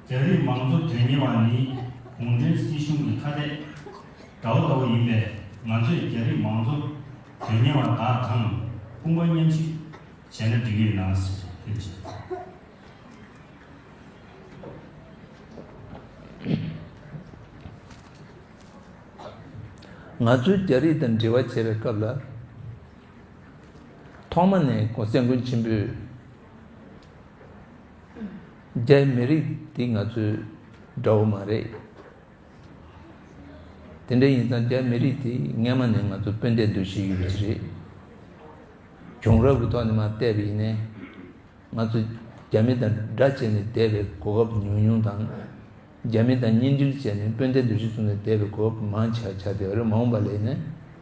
རྒྱ་རིགས་མང་གཙོ་དོན་གཉེར་བ་ནི་གུང་ཁྲན་སྲིད་གཞུང་གི་ཁ་གཏད་དགྲ་བོ་ལྟ་བུ་ཡིན་པས། ང་ཚོས་རྒྱ་རིགས་མང་གཙོ་དོན་གཉེར་བ་དག་དང་དཔུང་པ་མཉམ་གཤིབ་བྱས་ན་འགྲིག་གི་ཡོད་ན་ཟེར་དེ་རེད། ང་ཚོས་རྒྱ་རིགས་དང་འབྲེལ་བ་བྱེད་པའི་སྐབས་ལ། ཐོག་མ་ནས་༸གོང་ས་༸སྐྱབས་མགོན་ཆེན་པོས་ རྒྱའི་མི་རིགས་དེ་ང་ཚོའི་དགྲ་བོ་མ་རེད། དེ་འདྲ་ཡིན་ཙང་རྒྱའི་མི་རིགས་དེ་སྔན་མ་ནས་ང་ཚོ་སྤུན་ཟླའི་འདུ་ཤེས་ཡོད་པ་ཅིག་རེད། བྱུང་རབས་ཀྱི་ཐོག་ནས་མར་བལྟས་པ་ཡིན་ནའི། ང་ཚོ་རྒྱ་མི་དང་དགྲ་བྱས་ནས་བསྡད་པའི་གོ་སྐབས་ཉུང་ཉུང་དང་། རྒྱ་མི་དང་གཉེན་སྒྲིག་བྱས་ནས་སྤུན་ཟླའི་འདུ་ཤེས་བཟུང་ནས་བསྡད་པའི་གོ་སྐབས་མང་ཆེ་བ་ཆགས་བསྡད་པ་རེད། མ་འོངས་པ་ལ་ཡིན་ནའི་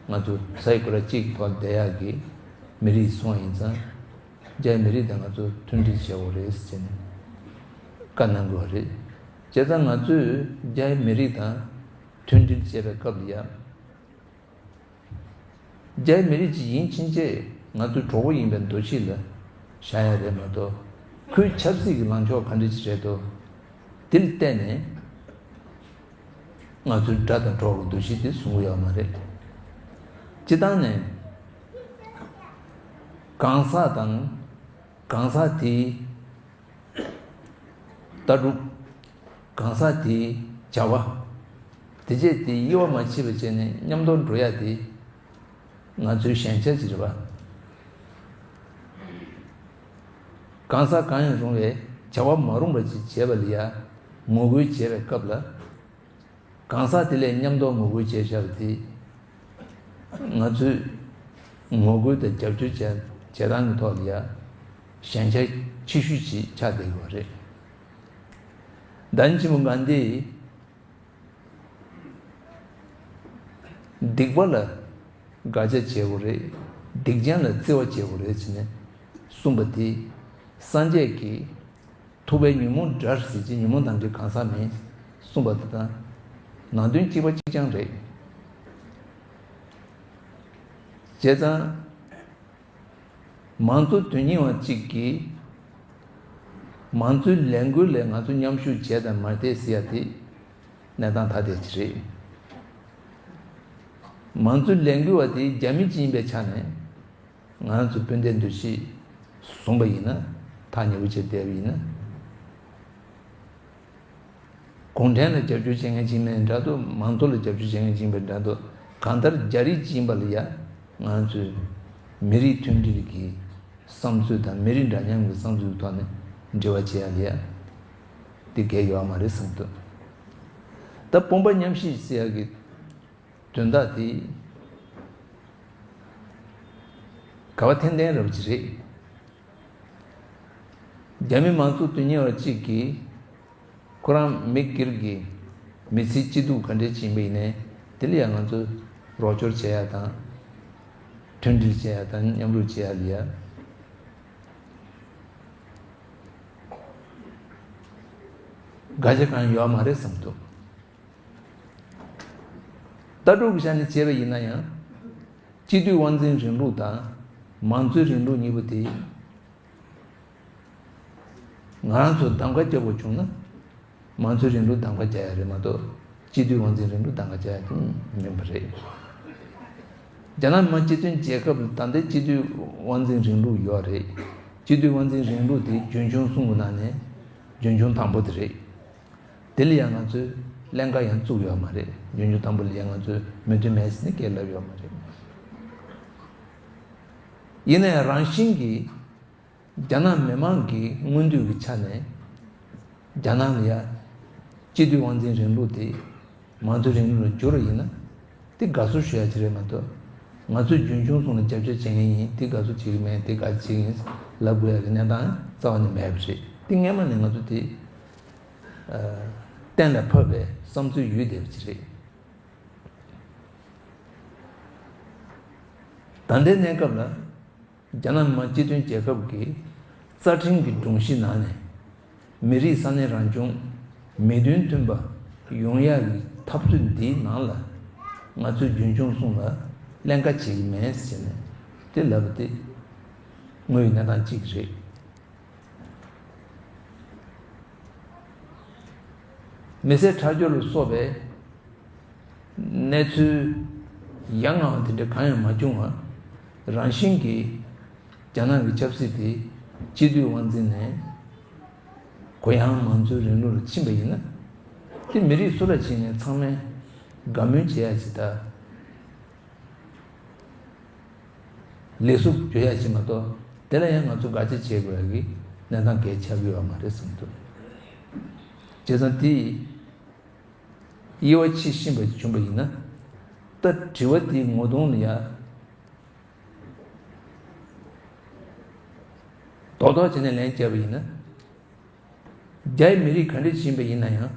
ང་ཚོ་ས་ཡི་ཁོ་ར་གཅིག་གི་ཐོག་བསྡད་ཡག་གི་མི་རིགས་སོང་བ་ཡིན་ཙང་། རྒྱའི་མི་རིགས་དང་ང་ཚོ་མཐུན་སྒྲིལ་བྱེད་དགོས་རེད་ཟེར་ནས་བཀའ་གནང་དགོས་པ་རེད། བྱས་ཙང་ང་ཚོས་རྒྱའི་མི་རིགས་དང་མཐུན་སྒྲིལ་བྱེད་པའི་སྐབས་ལ་ཡང་། རྒྱའི་མི་རིགས་ཅིག་ཡིན་ཕྱིན་ཆད་ང་ཚོའི་གྲོགས་པོ་ཡིན་པའི་འདུ་ཤེས་ལ་བཞག་ཡ་རེད་མ་གཏོགས། ཁོའི་ཆབ་སྲིད་ཀྱི་ལངས་ཕྱོགས་ག་འདྲ་ཅིག་རེད་འདུག་དེ་ལ་བལྟས་ནས་ང་ཚོའི་དགྲ་དང་གྲོགས་ཀྱི་འདུ་ཤེས་དེ་བཟུང་གི་ཡོད་མ་རེད། སྤྱིར་བཏང་ནས་གང་ཟག་དང་གང་ཟག་དེའི་ལྟ་གྲུབ། གང་ཟག་དེའི་བྱ་བ། དེ་བྱས་དེ་དབྱེ་བ་མ་ཕྱེ་བ་བྱས་ནས་མཉམ་དུ་འགྲོ་ཡ་དེ་ང་ཚོའི་ཞན་ཆ་ཅིག་རེད་པ། གང་ཟག་གང་ཡང་རུང་བའི་བྱ་བ་མ་རུངས་པ་ཅིག་བྱས་པ་ལ་ཡ་ངོ་རྒོལ་བྱས་པའི་སྐབས་ལ། གང་ཟག་དེ་ལས་མཉམ་དུ་ངོ་རྒོལ་བྱས་བཞག་པ་དེ། ང་ཚོས་ངོ་རྒོལ་དང་རྒྱབ་སྐྱོར་བྱས་བྱེད་སྟངས་ཀྱི་ཐོག་ལ་ཡ་ཞན་ཆ་ཆེ་ཤོས་ཅིག་ཆགས་བསྡད་ཡོད་རེད། ལྡན་ཆེན་མོ་གྷན་དྷིས་སྡིག་པ་ལ་དགག་བྱ་བྱེད་དགོས་རེད། སྡིག་ཅན་ལ་བརྩེ་བ་བྱེད་དགོས་རེད་ཟེར་ནས་གསུངས་པ་དེ། སངས་རྒྱས་ཀྱིས། ཐུབ་པས་ཉོན་མོངས་དགྲར་ཟེར་གྱི། ཉོན་མོངས་དང་འདྲེས་གང་ཟག་མེད་གསུངས་པ་དེ་དང་ནང་དོན་གཅིག་པ་གཅིག་རྐྱང་རེད། བྱས་ཙང་། མང་གཙོ་དོན་གཉེར་བ་གཅིག་གིས་མང་གཙོའི་ལས་འགུལ་ལ་ང་ཚོ་མཉམ་ཞུགས་བྱས་དང་མ་བྱས་ཟེར་ཡ་དེ་གནས་སྟངས་ཐ་དད་ཅིག་རེད། མང་གཙོའི་ལས་འགུལ་བ་དེ་རྒྱ་མི་གཅིག་ཡིན་པའི་ཆ་ནས། ང་རང་ཚོ་སྤུན་ཟླའི་འདུ་ཤེས་བཟུང་པ་ཡིན་ན། ཐག་ཉེ་པོ་བྱས་བསྡད་པ་ཡིན་ན། གུང་ཁྲན་ལ་རྒྱབ་སྐྱོར་བྱེད་མཁན་ཅིག་མིན་འདྲ་འདུག་མང་གཙོ་ལ་རྒྱབ་སྐྱོར་བྱེད་མཁན་ཅིག་མིན་འདྲ་འདུག་གང་ལྟར་རྒྱ་རིགས་ཅིག་ཡིན་པ་ལ་ཡ། ང་རང་ཚོས་མི་རིགས་མཐུན་སྒྲིལ་གྱི་བསམ་ཚུལ་དང་མི་རིགས་འདྲ་མཉམ་གྱི་བསམ་ཚུལ་གྱི་ཐོག་ནས་འབྲེལ་བ་བྱེད་ཡ་ལ་ཡ། དེ་གལ་ཡོད་མ་རེད་བསམ་འདུག་ད་དཔུང་པ་མཉམ་གཤིབ་ཟེར་ཡ་གི་དོན་དག་དེ་ག་བ་ཐེན་ཐེན་རབ་ཅིག་རེད། རྒྱ་མི་མང་གཙོ་དོན་གཉེར་བ་གཅིག་གིས་ཁོ་རང་མི་སྒེར་གྱི་མི་ཚེའི་སྐྱིད་སྡུག་ག་འདྲས་ཕྱིན་པ་ཡིན་ནའི་དེ་ལ་ཡང་ང་ཚོས་རོགས་སྐྱོར་བྱེད་ཡ་དང་། མཐུན་སྒྲིལ་བྱེད་ཡ་དང་མཉམ་རུབ་བྱེད་ཡ་ལ་ཡ། དགག་བྱ་གང་ཡོད་མ་རེད་བསམ་འདུག་ལྟ་གྲུབ་ཀྱི་ཆ་ནས་བྱས་པ་ཡིན་ན་ཡང་། སྤྱི་འཐུས་དབང་འཛིན་རིང་ལུགས་དང་མང་གཙོའི་རིང་ལུགས་གཉིས་པོ་དེ། ང་རང་ཚོ་གདམ་ག་རྒྱག་དགོས་བྱུང་ན། མང་གཙོའི་རིང་ལུགས་གདམ་ག་རྒྱག་ཡ་རེད་མ་གཏོགས། སྤྱི་འཐུས་དབང་འཛིན་རིང་ལུགས་གདམ་ག་རྒྱག་ཡ་དེ་མིན་པ་རེད། རྒྱ་ནག་མི་དམངས་སྤྱི་མཐུན་རྒྱལ་ཁབ་ལ་ད་ལྟའི་སྤྱི་འཐུས་དབང་འཛིན་རིང་ལུགས་ཡོད་རེད། སྤྱི་འཐུས་དབང་འཛིན་རིང་ལུགས་དེ་རྒྱུན་འཁྱོངས་གསུམ་གྱི་ནང་ནས་རྒྱུན་འཁྱོངས་དང་པོ་དེ་རེད། དེ་ལ་ཡང་ང་ཚོས་ཀླན་ཀ་ཡང་བཙུགས་ཡོད་མ་རེད། རྒྱུན་འཁྱོངས་དང་པོ་ལ་ཡང་ང་ཚོས་མོས་མཐུན་མེད་ཟེར་ནས་སྐད་ལབ་ཡོད་མ་རེད། ཡིན་ན་ཡང་རང་བཞིན་གྱིས་རྒྱ་ནག་མི་དམངས་ཀྱི་མངོན་འདོད་ཀྱི་ཆ་ནས་རྒྱ་ནག་ལ་ཡ་སྤྱི་འཐུས་དབང་འཛིན་རིང་ལུགས་དེ་མང་གཙོའི་རིང་ལུགས་ལ་བསྒྱུར་བ་ཡིན་ན། དེ་དགའ་བསུ་ཞུ་ཡ་ཅིག་རེད་མ་གཏོགས། ང་ཚོས་རྒྱུན་འཁྱོངས་གསུམ་ལ་རྒྱབ་སྐྱོར་བྱེད་མཁན་ཡིན། དེ་དགའ་བསུ་བྱེད་ཀྱི་མེད། དེ་དགའ་བསུ་བྱེད་ཀྱི་ཡིན་ལབ་དགོས་ཡ་གི་གནས་སྟངས་རྩ་བ་ནས་མེད་པ་རེད། དེ་སྔན་མ་ནས་ང་ཚོ་དེ་གཏན་ལ་ཕབ་པའི་བསམ་ཚུལ་ཡོད་བསྡད་པ་ཅིག་རེད། ད་ལྟའི་གནས་སྐབས་ལ། རྒྱ་ནག་མི་དམངས་སྤྱི་མཐུན་རྒྱལ་ཁབ་ཀྱི་རྩ་ཁྲིམས་ཀྱི་སྒྲོམ་གཞི་ནང་ནས་མི་རིགས་ས་གནས་རང་སྐྱོང་མི་དོན་མཐུན་པ་ཡོང་ཡག་གི་འཐབ་རྩོད་འདིའི་ནང་ལ་ང་ཚོས་རྒྱུན་འཁྱོངས་གསུམ་ལ་ཀླན་ཀ་བྱེད་ཀྱི་མེད་ཟེར་ནས་དེ་ལབ་པ་དེ་དངོས་ཡོད་གནས་སྟངས་གཅིག་རེད། མི་སེར་ཁྲག་སྦྱོར་ལ་སོགས་པའི་གནས་ཚུལ་ཡ་ང་བ་དེ་འདྲ་གང་ཡང་མ་བྱུང་བར། རང་བཞིན་གྱིས་རྒྱ་ནག་གི་ཆབ་སྲིད་དེ་སྤྱི་འཐུས་དབང་འཛིན་ནས་གུ་ཡངས་མང་གཙོའི་རིང་ལུགས་ལ་ཕྱིན་པ་ཡིན་ན། དེ་མི་རིགས་སུ་ལ་ཕྱིན་ནས་ཚང་མས་དགའ་མོས་བྱེད་ཡ་ཅིག་དང་། ལེགས་སུ་འགྱུར་ཡ་ཞིག་མ་གཏོགས། དེ་ལ་ཡང་ང་ཚོ་དགག་བྱ་བྱེད་དགོས་ཡ་གི་གནས་སྟངས་གལ་ཆགས་ཀྱི་ཡོད་མ་རེད་བསམ་འདུག་བྱས་ཙང་དེ་དབྱེ་བ་ཕྱེ་ཤེས་པ་བྱུང་བ་ཡིན་ན། ད་དྲི་བ་དེའི་ངོ་གདོང་ལ་ཡ་རྡོག་རྡོག་བྱས་ནས་ལན་བརྒྱབ་པ་ཡིན་ན། རྒྱའི་མི་རིགས་ག་འདྲ་ཞིག་ཡིན་པ་ཡིན་ན་ཡང་།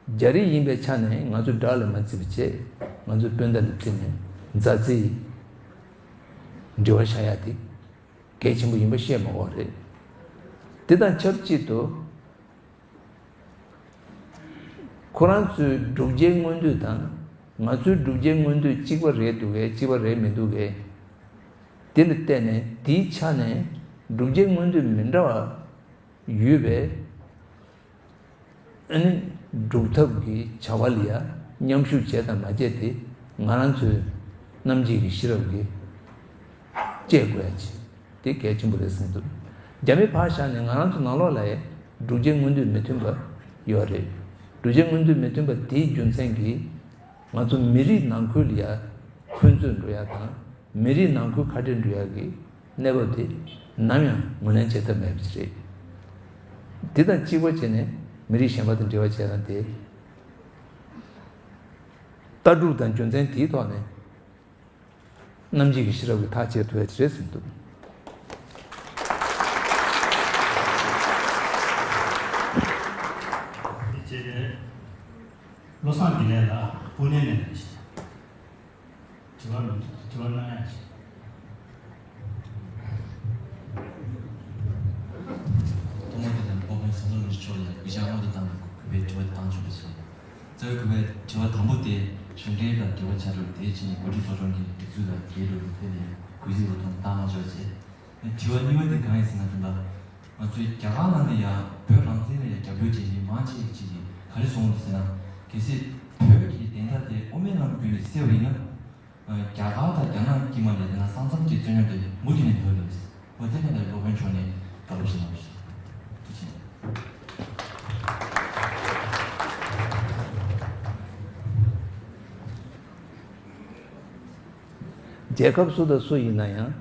རྒྱ་རིགས་ཡིན་པའི་ཆ་ནས་ང་ཚོ་དགྲ་ལ་མ་བརྩི་བ་བྱས། ང་ཚོ་སྤུན་ཟླ་ལ་བརྩི་ནས་མཛའ་བརྩེའི་འབྲེལ་བ་བཞག་ཡ་དེ་གལ་ཆེན་པོ་ཡིན་པ་བཤད་མ་དགོས་རེད། དེ་དང་ཆབས་ཅིག་ཏུ། ཁོ་རང་ཚོའི་བསྒྲུབ་བྱའི་མངོན་འདོད་དང་ང་ཚོའི་བསྒྲུབ་བྱའི་མངོན་འདོད་གཅིག་པ་རེད་འདུག་གས། གཅིག་པ་རེད་མི་འདུག་གས། དེ་ལ་བལྟས་ནས་དེའི་ཆ་ནས་བསྒྲུབ་བྱའི་མངོན་འདོད་མི་འདྲ་བ་ཡོད་པས། ཨ་ནི་སྒྲུབ་ཐབས་ཀྱི་བྱ་བ་ལ་ཡང་མཉམ་ཞུགས་བྱས་དང་མ་བྱས་དེ་ང་རང་ཚོའི་རྣམ་འབྱེད་ཀྱི་ཤེས་རབ་ཀྱིས་དཔྱད་དགོས་ཡ་ཅིག་དེ་གལ་ཆེན་པོ་རེད་བསམ་འདུག་རྒྱ་མི་ཕར་བཞག་ནས་ང་རང་ཚོ་ནང་ལོགས་ལ་ཡང་སྒྲུབ་བྱེད་མངོན་འདོད་མི་མཐུན་པ་ཡོད་རེད། སྒྲུབ་བྱེད་མངོན་འདོད་མི་མཐུན་པ་དེའི་རྒྱུ་མཚན་གྱིས་ང་ཚོ་མི་རིགས་ནང་ཁུལ་ལ་ཡང་འཁོན་རྩོད་འགྲོ་ཡ་དང་མི་རིགས་ནང་ཁུལ་ཁ་བྲལ་འགྲོ་ཡ་གི་གནས་བབ་དེ་ནམ་ཡང་ངོས་ལེན་བྱེད་ཐབས་མེད་པ་ཞིག་རེད། དེ་དང་གཅིག་པ་བྱས་ནས་མི་རིགས་གཞན་པ་དང་འབྲེལ་བ་བྱས་ན་དེ། ལྟ་གྲུབ་དང་རྒྱུ་མཚན་དེའི་ཐོག་ནས་རྣམ་འབྱེད་ཀྱི་ཤེས་རབ་ཀྱིས་ཐག་བཅད་ཐུབ་ཡ་ཅིག་རེད་བསམ་འདུག་དེ་བྱས་ནས་བློ་བཟང་དགེ་ལེགས་ལགས་སྤུ་ནེ་ནས་ལ་ཞིག་དྲི་བ་མི་འདུག་དྲི་བ་གནང་ཡ་ཞིག་ཐོག་མར་དེ་དང་སློབ་དཔོན་ཟམ་གདོང་རིན་པོ་ཆེ་མཆོག་ལ་གུས་ཕྱག་སྔོན་དུ་བཏང་ནས་གུས་པའི་དྲི་བ་དེ་བཏང་ཆོག་པ་ཞིག་རྩ་བའི་གུས་པའི་དྲི་བ་དང་པོ་དེ་གཞུང་འབྲེལ་དང་འབྲེལ་བ་ཆགས་འགྲོ་བའི་དེའི་ཕྱི་ནས་འགོ་ཁྲིད་ཚོགས་ཆུང་གི་སྒྲིག་འཛུགས་དང་འགལ་འགྲོ་བའི་ཐད་ནས་གུས་བརྩི་ལོ་ཐོང་བཏང་མ་ཆོག་ཅེས། དྲི་བ་གཉིས་པ་དེ་གང་ཡིན་ཟེར་ན་དེ་འདྲ། ང་ཚོའི་རྒྱ་གར་ནང་ནས་ཡང་བོད་རང་བཙན་ལ་ཡང་རྒྱབ་སྐྱོར་བྱེད་མཁན་མང་ཆེ་ཤོས་ཅིག་གིས་ག་རེ་གསུངས་འདུག་ཟེར་ན། གལ་སྲིད་བོད་ཀྱི་བདེན་མཐའ་དེ་དབུ་མའི་ལམ་བརྒྱུད་ནས་གསལ་བ་ཡིན་ན། རྒྱ་གར་དང་རྒྱ་ནག་དཀྱིལ་མ་ལ་དེ་ན་ས་མཚམས་ཀྱི་རྩོད་རྙོག་དེ་མུ་མཐུད་ནས་ཡོད་རེད། འོ་དེ་ནས་ལས་སློབ་དཔོན་མཆོག་ནས་བཀའ་སློབ་ཞིག་གནང་རོགས་ཞུ། ཐུགས་རྗེ་ཆེ། རྒྱལ་ཁབ་སུ་དང་སུ་ཡིན་ན་ཡང་།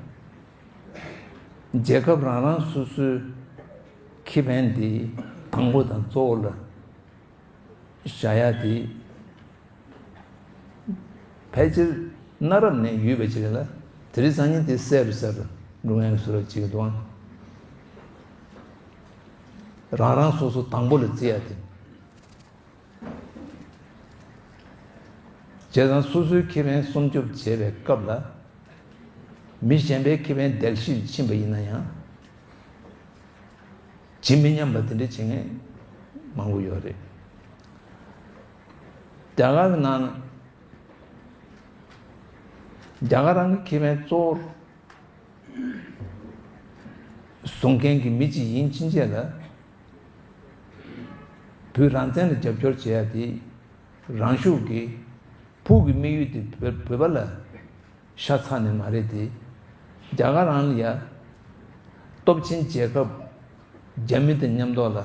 རྒྱལ་ཁབ་རང་རང་སོ་སོའི་ཁེ་ཕན་དེ་དང་པོ་དང་གཙོ་བོ་ལ་བཞག་ཡ་དེ་ཕལ་ཆེར་གནའ་རབས་ནས་ཡོད་པ་ཅིག་རེད་ལ། དེ་རིང་སང་ཉིན་དེ་གསལ་རུ་གསལ་རུ་འགྲོ་མཁན་བཟོ་འདྲ་ཅིག་འདུག་ཨང་། རང་རང་སོ་སོ་དང་པོ་ལ་བརྩི་ཡ་དེ། བྱས་ཙང་སོ་སོའི་ཁེ་ཕན་སྲུང་སྐྱོབ་བྱེད་པའི་སྐབས་ལ། མི་གཞན་པའི་ཁེ་ཕན་བརྡལ་བཤིག་ཕྱིན་པ་ཡིན་ན་ཡང་། ཇི་མི་སྙམ་པ་དེ་འདྲ་བྱེད་མཁན་མང་པོ་ཡོད་རེད། རྒྱ་གར་གྱི་ནང་ན། རྒྱ་གར་རང་གི་ཁེ་ཕན་གཙོ་བོར་བཟུང་མཁན་གྱི་མི་གཅིག་ཡིན་ཕྱིན་ཆད་ལ། བོད་རང་བཙན་ལ་རྒྱབ་སྐྱོར་བྱེད་ཡ་དེ་རང་ཤུགས་ཀྱིས་ཕུགས་ཀྱི་དམིགས་ཡུལ་དེ་བོད་བོད་པ་ལ་ཤ་ཚ་ནི་མ་རེད་དེ། རྒྱ་གར་རང་ལ་ཡ་སྟོབས་ཆེན་རྒྱལ་ཁབ་རྒྱ་མི་དང་མཉམ་ཐོག་ལ་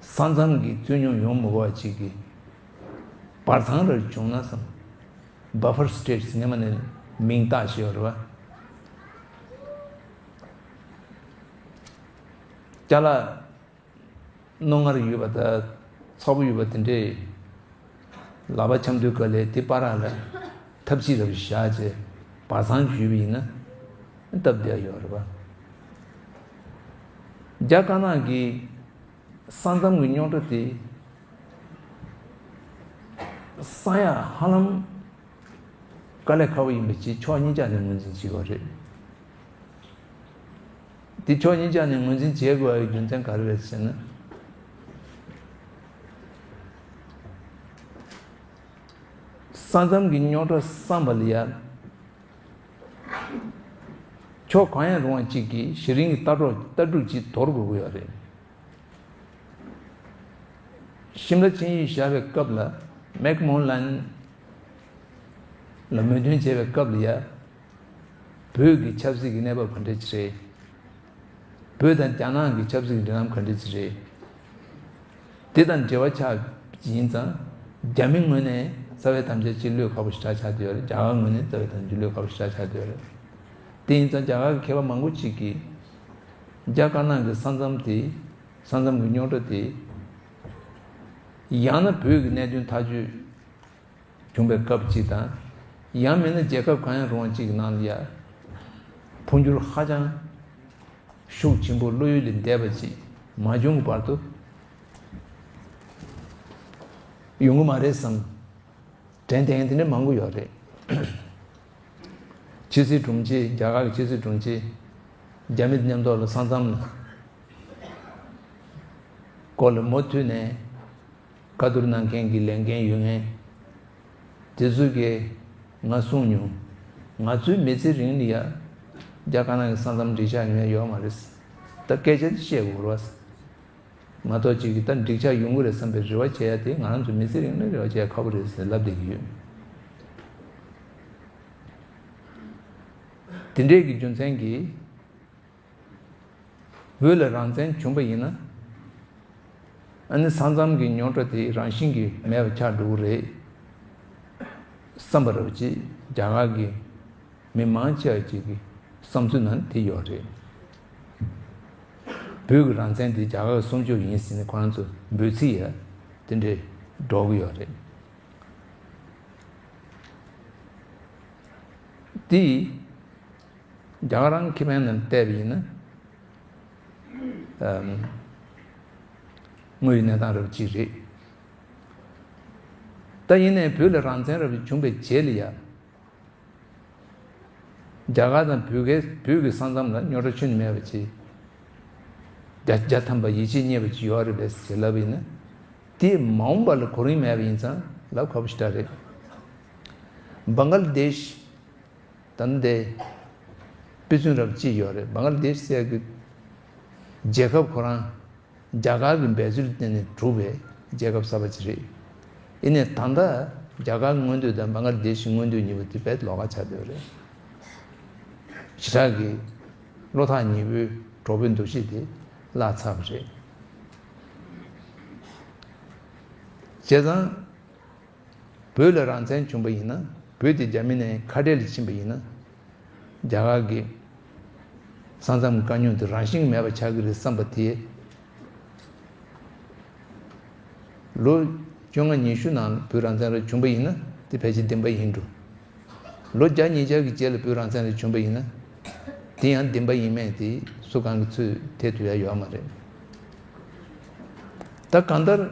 ས་མཚམས་ཀྱི་རྩོད་རྙོག་ཡོང་མི་དགོས་པ་ཅིག་གི་བར་ཚང་རེ་བྱུང་ན་བསམ། Buffer States སྔོན་མ་ནས་མིང་བཏགས་བཞག་ཡོད་རེད་བ། ཅ་ལག་རྣོ་ངར་ཡོད་པ་དང་ཚ་པོ་ཡོད་པ་དེ་འདྲས་ལག་པ་འཆམ་དུས་ག་ལེ་དེ་བར་ལ་ཐབས་ཤེས་རབ་བཞག་བྱས་བར་ཚང་ཞུས་པ་ཡིན་ན་སྟབས་བདེ་ཡོད་རེད་བ། རྒྱ་དཀར་ནག་གི་ས་མཚམས་ཀྱི་རྙོག་དྲ་དེ་སངས་ཡག་ཧ་ལམ་དཀའ་ལས་ཁག་པོ་ཡིན་པ་ཅིག་ཕྱོགས་གཉིས་ཆ་ནས་ངོས་འཛིན་བྱེད་དགོས་རེད། འདི་ཕྱོགས་གཉིས་ཆ་ནས་ངོས་འཛིན་བྱེད་དགོས་པའི་རྒྱུ་མཚན་ག་རེ་རེད་ཟེར་ན། ས་མཚམས་ཀྱི་རྙོག་དྲ་བསམ་པ་ལ་ཡ། ཕྱོགས་གང་ཡང་རུང་བ་གཅིག་གིས་གཞི་རིམ་གྱི་ལྟ་གྲུབ་ལྟ་གྲུབ་ཅིག་དོར་དགོས་ཀྱི་ཡོད་རེད། ཤིམ་ལ་ཆིངས་ཡིག་བཞག་པའི་སྐབས་ལ་མེག་མོ་ལན་ལ་མོས་མཐུན་བྱས་པའི་སྐབས་ལ་ཡ། བོད་ཀྱི་ཆབ་སྲིད་ཀྱི་གནས་བབ་ག་འདྲ་ཅིག་རེད། བོད་དང་རྒྱ་ནག་གི་ཆབ་སྲིད་ཀྱི་འབྲེལ་ལམ་ག་འདྲ་ཅིག་རེད། དེ་དང་འབྲེལ་བ་ཆགས་ཡིན་ཙང་རྒྱ་མི་ངོས་ནས་རྩ་བའི་དམ་བཅའ་ཅིག་བློས་ཁག་པོ་ཞེ་དྲག་ཆགས་བསྡད་ཡོད་རེད། རྒྱ་གར་ངོས་ནས་རྩ་བའི་དམ་བཅའ་བློས་ཁག་པོ་ཞེ་དྲག་ཆགས་བསྡད་ཡོད་རེད། དེ་ཡིན་ཙང་རྒྱ་གར་གྱི་མཁས་པ་མང་པོ་ཅིག་གིས་རྒྱ་དཀར་ནག་གི་ས་མཚམས་དེ། ས་མཚམས་ཀྱི་རྙོག་དྲ་དེ་ ཡང་ན་བོད་ཀྱི་གནད་དོན་ཐག་གཅོད་བྱུང་བའི་སྐབས་གཅིག་དང་། ཡང་མིན་ན་རྒྱལ་ཁབ་གང་ཡང་རུང་བ་གཅིག་གི་ནང་ལ་ཡ་འཕོ་འགྱུར་ཧ་ཅང་ཤུགས་ཆེན་པོ་བློ་ཡུལ་ལས་འདས་པ་ཅིག་མ་བྱུང་གི་བར་དུ་ཡོང་གི་མ་རེད་བསམ། དྲན་དེ་འདི་འདྲ་མང་པོ་ཡོད་རེད། ཕྱི་སྲིད་དྲུང་ཆེ། རྒྱ་གར་གྱི་ཕྱི་སྲིད་དྲུང་ཆེ་རྒྱ་མི་མཉམ་ཐོག་ལ་ས་མཚམས་ལ་སྐོར་ལ་མུ་མཐུད་ནས་བཀའ་བསྡུར་གནང་མཁན་གྱི་ལས་འགན་ཡོད་མཁན་དེ་ཚོ་གིས་ང་གསུངས་མྱོང་། ང་ཚོའི་མི་ཚེ་རིང་ལ་ཡ་རྒྱ་དཀར་ནག་གི་ས་མཚམས་འགྲིག་ཆགས་ཡོང་ཡ་ཡོད་མ་རེད། ད་སྐད་ཆ་དེ་བཤད་དགོས་རེད་བ། མ་གཏོགས་ཅིག་གིས་ད་འགྲིག་ཆགས་ཡོང་གི་རེད་བསམ་པའི་རེ་བ་བྱེད་ཡ་དེ་ང་རང་ཚོ་མི་ཚེ་རིང་ལ་རེ་བ་བྱེད་ཡ་ཁག་པོ་རེད་ཟེར་ལབ་བསྡད་ཀྱི་ཡོད། དེ་འདྲས་ཀྱི་རྒྱུ་མཚན་གྱིས་བོད་ལ་རང་བཙན་བྱུང་པ་ཡིན་ན། ཨ་ནི་ས་མཚམས་ཀྱི་རྙོག་དྲ་དེ་རང་བཞིན་གྱིས་མེད་པ་ཆགས་འགྲོ་གི་རེད་བསམ་པ་རེད་བ། ཅིག་རྒྱ་གར་གྱི་མི་མང་ཆེ་བ་ཅིག་གི་བསམ་ཚུལ་ནང་དེ་ཡོད་རེད། བོད་ཀྱི་རང་བཙན་དེ་རྒྱ་གར་གྱི་སྲུང་སྐྱོབ་ཡིན་ཟེར་ནས་ཁོ་རང་ཚོ་འབོད་ཚིག་ཡ་དེ་འདྲས་སྒྲོག་གི་ཡོད་རེད། དེ་རྒྱ་གར་རང་ཁེ་ཕན་ལ་བལྟས་པ་ཡིན་ན་ཨམ་དངོས་ཡོད་གནས་སྟངས་རབ་ཅིག་རེད། ད་ཡིན་ནའི་བོད་ལ་རང་བཙན་རབ་བྱུང་བའི་རྗེས་ལ་ཡ། རྒྱ་གར་དང་བོད་ཀྱི་བོད་ཀྱི་ས་མཚམས་ལ་རྙོག་དྲ་ཁྱོན་ནས་མེད་པ་ཅིག་རྒྱ་རྒྱ་ཐམ་པ་ཡིད་ཆེས་རྙེད་པ་ཅིག་ཡོད་རེད་པས་ཞེས་ལབ་པ་ཡིན་ན། དེ་མ་འོངས་པ་ལ་གོ་རིམ་མེད་པ་ཡིན་ཙང་ལབ་ཁག་པོ་ཞེ་དྲག་རེད། བང་ག་ལ་དེཤ་ད་ནི་དེ་དཔེ་མཚོན་རབ་ཅིག་ཡོད་རེད། བང་ག་ལ་དེཤ་ཟེར་གི་རྒྱལ་ཁབ་ཁོ་རང་རྒྱ་གར་གྱི་འབད་རྩོལ་བརྟེན་ནས་གྲུབ་པའི་རྒྱལ་ཁབ་གསར་པ་ཅིག་རེད། ཡིན་ནའི་ད་ལྟ་རྒྱ་གར་མངོན་འདོད་དང་བང་ག་ལ་དེཤ་མངོན་འདོད་གཉིས་པོ་དེ་རྦད་ལོགས་ཀ་ཆགས་བསྡད་ཡོད་རེད། ཞེ་དྲག་གི་བློ་ཐག་ཉེ་པོའི་གྲོགས་པོའི་འདུ་ཤེས་དེ་བརླག་ཚར་བ་རེད། བྱས་ཙང་། བོད་ལ་རང་བཙན་བྱུང་པ་ཡིན་ན། བོད་དེ་རྒྱ་མི་ནས་ཁ་བྲལ་ལ་ཕྱིན་པ་ཡིན་ན། རྒྱ་གར་གྱི་ས་མཚམས་ཀྱི་དཀའ་རྙོག་དེ་རང་བཞིན་མེད་པ་ཆགས་ཀྱི་རེད་བསམ་པ་དེ། ལོ་བཅོ་ལྔ་ཉི་ཤུ་ནང་བོད་རང་བཙན་རེ་བྱུང་པ་ཡིན་ན་དེ་ཕལ་ཆེར་བདེན་པ་ཡིན་འགྲོ། ལོ་བརྒྱ་ཉིས་བརྒྱ་གི་རྗེས་ལ་བོད་རང་བཙན་རེ་བྱུང་པ་ཡིན་ན། དེ་ཡང་བདེན་པ་ཡིན་མེད་དེ་སུ་གང་གིས་ཚོད་ཐེག་ཐུབ་ཡ་ཡོད་མ་རེད། ད་གང་ལྟར།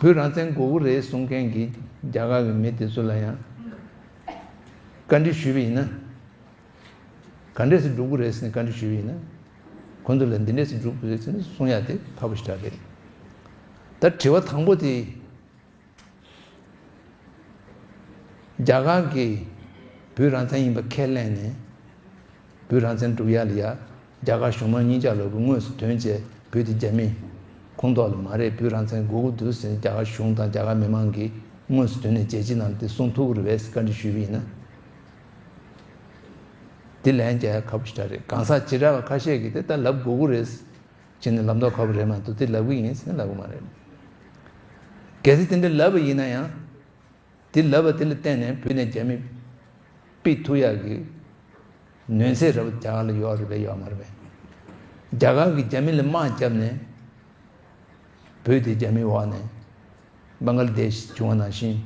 བོད་རང་བཙན་དགོས་ཀྱི་རེད་གསུང་མཁན་གྱི་རྒྱ་གར་གྱི་མི་དེ་ཚོ་ལ་ཡང་བཀའ་འདྲི་ཞུས་པ་ཡིན་ན། ག་འདྲས་སེ་སྒྲུབ་ཀྱི་རེད་ཟེར་ནས་བཀའ་འདྲི་ཞུས་པ་ཡིན་ན། ཁོང་ཚོ་ལ་འདི་འདྲས་སེ་སྒྲུབ་ཀྱི་རེད་ཟེར་ནས་གསུང་ཡ་དེ་ཁག་པོ་ཞེ་དྲག་རེད། ད་དྲི་བ་དང་པོ་དེ། རྒྱ་གར་གྱིས་བོད་རང་བཙན་ཡིན་པ་ཁས་ལེན་ནས། བོད་རང་བཙན་སྒྲུབ་ཡ་ལ་ཡ། རྒྱ་གར་གཞུང་མང་གཉིས་ཆ་ལ་དངོས་སུ་ཐོན་བྱས་བོད་དེ་རྒྱ་མིའི་ཁོངས་གཏོགས་ལ་མ་རེད། བོད་རང་བཙན་དགོས་ཀྱི་འདུག་ཟེར་ནས་རྒྱ་གར་གཞུང་དང་རྒྱ་གར་མི་མང་གིས་དངོས་སུ་ཐོན་ནས་རྒྱལ་སྤྱིའི་ནང་དེ་གསུང་ཐུབ་ཀྱི་རེད་པས་བཀའ་འདྲི་ཞུས་པ་ཡིན་ན། དེ་ལན་རྒྱག་ཡ་ཁག་པོ་ཞེ་དྲག་རེད། གང་ཟག་བྱེ་བྲག་པ་ཁ་ཤས་ཀྱིས་དེ་ལྟར་ལབ་དགོས་ཀྱི་རེད། བྱས་ནས་ལབ་མདོག་ཁ་པོ་རེད་མ་གཏོགས་དེ་ལབ་གི་ཡིན་ཟེར་ལབ་གི་མ་རེད། གལ་སྲིད་དེ་འདྲ་ལབ་པ་ཡིན་ན་ཡང་། དེ་ལབ་པ་དེ་ལ་བརྟེན་ནས་བོད་ནས་རྒྱ་མི་ཕུད་ཐུབ་ཡག་གི་གནོད་འཚེ་རབ་རྒྱ་གར་ལ་ཡོད་རེད་པས་ཡོད་མ་རེད་པས། རྒྱ་གར་གྱིས་རྒྱ་མི་ལ་དམག་བརྒྱབ་ནས་བོད་དེ་རྒྱ་མིའི་འོག་ནས་བང་ག་ལ་དེཤ་བྱུང་བ་ནང་བཞིན་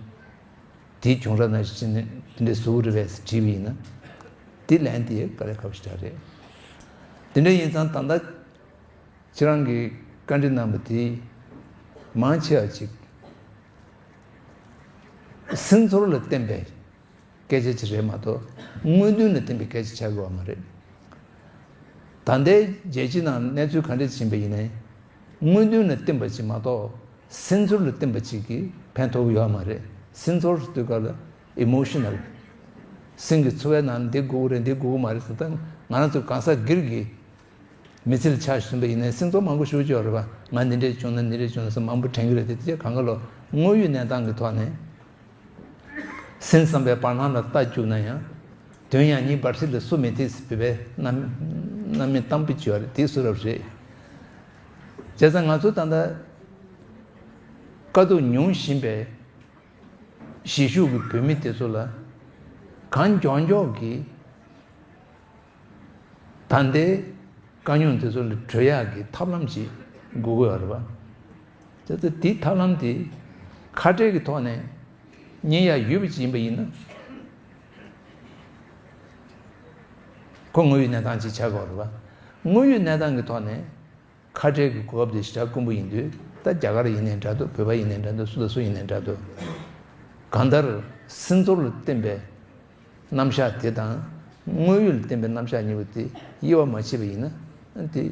དེའི་བྱུང་རབས་ནང་བཞིན་དེ་འདྲ་བཟོ་གི་རེད་པས་ཟེར་དྲིས་པ་ཡིན་ན། དེ་ལན་དེ་དཀའ་ལས་ཁག་པོ་ཞེ་དྲག་རེད། དེ་འདྲ་ཡིན་ཙང་ད་ལྟ། ཁྱེད་རང་གིས་བཀའ་འདྲི་གནང་བ་དེ་མང་ཆེ་བ་ཅིག་སེམས་ཚོར་ལ་བརྟེན་པའི་སྐད་ཆ་ཅིག་རེད་མ་གཏོགས་དངོས་དོན་ལ་བརྟེན་པའི་སྐད་ཆ་ཆགས་ཀྱི་ཡོད་མ་རེད། ད་ལྟའི་རྒྱལ་སྤྱི་ནང་གནས་ཚུལ་ག་འདྲ་ཕྱིན་པ་ཡིན་ནའི་དངོས་དོན་ལ་བརྟེན་པ་ཅིག་མ་གཏོགས་སེམས་ཚོར་ལ་བརྟེན་པ་ཅིག་གིས་ཕན་ཐོགས་ཀྱི་ཡོད་མ་རེད། སེམས་ཚོར་ཟེར་དུས་སྐབས་ལ་ཨི་མོ་ཤི་ནལ། སེམས་ཀྱི་ཚོར་བའི་ནང་འདི་དགོས་ཀྱི་རེད་འདི་དགོས་ཀྱི་མ་རེད་ཟེར། ད་ང་རང་ཚོ་གང་ཟག་སྒེར་གྱི་མི་ཚེ་ལ་ཆ་བཞག་པ་ཡིན་ནའི་སེམས་ཚོར་མང་པོ་ཞེ་པོ་ཅིག་ཡོད་རེད་པ། ང་འདི་འདྲས་བྱུང་ན་འདི་འདྲས་བྱུང་ན་ཟེར་མང་པོ་དྲན་གྱི་རེད་དེ། དེ་གང་ག་ལོ་དངོས་ཡོད་གནས་སྟངས་ཀྱི་ཐོག་ནས་སེམས་ཙམ་པའི་བར་སྣང་ལ་ལྟ་བཅུག་ན་ཡང་། དོན་ཡང་སྙིང་འབར་ཚིག་ལ་སུ་མི་ཐེག་ཟེར་བོད་པའི་རྣམ་རྣམ་སྨིན་གཏམ་དཔེ་ཅིག་ཡོད་རེད། དེ་སུ་རབ་རེད། བྱས་ཙང་ང་ཚོ་ད་ལྟ་དཀའ་སྡུག་མྱོང་བཞིན་པའི་གཞིས་བཞུགས་ཀྱི་བོད་མི་དེ་ཚོ་ལ་གང་མགྱོགས་མགྱོགས་ཀྱིས། ད་ལྟའི་དཀའ་རྙོག་འདི་ཚོ་ལས་གྲོལ་ཡག་གི་ཐབས་ལམ་ཞིག་དགོས་ཀྱི་ཡོད་རེད་པ། དེ་ཚོ་དེའི་ཐབས་ལམ་དེ་ཁ་བྲལ་གྱི་ཐོག་ནས་གཉེར་ཡ་ཡོད་པ་ཅིག་ཡིན་པ་ཡིན་ན། ཁོ་དངོས་ཡོད་གནས་སྟངས་ཅིག་ཆགས་ཀྱི་ཡོད་རེད་པ། དངོས་ཡོད་གནས་སྟངས་ཀྱི་ཐོག་ནས་ཁ་བྲལ་གྱི་གོ་སྐབས་དེ་ཞེ་དྲག་དཀོན་པོ་ཡིན་དུས། ད་རྒྱ་གར་ཡིན་ནའི་འདྲ་འདུག་བོད་པ་ཡིན་ནའི་འདྲ་འདུག་སུ་དང་སུ་ཡིན་ནའི་འདྲ་འདུག་གང་ལྟར་སེམས་ཚོར་ལ་བརྟེན་པའི་རྣམ་གཞག་དེ་དང་དངོས་ཡོད་ལ་བརྟེན་པའི་རྣམ་གཞག་གཉིས་པོ་དེ་དབྱེ་བ་མ་ཕྱེ་བ་ཡིན་ན། དེ་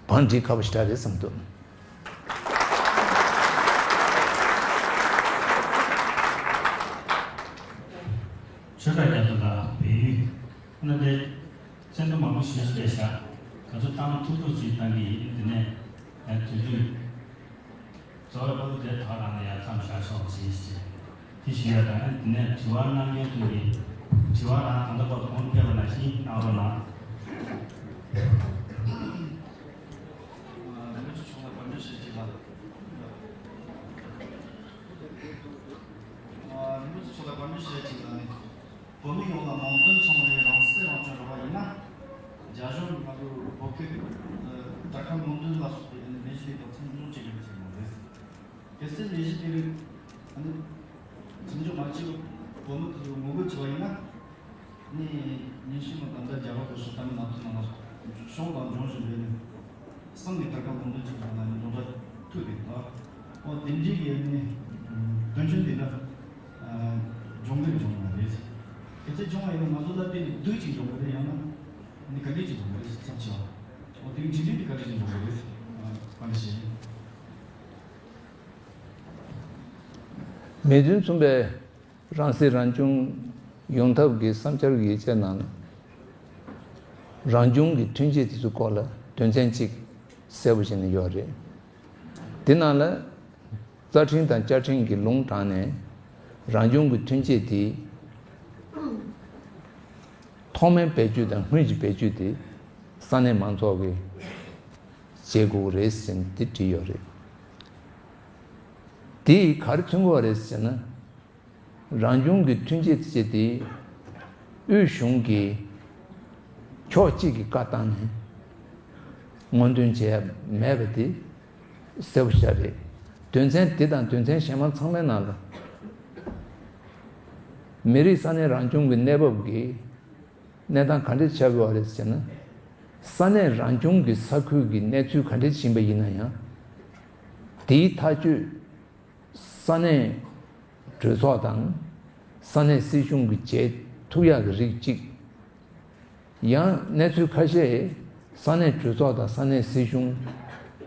བང་སྒྲིག་ཁག་པོ་ཞེ་དྲག་རེད་བསམ་འདུག་ཆོས་དགའ་རྒྱ་མཚོ་ལགས། བལ་ཡུལ་ཨ་ནི་དེ་མཚན་ཐོ་མང་པོ་ཞིག་བཤད་བཞག་ག་ཚོད་བཏང་ཐུབ་ཐུབ་ཅིག་བཏང་གི་ཡིན། དེ་ནས་དུས་ཚོད། གཙོ་བོ་དེ་ཐོག་ནང་ལ་ཡར་མཚམས་བཞག་ཆོག་ཅེས་ཟེར། དེ་ཞུ་ཡ་དང་། དེ་ནས་དྲི་བ་གནང་མཁན་ཚོ་གིས་དྲི་བ་རང་ད་ལྟ་བར་དུ་གོང་ཕེབས་པ་ནང་བཞིན་གནང་རོགས་གནང་། ལས་མི་ཚོ་ཆུང་ལ་བཀའ་འདྲི་ཞུ་ཅིག་ལ། ལས་མི་ཚོ་ཆུང་ལ་བཀའ་འདྲི་ཞུ་ཅིག་ལ་ནི། བོད་མི་ཡོངས་ལ་མིང་དོན་མཚུངས་པའི་རང་སྲིད་རང་སྐྱོང་རག་པ་ཡིན་ན། རྒྱ་གཞུང་གིས་ང་ཚོ་བོད་སྐད་དར་ཁ་ལུང་འདྲེན་ལ་སོགས་པའི་ལས་གཞི་དེ་དག་མཚམས་འཇོག་བྱེད་དགོས་པ་ཞིག་མ་རེད། གལ་སྲིད་ལས་གཞི་དེ་རིགས་མཚམས་འཇོག་མ་བྱས་པར་བོད་མི་དེ་ཚོ་ངོ་རྒོལ་བྱས་པ་ཡིན་ན། ནི་ཉིན་ཤས་ནང་ད་ལྟ་རྒྱ་གར་དུ་ཤོག་ད་མི་ནང་དུ་ནང་ལ་གཞུང་དང་ལྗོངས་བཞིན་པའི་ནི། གསུམ་གྱི་དར་ཁ་ལུང་འདྲེན་བྱེད་པ་ན་ནི་འདོན་གྲ་ཐུག་རེད་ད། ཨོ་དེ་འདྲའི་གི་ནི་དོན་ཆེན་དེ་འདྲ་སྦྱོང་གི་སྦྱོང་བ་རེད། གལ་སྲིད་སྦྱོང་བ་ཡིན་ན་ང་ཚོ་ལ་དེ་ནི་སྡུག་ཅིག་འབྱུང་གི་རེད། ཡང་ན་ནི་ག་འདྲ་ཅིག་འབྱུང་གི་རེད་བསམ་ཆེ་བ། ཨོ་དེ་གི་འཇིག་རྟེན་དེ་ག་འདྲ་ཅིག་འབྱུང་གི་རེད། བཀའ་འདྲི་ཞུ། མིང་དོན་མཚུངས་པའི་རང་སྲིད་རང་སྐྱོང་ཡོང་ཐབས་ཀྱི་བསམ་འཆར་གྱི་ཡིག་ཆ་ནང་ལ། རང་སྐྱོང་གི་མཐུན་རྐྱེན་དེ་ཚོའི་སྐོར་ལ་དོན་ཚན་གཅིག་གསལ་པོ་བྱས་ནས་ཡོད་རེད། དེ་ནང་ལ་རྩ་ཁྲིམས་དང་བཅའ་ཁྲིམས་ཀྱི་ལུང་དྲངས་ནས། རང་སྐྱོང་གི་མཐུན་རྐྱེན་དེ་ཐོག་མའི་བེད་སྤྱོད་དང་སྔོན་གྱི་བེད་སྤྱོད་དེ་ས་གནས་མང་ཚོགས་ཀྱིས་བྱེད་དགོས་རེད་ཟེར་ནས་དེ་བྲིས་ཡོད་རེད། དེས་ག་རེ་མཚོན་གྱི་ཡོད་རེད་ཟེར་ན། རང་སྐྱོང་གི་མཐུན་རྐྱེན་བཅས་དེ་དབུས་གཞུང་གིས་ཕྱོགས་གཅིག་གིས་བཀའ་བཏང་ནས་སྔོན་འདོན་བྱས་མེད་པ་དེ་གསལ་པོ་ཞིག་རེད། དོན་ཚན་འདི་དང་དོན་ཚན་གཞན་མ་ཚང་མའི་ནང་ལ། མི་རིགས་ས་གནས་རང་སྐྱོང་གི་གནས་བབ་ཀྱི་གནས་སྟངས་ག་འདྲ་ཆགས་ཀྱི་ཡོད་རེད་ཟེར་ན། ས་གནས་རང་སྐྱོང་གི་ས་ཁུལ་གྱི་གནས་ཚུལ་ག་འདྲ་ཞིག་ཡིན་པ་ཡིན་ན་ཡང་། དེའི་ཐག་གཅོད་ས་གནས་གྲོས་ཚོགས་དང་ས་གནས་སྲིད་གཞུང་གིས་བྱེད་ཐུབ་ཡག་གི་རིགས་གཅིག། ཡང་གནས་ཚུལ་ཁ་ཤས་ས་གནས་གྲོས་ཚོགས་དང་ས་གནས་སྲིད་གཞུང་།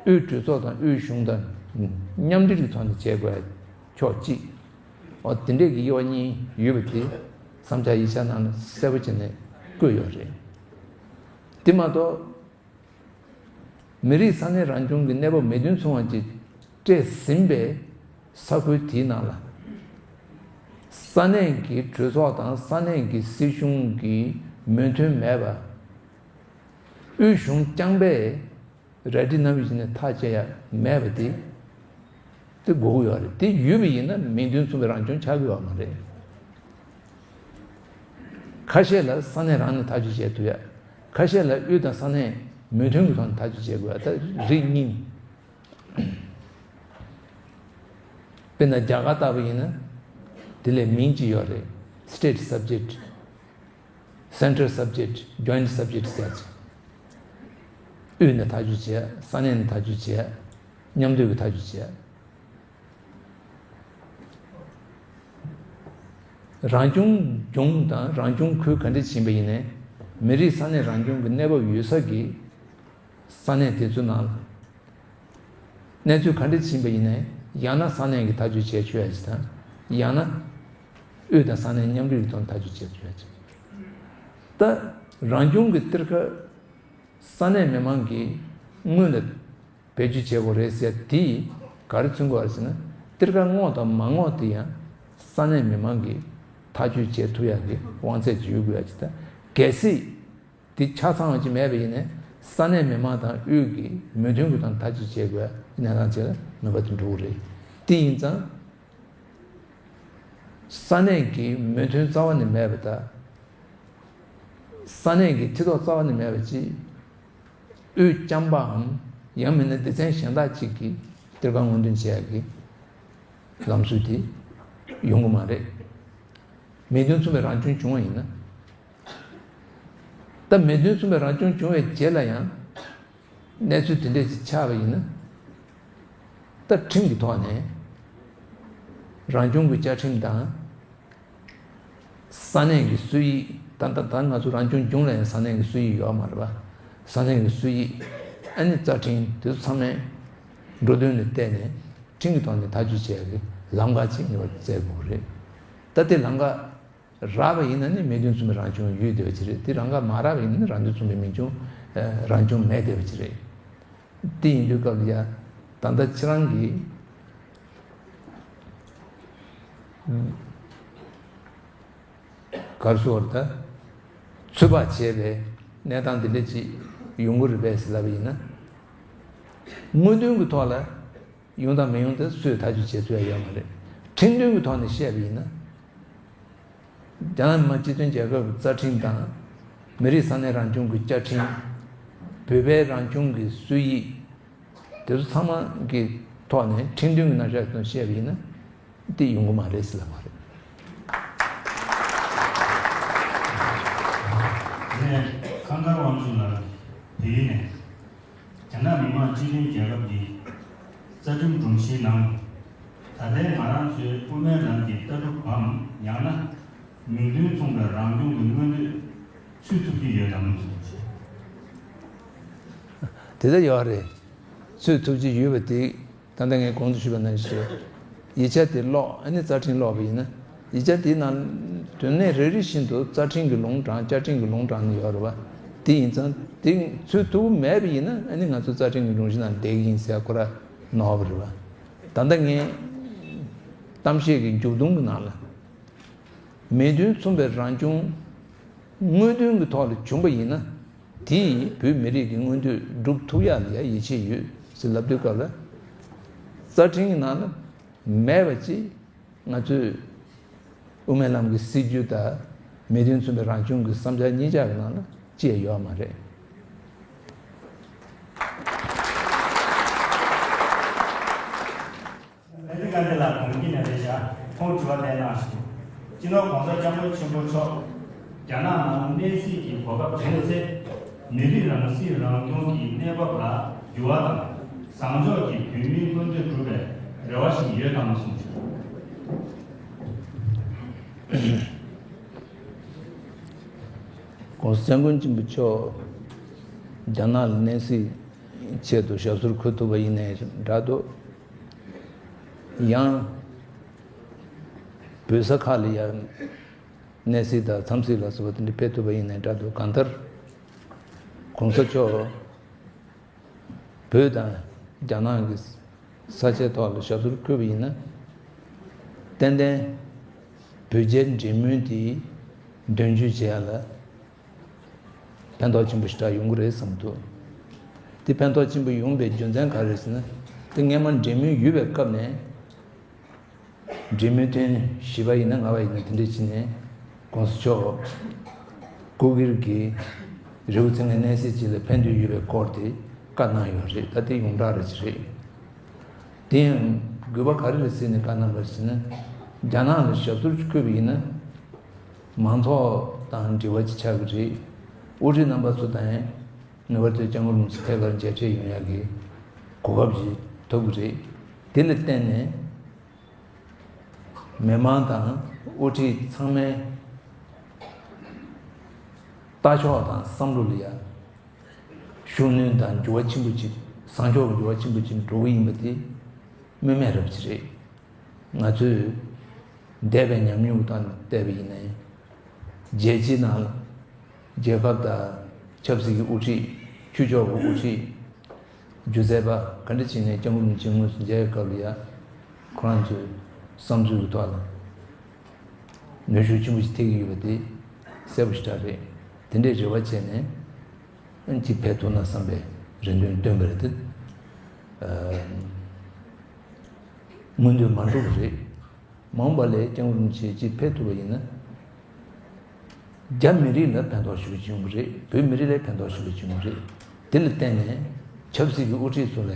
དབུས་གྲོས་ཚོགས་དང་དབུས་གཞུང་དང་མཉམ་འབྲེལ་གྱི་ཐོག་ནས་བྱེད་དགོས་ཕྱོགས་གཅིག། འོ་དེ་འདྲས་ཀྱི་དབྱེ་བ་གཉིས་ཡོད་པ་དེ་བསམ་འཆར་ཡིག་ཆ་ནང་ལ་གསལ་པོ་བྱས་ནས་བཀོད་ཡོད་རེད། དེ་མ་གཏོགས། མི་རིགས་ས་གནས་རང་སྐྱོང་གི་གནས་བབ་མིང་དོན་མཚུངས་པ་ཅིག་སྤྲད་ཟིན་པའི་ས་ཁུལ་དེའི་ནང་ལ། ས་གནས་ཀྱི་གྲོས་ཚོགས་དང་ས་གནས་ཀྱི་སྲིད་གཞུང་གི་མོས་མཐུན་མེད་པ། དབུས་གཞུང་རྐྱང་པས་རལ་གྲི་རྣམ་དབྱེ་བྱས་ནས་ཐག་བཅད་ཡ་མེད་པ་དེ། དེ་དགོས་ཀྱི་ཡོད་རེད། དེ་ཡོད་པ་ཡིན་ན་མིང་དོན་མཚུངས་པའི་རང་སྐྱོང་ཆགས་ཀྱི་ཡོད་མ་རེད། ཁ་ཤས་ལ་ས་གནས་རང་ནས་ཐག་གཅོད་བྱེད་ཐུབ་ཡ། ཁ་ཤས་ལ་དབུས་དང་ས་གནས་མོས་མཐུན་གྱི་ཐོག་ནས་ཐག་གཅོད་བྱེད་དགོས་ཡ། ད་རིགས་གཉིས། དཔེར་ན་རྒྱ་གར་ལྟ་བུ་ཡིན་ན། དེ་ལ་མིང་གཅིག་ཡོད་རེད། State Subject། Central Subject། Joint Subject ཟེར་ཅིག། དབུས་ནས་ཐག་གཅོད་བྱས། ས་གནས་ནས་ཐག་གཅོད་བྱས། མཉམ་འདོད་ཀྱི་ཐག་གཅོད་བྱས། རང་སྐྱོང་ལྗོངས་དང་རང་སྐྱོང་ཁུལ་ག་འདྲ་ཕྱིན་པ་ཡིན་ནའི། མི་རིགས་ས་གནས་རང་སྐྱོང་གི་གནས་བབ་ཡོད་ས་གི་ས་གནས་དེ་ཚོའི་ནང་ལ། གནས་ཚུལ་ག་འདྲ་ཕྱིན་པ་ཡིན་ནའི། ཡང་ན་ས་གནས་ཀྱིས་ཐག་གཅོད་བྱས་ཆོག་ཡ་ཞིག་དང་། ཡང་ན་དབུས་དང་ས་གནས་མཉམ་འབྲེལ་གྱི་ཐོག་ནས་ཐག་གཅོད་བྱས་ཆོག་ཡ་ཞིག། ད་རང་སྐྱོང་གི་གཏེར་ཁ་ས་གནས་མི་མང་གིས་སྔོན་ལ་བེད་སྤྱོད་བྱེད་དགོས་རེད་ཟེར་དེ་ག་རེ་མཚོན་གྱི་ཡོད་རེད་ཟེར་ན། གཏེར་ཁ་བསྔོག་དང་མ་བསྔོག་དེ་ཡང་ས་གནས་མི་མང་གིས་ཐག་གཅོད་བྱེད་ཐུབ་ཡག་གི་དབང་ཚད་ཅིག་ཡོད་དགོས་ཡག་ཅིག་དང་། གལ་སྲིད་དེ་ཆ་ཚང་བ་ཅིག་མེད་པ་ཡིན་ན། ས་གནས་མི་མང་དང་དབུས་ཀྱི་མོས་མཐུན་གྱི་ཐོག་ནས་ཐག་གཅོད་བྱེད་དགོས་ཡག་གི་གནས་སྟངས་ཅིག་ལ་ནུས་པ་དེ་འགྲོ་གི་རེད། དེ་ཡིན་ཙང་། ས་གནས་ཀྱི་མོས་མཐུན་རྩ་བ་ནས་མེད་པ་དང་། ས་གནས་ཀྱི་མཐིལ་རྟོགས་རྩ་བ་ནས་མེད་པ་ཅིག། དབུས་རྐྱང་པའམ་ཡང་མིན་ན་སྡེ་ཚན་གཞན་དག་ཅིག་གིས་ གཏེར་ཁ་སྔོག་འདོན་བྱེད་ཡག་གི་ལམ་སྲོལ་དེ་ཡོང་གི་མ་རེད། མེད་དོན་མཚུངས་པའི་རང་སྐྱོན་བྱུང་བ་ཡིན་ན། ད་མེད་དོན་མཚུངས་པའི་རང་སྐྱོན་བྱུང་བའི་རྗེས་ལ་ཡང་གནས་ཚུལ་དེ་འདྲས་ཅིག་ཆགས་པ་ཡིན་ན། ད་ཁྲིམས་ཀྱི་ཐོག་ནས་རང་སྐྱོང་གི་བཅའ་ཁྲིམས་དང་། ས་གནས་ཀྱི་སྲོལ་ཡིག་ད་ལྟ་ད་ང་ཚོ་རང་སྐྱོང་ལྗོངས་ལ་ཡང་ས་གནས་ཀྱི་སྲོལ་ཡིག་ཡོད་མ་རེད་པ། ས་གནས་ཀྱི་སྲོལ་ཡིག་ཨ་ནི་རྩ་ཁྲིམས་དེ་ཚོ་ཚང་མས་འགྲོ་དོན་ལ་བལྟས་ནས་ཁྲིམས་ཀྱི་ཐོག་ནས་ཐག་གཅོད་བྱེད་ཡག་གི་ལམ་ཁ་ཅིག་ངེས་པར་དུ་བཙལ་དགོས་ཀྱི་རེད། ད་དེ་ལམ་ཁ་རག་པ་ཡིན་ན་ནི་མེད་དོན་མཚུངས་པའི་རང་སྐྱོང་ཡོད་བསྡད་པ་ཅིག་རེད། དེ་ལམ་ཁ་མ་རག་པ་ཡིན་ན་ནི་རང་དོན་མཚུངས་པའི་མི་སྐྱོང་རང་སྐྱོང་མེད་བསྡད་པ་ཅིག་རེད། དེ་ཡིན་དུས་སྐབས་ལ་ཡ་ད་ལྟ་ཁྱེད་རང་གིས་ག་རེ་ཟེར་དགོས་རེད། ད་ཚོད་དཔག་བྱས་པའི་གནས་སྟངས་འདི་འདྲ་ཅིག་ཡོང་གི་རེད་པས་ཟེར་ལབ་པ་ཡིན་ན། དངོས་དོན་གྱི་ཐོག་ལ་ཡོང་དང་མི་ཡོང་དེ་སུས་ཐག་གཅོད་བྱེད་ཐུབ་ཡ་ཡོད་མ་རེད། ཁྲིམས་དོན་གྱི་ཐོག་ནས་བཤད་པ་ཡིན་ན། རྒྱ་ནག་མི་དམངས་སྤྱི་མཐུན་རྒྱལ་ཁབ་ཀྱི་རྩ་ཁྲིམས་དང་། མི་རིགས་ས་གནས་རང་སྐྱོང་གི་བཅའ་ཁྲིམས། བོད་པའི་རང་སྐྱོང་གི་སྲོལ་ཡིག་དེ་ཚོ་ཚང་མ་གི་ཐོག་ནས་ཁྲིམས་མཐུན་གྱི་རྣམ་གཞག་དང་བཤད་པ་ཡིན་ན། དེ་ཡོང་གི་མ་རེད་ཟེར་ལབ་པ་རེད། ངས་ཁམས་དཀར་དབང་ཕྱུག་ལགས་བལ་ཡུལ་ནས། རྒྱ་ནག་མི་དམངས་སྤྱི་མཐུན་རྒྱལ་ཁབ་ཀྱི་རྩ་ཁྲིམས་སྒྲོམ་གཞིའི་ནང་། ད་ལྟའི་ང་རང་ཚོའི་དབུ་མའི་ལམ་གྱི་ལྟ་གྲུབ་བམ་ཡང་ན། མིང་དོན་མཚུངས་པའི་རང་སྐྱོང་གི་མངོན་འདོད་ཚུད་ཐུབ་ཀྱི་ཡོད་དམ་ཟེར་བྱས། དེ་ལྟར་ཡོད་རེད། ཚུད་ཐུབ་ཀྱི་ཡོད་པ་དེ། ད་ལྟ་ངས་གོང་དུ་ཞུས་པ་ནང་བཞིན་རེད། ཡིག་ཆ་དེ་ཀློག་ཨ་ནི་རྩ་ཁྲིམས་ཀློག་པ་ཡིན་ན། ཡིག་ཆ་དེའི་ནང་དོན་གནད་རེ་རེ་བཞིན་དུ་རྩ་ཁྲིམས་ཀྱི་ལུང་དྲངས། བཅའ་ཁྲིམས་ཀྱི་ལུང་དྲངས་ནས་ཡོད་རེད་པ། དེ་ཡིན་ཙང་དེ་ཚུད་ཐུབ་མེད་པ་ཡིན་ན་ཨ་ནི་ང་ཚོ་རྩ་ཁྲིམས་ཀྱི་སྒྲོམ་གཞི་ནང་བསྡད་ཀྱི་ཡིན་ཟེར་ཁོ་ར་ནོར་བ་རེད་པ། ད་ལྟ་ངས་གཏམ་བཤད་ཀྱི་མཇུག་སྡོམ་གྱི་ནང་ལ། མེད་དོན་མཚུངས་པའི་རང་སྐྱོང་དངོས་དོན་གྱི་ཐོག་ལ་བྱུང་བ་ཡིན་ན། དེས་བོད་མི་རིགས་ཀྱི་མངོན་འདོད་སྒྲུབ་ཐུབ་ཡག་ལ་ཡ་ཡིད་ཆེས་ཡོད་ཟེར་ལབ་དུས་སྐབས་ལ། རྩ་ཁྲིམས་ཀྱི་ནང་ལ་མེད་པ་ཅིག་ང་ཚོས་དབུ་མའི་ལམ་གྱི་སྲིད་བྱུས་དང་མེད་དོན་མཚུངས་པའི་རང་སྐྱོང་གི་བསམ་འཆར་གཉིས་ཆ་གི་ནང་ལ་ཅི་ཡང་ཡོད་མ་རེད། ལྷ་ལྡན་དགའ་ལྡན་ལགས་གོང་གི་ནས་རེད་བཞག་ཁོང་དྲི་བ་དེ་གནང་ཞིང་། སྤྱི་ནོར་༸གོང་ས་༸སྐྱབས་མགོན་ཆེན་པོ་མཆོག་རྒྱ་ནག་ནང་གནས་གཟིགས་ཀྱི་གོ་སྐབས་བྱུང་ཚེ། མི་རིགས་རང་སྲིད་རང་སྐྱོང་གི་གནས་བབ་ལ་འགྱུར་བ་དང་། བཟང་ཕྱོགས་ཀྱི་བོད་མིའི་མངོན་འདོད་སྒྲུབ་པའི་རེ་བ་ཞིག་ཡོད་དམ་གསུངས་ཤིང་། ༸གོང་ས་༸སྐྱབས་མགོན་ཆེན་པོ་མཆོག་རྒྱ་ནག་ལ་གནས་གཟིགས་ཆེད་དུ་ཞབས་སོར་འཁོད་ཐུབ་པ་ཡིན་ནའི་འདྲ་འདུག་ཡང་བོད་ས་ཁག་ལ་ཡང་གནས་གཟིགས་དང་འཚམས་གཟིགས་ལ་སོགས་པ་དེ་འདྲ་ཕེབས་ཐུབ་པ་ཡིན་ནའི་འདྲ་འདུག་གང་ལྟར་༸གོང་ས་མཆོག་བོད་དང་རྒྱ་ནག་གི་ས་ཆའི་ཐོག་ལ་ཞབས་སོར་འཁོད་པ་ཡིན་ན། ཏན་ཏན་བོད་རྒྱའི་འབྲེལ་མོལ་དེ་དོན་འཁྱོལ་བྱེད་ཡ་ལ་ཕན་ཐོགས་ཆེན་པོ་ཞེ་དྲག་ཡོང་གི་རེད་བསམ་འདུག་དེ་ཕན་ཐོགས་ཆེན་པོ་ཡོང་པའི་རྒྱུ་མཚན་ག་རེ་རེད་ཟེར་ན། དེ་སྔས་མ་འབྲེལ་མོལ་ཡོད་པའི་སྐབས་ནས། འབྲེལ་མོལ་ཐེངས་བཞི་པ་ཡིན་ན་ལྔ་པ་ཡིན་ན་དེ་འདྲ་བྱས་ནས་༸གོང་ས་མཆོག་སྐུ་སྒེར་གྱི་རི་བོ་རྩེ་ལྔའི་གནས་གཟིགས་ཅིག་ལ་ཕེབས་འདོད་ཡོད་པའི་སྐོར་དེ་བཀའ་གནང་ཡོད་རེད། ད་དེ་ཡོངས་གྲགས་རེད་ཅི་རེད། དེ་ཡང་དགོས་པ་ག་རེ་ལ་བརྩིས་ནས་བཀའ་གནང་བ་ཟེར་ན། རྒྱ་ནག་ལ་ཞབས་སོར་འཁོད་པ་ཡིན་ན། མང་ཚོགས་དང་འབྲེལ་བ་ཅིག་ཆགས་ཀྱི་རེད། དབུ་ཁྲིད་རྣམ་པ་ཚོ་དང་ངེས་པར་དུ་སྐྱབས་མགོན་རིན་པོ་ཆེ་ཐད་ཀར་མཇལ་འཕྲད་ཡོང་ཡག་གི་གོ་སྐབས་ཅིག་ཐོབ་ཀྱི་རེད། དེ་ལ་བརྟེན་ནས། མི་མང་དང་དབུ་ཁྲིད་ཚང་མའི་ལྟ་ཕྱོགས་དང་བསམ་བློ་ལ་ཡང་ཤུགས་སྣོན་དང་འགྱུར་བ་ཆེན་པོ་ཅིག་བཟང་ཕྱོགས་ཀྱི་འགྱུར་བ་ཆེན་པོ་ཅིག་འགྲོ་གི་ཡིན་པ་དེ་སྨོས་མེད་རབ་ཅིག་རེད། ང་ཚོས་འདས་པའི་ཉམས་མྱོང་དང་བལྟས་པ་ཡིན་ན། རྒྱལ་སྤྱིའི་ནང་ལ་རྒྱལ་ཁབ་དང་ཆབ་སྲིད་ཀྱི་དབུ་ཁྲིད། ཆོས་ཕྱོགས་ཀྱི་དབུ་ཁྲིད། སྒྱུ་རྩལ་པ་ག་འདྲ་བྱས་ནས་སྐྱབས་མགོན་རིན་པོ་ཆེ་དངོས་སུ་མཇལ་བའི་སྐབས་ལ་ཡང་ཁོ་རང་ཚོའི་བསམ་ཚུལ་གྱི་ཐོག་ལ་ནུས་ཤུགས་ཆེན་པོ་ཞིག་ཐེབས་ཀྱི་ཡོད་པ་དེ་གསལ་པོ་ཞེ་དྲག་རེད། དེ་འདྲའི་རེ་བ་བྱས་ནས་ཅིག་ཕེབས་ཐུབ་ན་བསམ་པའི་རེ་འདུན་བཏོན་པ་རེད་དེ། མངོན་འདོད་མ་འགྲུབ་པ་རེད། མ་འོངས་པ་ལ་སྐྱབས་མགོན་རིན་པོ་ཆེ་ཅིག་ཕེབས་ཐུབ་པ་ཡིན་ན། རྒྱ་མི་རིགས་ལ་ཕན་ཐོགས་ཞེ་པོ་ཅིག་ཡོང་གི་རེད། བོད་མི་རིགས་ལ་ཕན་ཐོགས་ཞེ་པོ་ཅིག་ཡོང་གི་རེད། དེ་ལ་བརྟེན་ནས་ཆབ་སྲིད་ཀྱི་དབུ་ཁྲིད་ཚོ་ལ་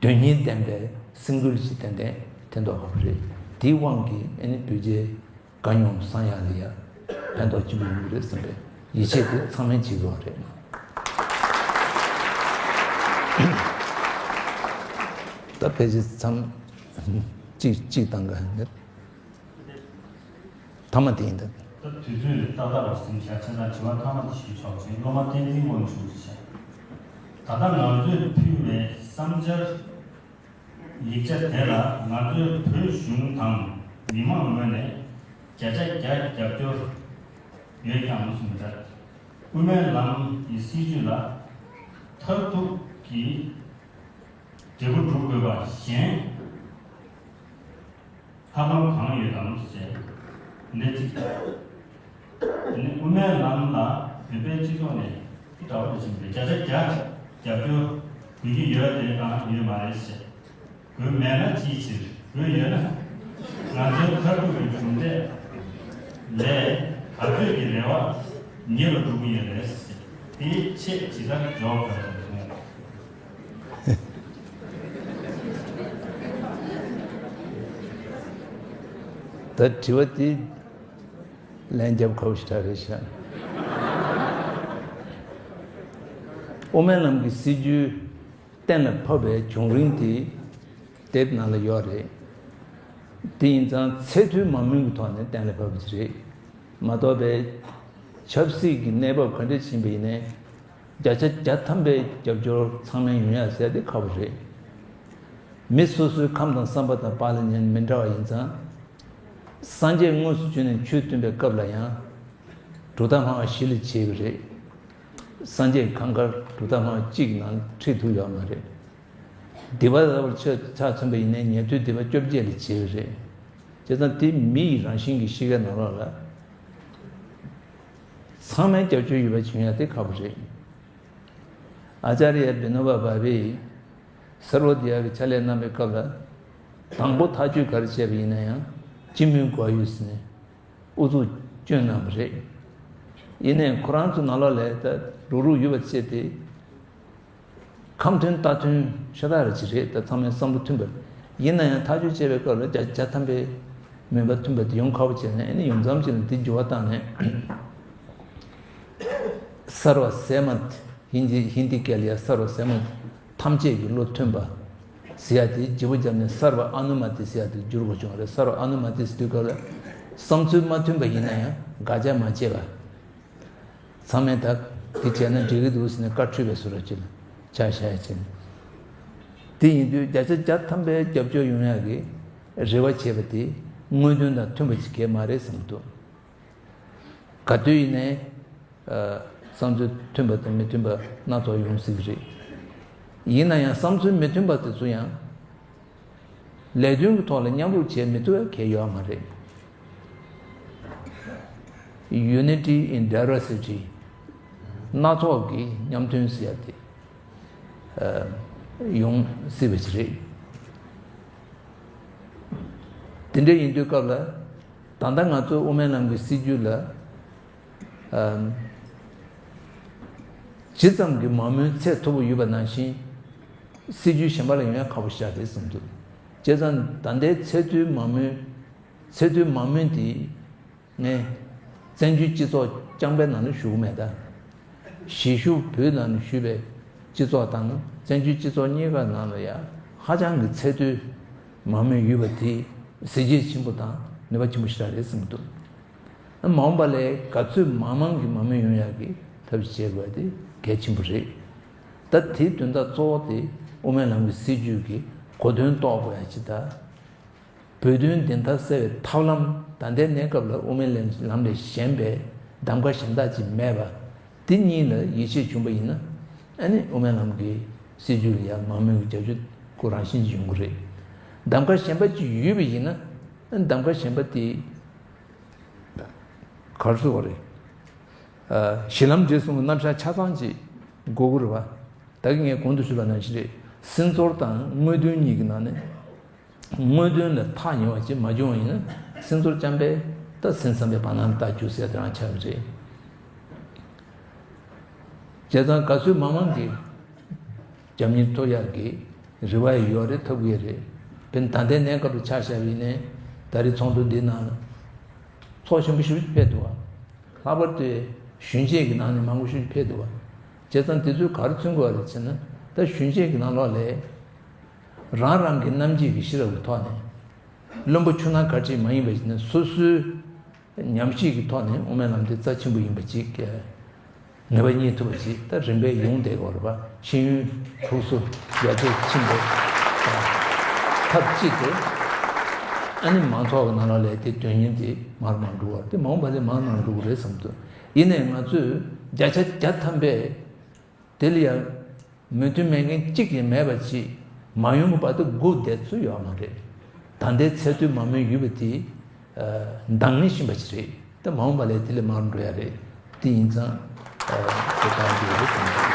དོན་སྙིང་ལྡན་པའི་སེམས་འགུལ་ཞིག་ཏན་ཏན་ཐོན་མདོག་ཁ་པོ་རེད། དེའི་དབང་གིས་ཨ་ནི་བོད་རྒྱའི་དགའ་སྙོམས་བསམ་ཡག་ལ་ཡ་ཕན་ཐོགས་ཆེན་པོ་ཡོང་གི་རེད་བསམ་པའི་ཡིད་ཆེས་དེ་ཚང་མས་བྱེད་དགོས་པ་རེད། ད་ཕལ་ཆེར་མཚམས་གཅིག་གཅིག་བཏང་ག་ནས། ཐ་མ་དེ་ཡིན་ད། ད་དུས་ཚོད་ཏག་ཏག་རེད་ཟིན་བཞག་བྱས་ཙང་དྲི་བ་ཐ་མ་དེ་ཞུས་ཆོག་ཅིང་སློབ་མ་བསྟན་འཛིན་དབང་ཕྱུག་རེད་བཞག་ད་ལྟ་ང་ཚོས་ཕུལ་བའི་བསམ་འཆར་ཡིག་ཆ་དེ་ལ་ང་ཚོའི་བོད་གཞུང་དང་མི་མང་ངོས་ནས་བརྒྱ་ཆ་བརྒྱ་རྒྱབ་སྐྱོར་ཡོད་སྙམ་གསུངས་འདུག་དབུ་མའི་ལམ་གྱི་སྲིད་བྱུས་ལ་མཐར་ཐུག་གི་འབྲས་བུ་སྒྲུབ་དགོས་པ་གཞན། ཐབས་ལམ་གང་ཡོད་དམ་ཞེས་འདི་གཅིག་དང་། དེ་ནི་དབུ་མའི་ལམ་ལ་བོད་པའི་སྤྱི་ཚོགས་ནས་འདི་འདྲ་བ་ཞིག་འདི་བརྒྱ་ཆ་བརྒྱ་རྒྱབ་སྐྱོར་དགོས་ཀྱི་ཡོད་དེ་དང་ཡོད་མ་རེད་ཞེས། དགོས་མེད་ན་ཅིའི་ཕྱིར་དགོས་ཡོད་ན་ང་ཚོའི་མཐར་ཐུག་གི་གྲུབ་འབྲས་ལས་ག་ཚོད་ཀྱི་རེ་བ་ཉེ་རུ་འགྲོ་གི་ཡོད་རེད་ཞེས་དེའི་ཆེད་ཇི་ལྟར་འཇོག་དགོས་ཞེས་གསུངས། ད་དྲི་བ་དེ་ལན་རྒྱབ་ཁག་པོ་ཞིག་རེད་ཤག་དབུ་མའི་ལམ་གྱི་སྲིད་བྱུས་གཏན་ལ་ཕབ་པའི་བྱུང་རིམ་དེ་དེབ་ནང་ལ་ཡོད་རེད། དེ་ཡིན་ཙང་ཚད་མཐོའི་མང་མོས་ཀྱི་ཐོག་ནས་གཏན་ལ་ཕབ་པ་ཞིག་རེད་མ་གཏོགས་པའི་ཆབ་སྲིད་ཀྱི་གནས་བབ་ག་འདྲ་ཕྱིན་པ་ཡིན་ནའི། བརྒྱ་ཆ་བརྒྱ་ཐམ་པའི་རྒྱབ་སྐྱོར་ཚང་མས་ཡོང་ཡ་ཟེར་དེ་ཁག་པོ་རེད། མི་སོ་སོའི་ཁམས་དང་བསམ་པ་དང་པཱ་ལགས་གཉིས་མི་འདྲ་བ་ཡིན་ཙང་། སངས་རྒྱས་དངོས་སུ་བྱོན་ནས་ཆོས་སྟོན་པའི་སྐབས་ལ་ཡང་གྲུབ་མཐའ་སྨྲ་བ་བཞི་ལས་བྱས་པ་རེད། སངས་རྒྱས་གང་ག་གྲུབ་མཐའ་སྨྲ་བ་གཅིག་ནང་ཁྲིད་ཐུབ་ཡོད་མ་རེད། སྡིག་པ་ལྟ་བུར་ཆ་ཆ་མཚོན་པ་ཡིན་ནའི་ཉན་ཐོས་སྡིག་པ་བཅོ་བརྒྱད་ལས་བྱས་པ་རེད། བྱས་ཙང་དེ་མི་ཡི་རང་བཞིན་གྱི་གཤིས་ཀའི་ནང་ལོགས་ལ། ཚང་མའི་རྒྱབ་སྐྱོར་ཡོད་པ་བྱུང་ཡ་དེ་ཁག་པོ་རེད། ཨ་ཙརྱ་བི་ནོ་བ་བྷ་བྷེ་ཡིས་སརྦ་བྷ་དི་ཡ་གི་ཕྱག་ལས་གནང་པའི་སྐབས་ལ། དང་པོ་ཐག་གཅོད་ག་རེ་བྱས་པ་ཡིན་ན་ཡང་སྤྱི་མོས་དགོས་ཡོད་ཟེར་ནས་ཨུ་ཚུགས་བསྐྱོན་གནང་བ་རེད། ཡིན་ནའི་ཁོ་རང་ཚོ་ནང་ལོགས་ལ་ད་རུག་རུག་ཡོད་པ་བྱས་ཏེ། ཁམས་མཐུན་རྟ་མཐུན་ཤ་སྟག་རེ་ཅིག་རེད། ད་ཚང་མའི་བསམ་བློ་མཐུན་པ་ཡིན་ན་ཡང་ཐག་གཅོད་བྱས་པའི་སྐབས་ལ་བརྒྱ་ཆ་བརྒྱ་ཐམ་པའི་མོས་པ་མཐུན་པ་དེ་ཡོང་ཁག་པོ་བྱས་ནས་ཨ་ནི་ཡོང་མཚམས་ཅིག་ལ་དེ་འགྱུར་བ་བཏང་ནས། སརྦ་སེ་མ་ཏི་ཧིན་དི་ཧིན་དི་སྐད་ལ་ཡ་སརྦ་སེ་མ་ཏི་ཐམས་ཅད་ཀྱི་བློ་མཐུན་པ་ཟེར་ཡ་དེ་བརྗེ་པོ་བརྒྱབ་ནས་སརྦ་ཨ་ནུ་མ་ཏི་ཟེར་ཡ་དེ་བསྒྱུར་དགོས་བྱུང་བ་རེད། སརྦ་ཨ་ནུ་མ་ཏི་ཟེར་དུས་སྐབས་ལ་བསམ་ཚུལ་མ་མཐུན་པ་ཡིན་ན་ཡང་དགག་བྱ་མ་བྱེད་པ། ཚང་མས་ད་འདི་བྱས་ན་འགྲིག་གི་འདུག་ཟེར་ནས་བཀའ་འཁྲོལ་བའི་བཟོ་འདྲ་ཅིག་ལ་ཆ་བཞག་ཡ་བྱས་ནས། དེ་ཡིན་དུས་བརྒྱ་ཆ་བརྒྱ་ཐམ་པའི་རྒྱབ་སྐྱོར་ཡོང་ཡག་གི་རེ་བ་བྱས་པ་དེ་དངོས་དོན་དང་མཐུན་པ་ཅིག་གས་མ་རེད་བསམ་གྱི་འདུག་ག་དུས་ཡིན་ནའི་བསམ་ཚུལ་མཐུན་པ་དང་མི་མཐུན་པ་སྣ་ཚོགས་ཡོང་སྲིད་ཀྱི་རེད། ཡིན་ན་ཡང་བསམ་ཚུལ་མི་མཐུན་པ་དེ་ཚོ་ཡང་། ལས་དོན་གྱི་ཐོག་ལ་མཉམ་རུབ་བྱེད་མི་ཐུབ་པ་གལ་ཡོད་མ་རེད། Unity in diversity། སྣ་ཚོགས་ཀྱི་མཉམ་མཐུན་ཟེར་ཡ་དེ་ཡོང་སྲིད་པ་ཞིག་རེད། དེ་འདྲ་ཡིན་དུས་སྐབས་ལ་ད་ལྟ་ང་ཚོ་དབུ་མའི་ལམ་གྱི་སྲིད་བྱུས་ལ། ཇི་ཙམ་གྱི་མང་མོས་ཚད་མཐོ་པོ་ཡོད་པ་ནང་བཞིན། སྲིད་བྱུས་གཞན་པ་ལ་ཡོང་ཡ་ཁག་པོ་ཞིག་རེད་བསམ་འདུག་བྱས་ཙང་ད་ལྟའི་ཚད་མཐོའི་མང་མོས། ཚད་མཐོའི་མང་མོས་དེ་ངས་བཙན་བྱོལ་སྤྱི་ཚོགས་རྐྱང་པའི་ནང་ལ་ཞུ་གི་མེད་ད། གཞིས་བཞུགས་བོད་ནང་ལ་བཞུགས་པའི་སྤྱི་ཚོགས་དང་བཙན་བྱོལ་སྤྱི་ཚོགས་གཉིས་ཀ་ནང་ལ་ཡ་ཧ་ཅང་གི་ཚད་མཐོའི་མང་མོས་ཡོད་པ་དེ་གཟི་བརྗིད་ཆེན་པོ་དང་ནུས་པ་ཆེན་པོ་ཞིག་རེད་བསམ་འདུག་མ་འོངས་པ་ལས་ག་ཚོད་མང་མང་གི་མང་མོས་ཡོང་ཡག་གི་ཐབས་ཤེས་བྱེད་དགོས་པ་དེ་གལ་ཆེན་པོ་རེད། ད་དེའི་དོན་དག་གཙོ་བོ་དེ་དབུ་མའི་ལམ་གྱི་སྲིད་བྱུས་ཀྱི་གོ་དོན་རྟོགས་དགོས་ཡ་ཅིག་དང་། བོད་དོན་བདེན་མཐའ་གསལ་བའི་ཐབས་ལམ་ད་ལྟའི་གནས་སྐབས་ལ་དབུ་མའི་ལམ་ལས་གཞན་པའི་གདམ་ག་གཞན་དག་ཅིག་མེད་པ། དེ་གཉིས་ལ་ཡིད་ཆེས་བྱུང་པ་ཡིན་ན། ཨ་ནི་དབུ་མའི་ལམ་གྱི་སྲིད་བྱུས་ལ་ཡང་མང་མོས་ཀྱི་རྒྱབ་སྐྱོར་ཁོ་རང་བཞིན་གྱིས་ཡོང་གི་རེད། གདམ་ག་གཞན་པ་ཅིག་ཡོད་པ་ཡིན་ན། ཨ་ནི་གདམ་ག་གཞན་པ་དེ་ག་རེ་ཟེར་དགོས་རེད། ཨ། གཞི་ལམ་འབྲས་གསུམ་གྱི་རྣམ་གཞག་ཆ་ཚང་ཅིག་དགོས་ཀྱི་རེད་པ། ད་གིན་ངས་གོང་དུ་ཞུས་པ་ནང་བཞིན་རེད། སེམས་ཚོར་དང་དངོས་དོན་གཉིས་ཀྱི་ནང་ནས། དངོས་དོན་ལ་ཐག་ཉེ་བ་ཅིག་མ་བྱུང་བ་ཡིན་ན་སེམས་ཚོར་རྐྱང་པས་ད་སེམས་ཙམ་པའི་བར་སྣང་ལྟ་རྒྱུ་ཟེར་དེ་རང་ཆགས་ཀྱི་རེད། བྱས་ཙང་ག་ཚོད་མང་མང་གིས་རྒྱབ་གཉེར་ཐོབ་ཡག་གི་ རེ་བ་ཡོད་རེད། ཐོབ་ཀྱི་རེད། དཔེར་ན་ད་ལྟའི་གནས་སྐབས་སུ་ཆ་བཞག་པ་ཡིན་ནའི་ད་རེས་ཚོགས་འདུ་འདི་ནང་ཚོགས་ཆེན་པོ་ཞེ་པོ་ཅིག་ཕེབས་འདུག་བ། ལྷག་པར་དུ་གཞོན་སྐྱེས་ཀྱི་ནང་ནས་མང་པོ་ཞེ་པོ་ཅིག་ཕེབས་འདུག་བ། བྱས་ཙང་དེ་ཚོས་ག་རེ་མཚོན་གྱི་ཡོད་རེད་ཟེར་ན། ད་གཞོན་སྐྱེས་ཀྱི་ནང་ལོགས་ལ་རང་རང་གི་རྣམ་འབྱེད་ཀྱི་ཤེས་རབ་ཀྱི་ཐོག་ནས། བླུན་པོ་ཆུང་ནག་ག་ཅིག་མ་ཡིན་པ་ཞིག་ནས་སོ་སོའི་ཉམས་ཞིབ་ཀྱི་ཐོག་ནས་དབུ་མའི་ལམ་དེ་རྩ་ཆེན་པོ་ཡིན་པ་ཅིག་ངེས་པ་རྙེད་ཐུབ་པ་ཅིག་ད་རིམ་པས་ཡོང་བསྡད་ཀྱི་ཡོད་རེད་པ། ཤེས་ཡོན་ཕྲུགས་སུ་ཡར་རྒྱས་ཕྱིན་པའི་ཐབས་གཅིག་དེ། ཨ་ནི་མང་ཚོགས་ཀྱི་ནང་ལོགས་ལ་དེ་དོན་སྙིང་དེ་མར་མར་འགྲོ་བ་དེ་མ་འོངས་པ་ལ་མར་མར་འགྲོ་གི་རེད་བསམ་འདུག་ཡིན་ནའི་ང་ཚོས་བརྒྱ་ཆ་བརྒྱ་ཐམ་པས་དེ་ལ་ཡང་མོས་མཐུན་མེད་མཁན་གཅིག་ཀྱང་མེད་པ་ཅིག་མ་ཡོང་བར་དུ་སྒུག་བསྡད་ཚུལ་ཡོད་མ་རེད། ད་ལྟའི་ཚད་མཐོའི་མ་མོས་ཡུལ་བ་དེ་འདང་ངེས་བཞིན་པ་ཞིག་རེད། ད་མ་འོངས་པ་ལ་དེ་ལས་མར་འགྲོ་ཡ་རེད། དེ་ཡིན་ཙང་དེ་ལྟར་འགྲོ་རེད་བསམ།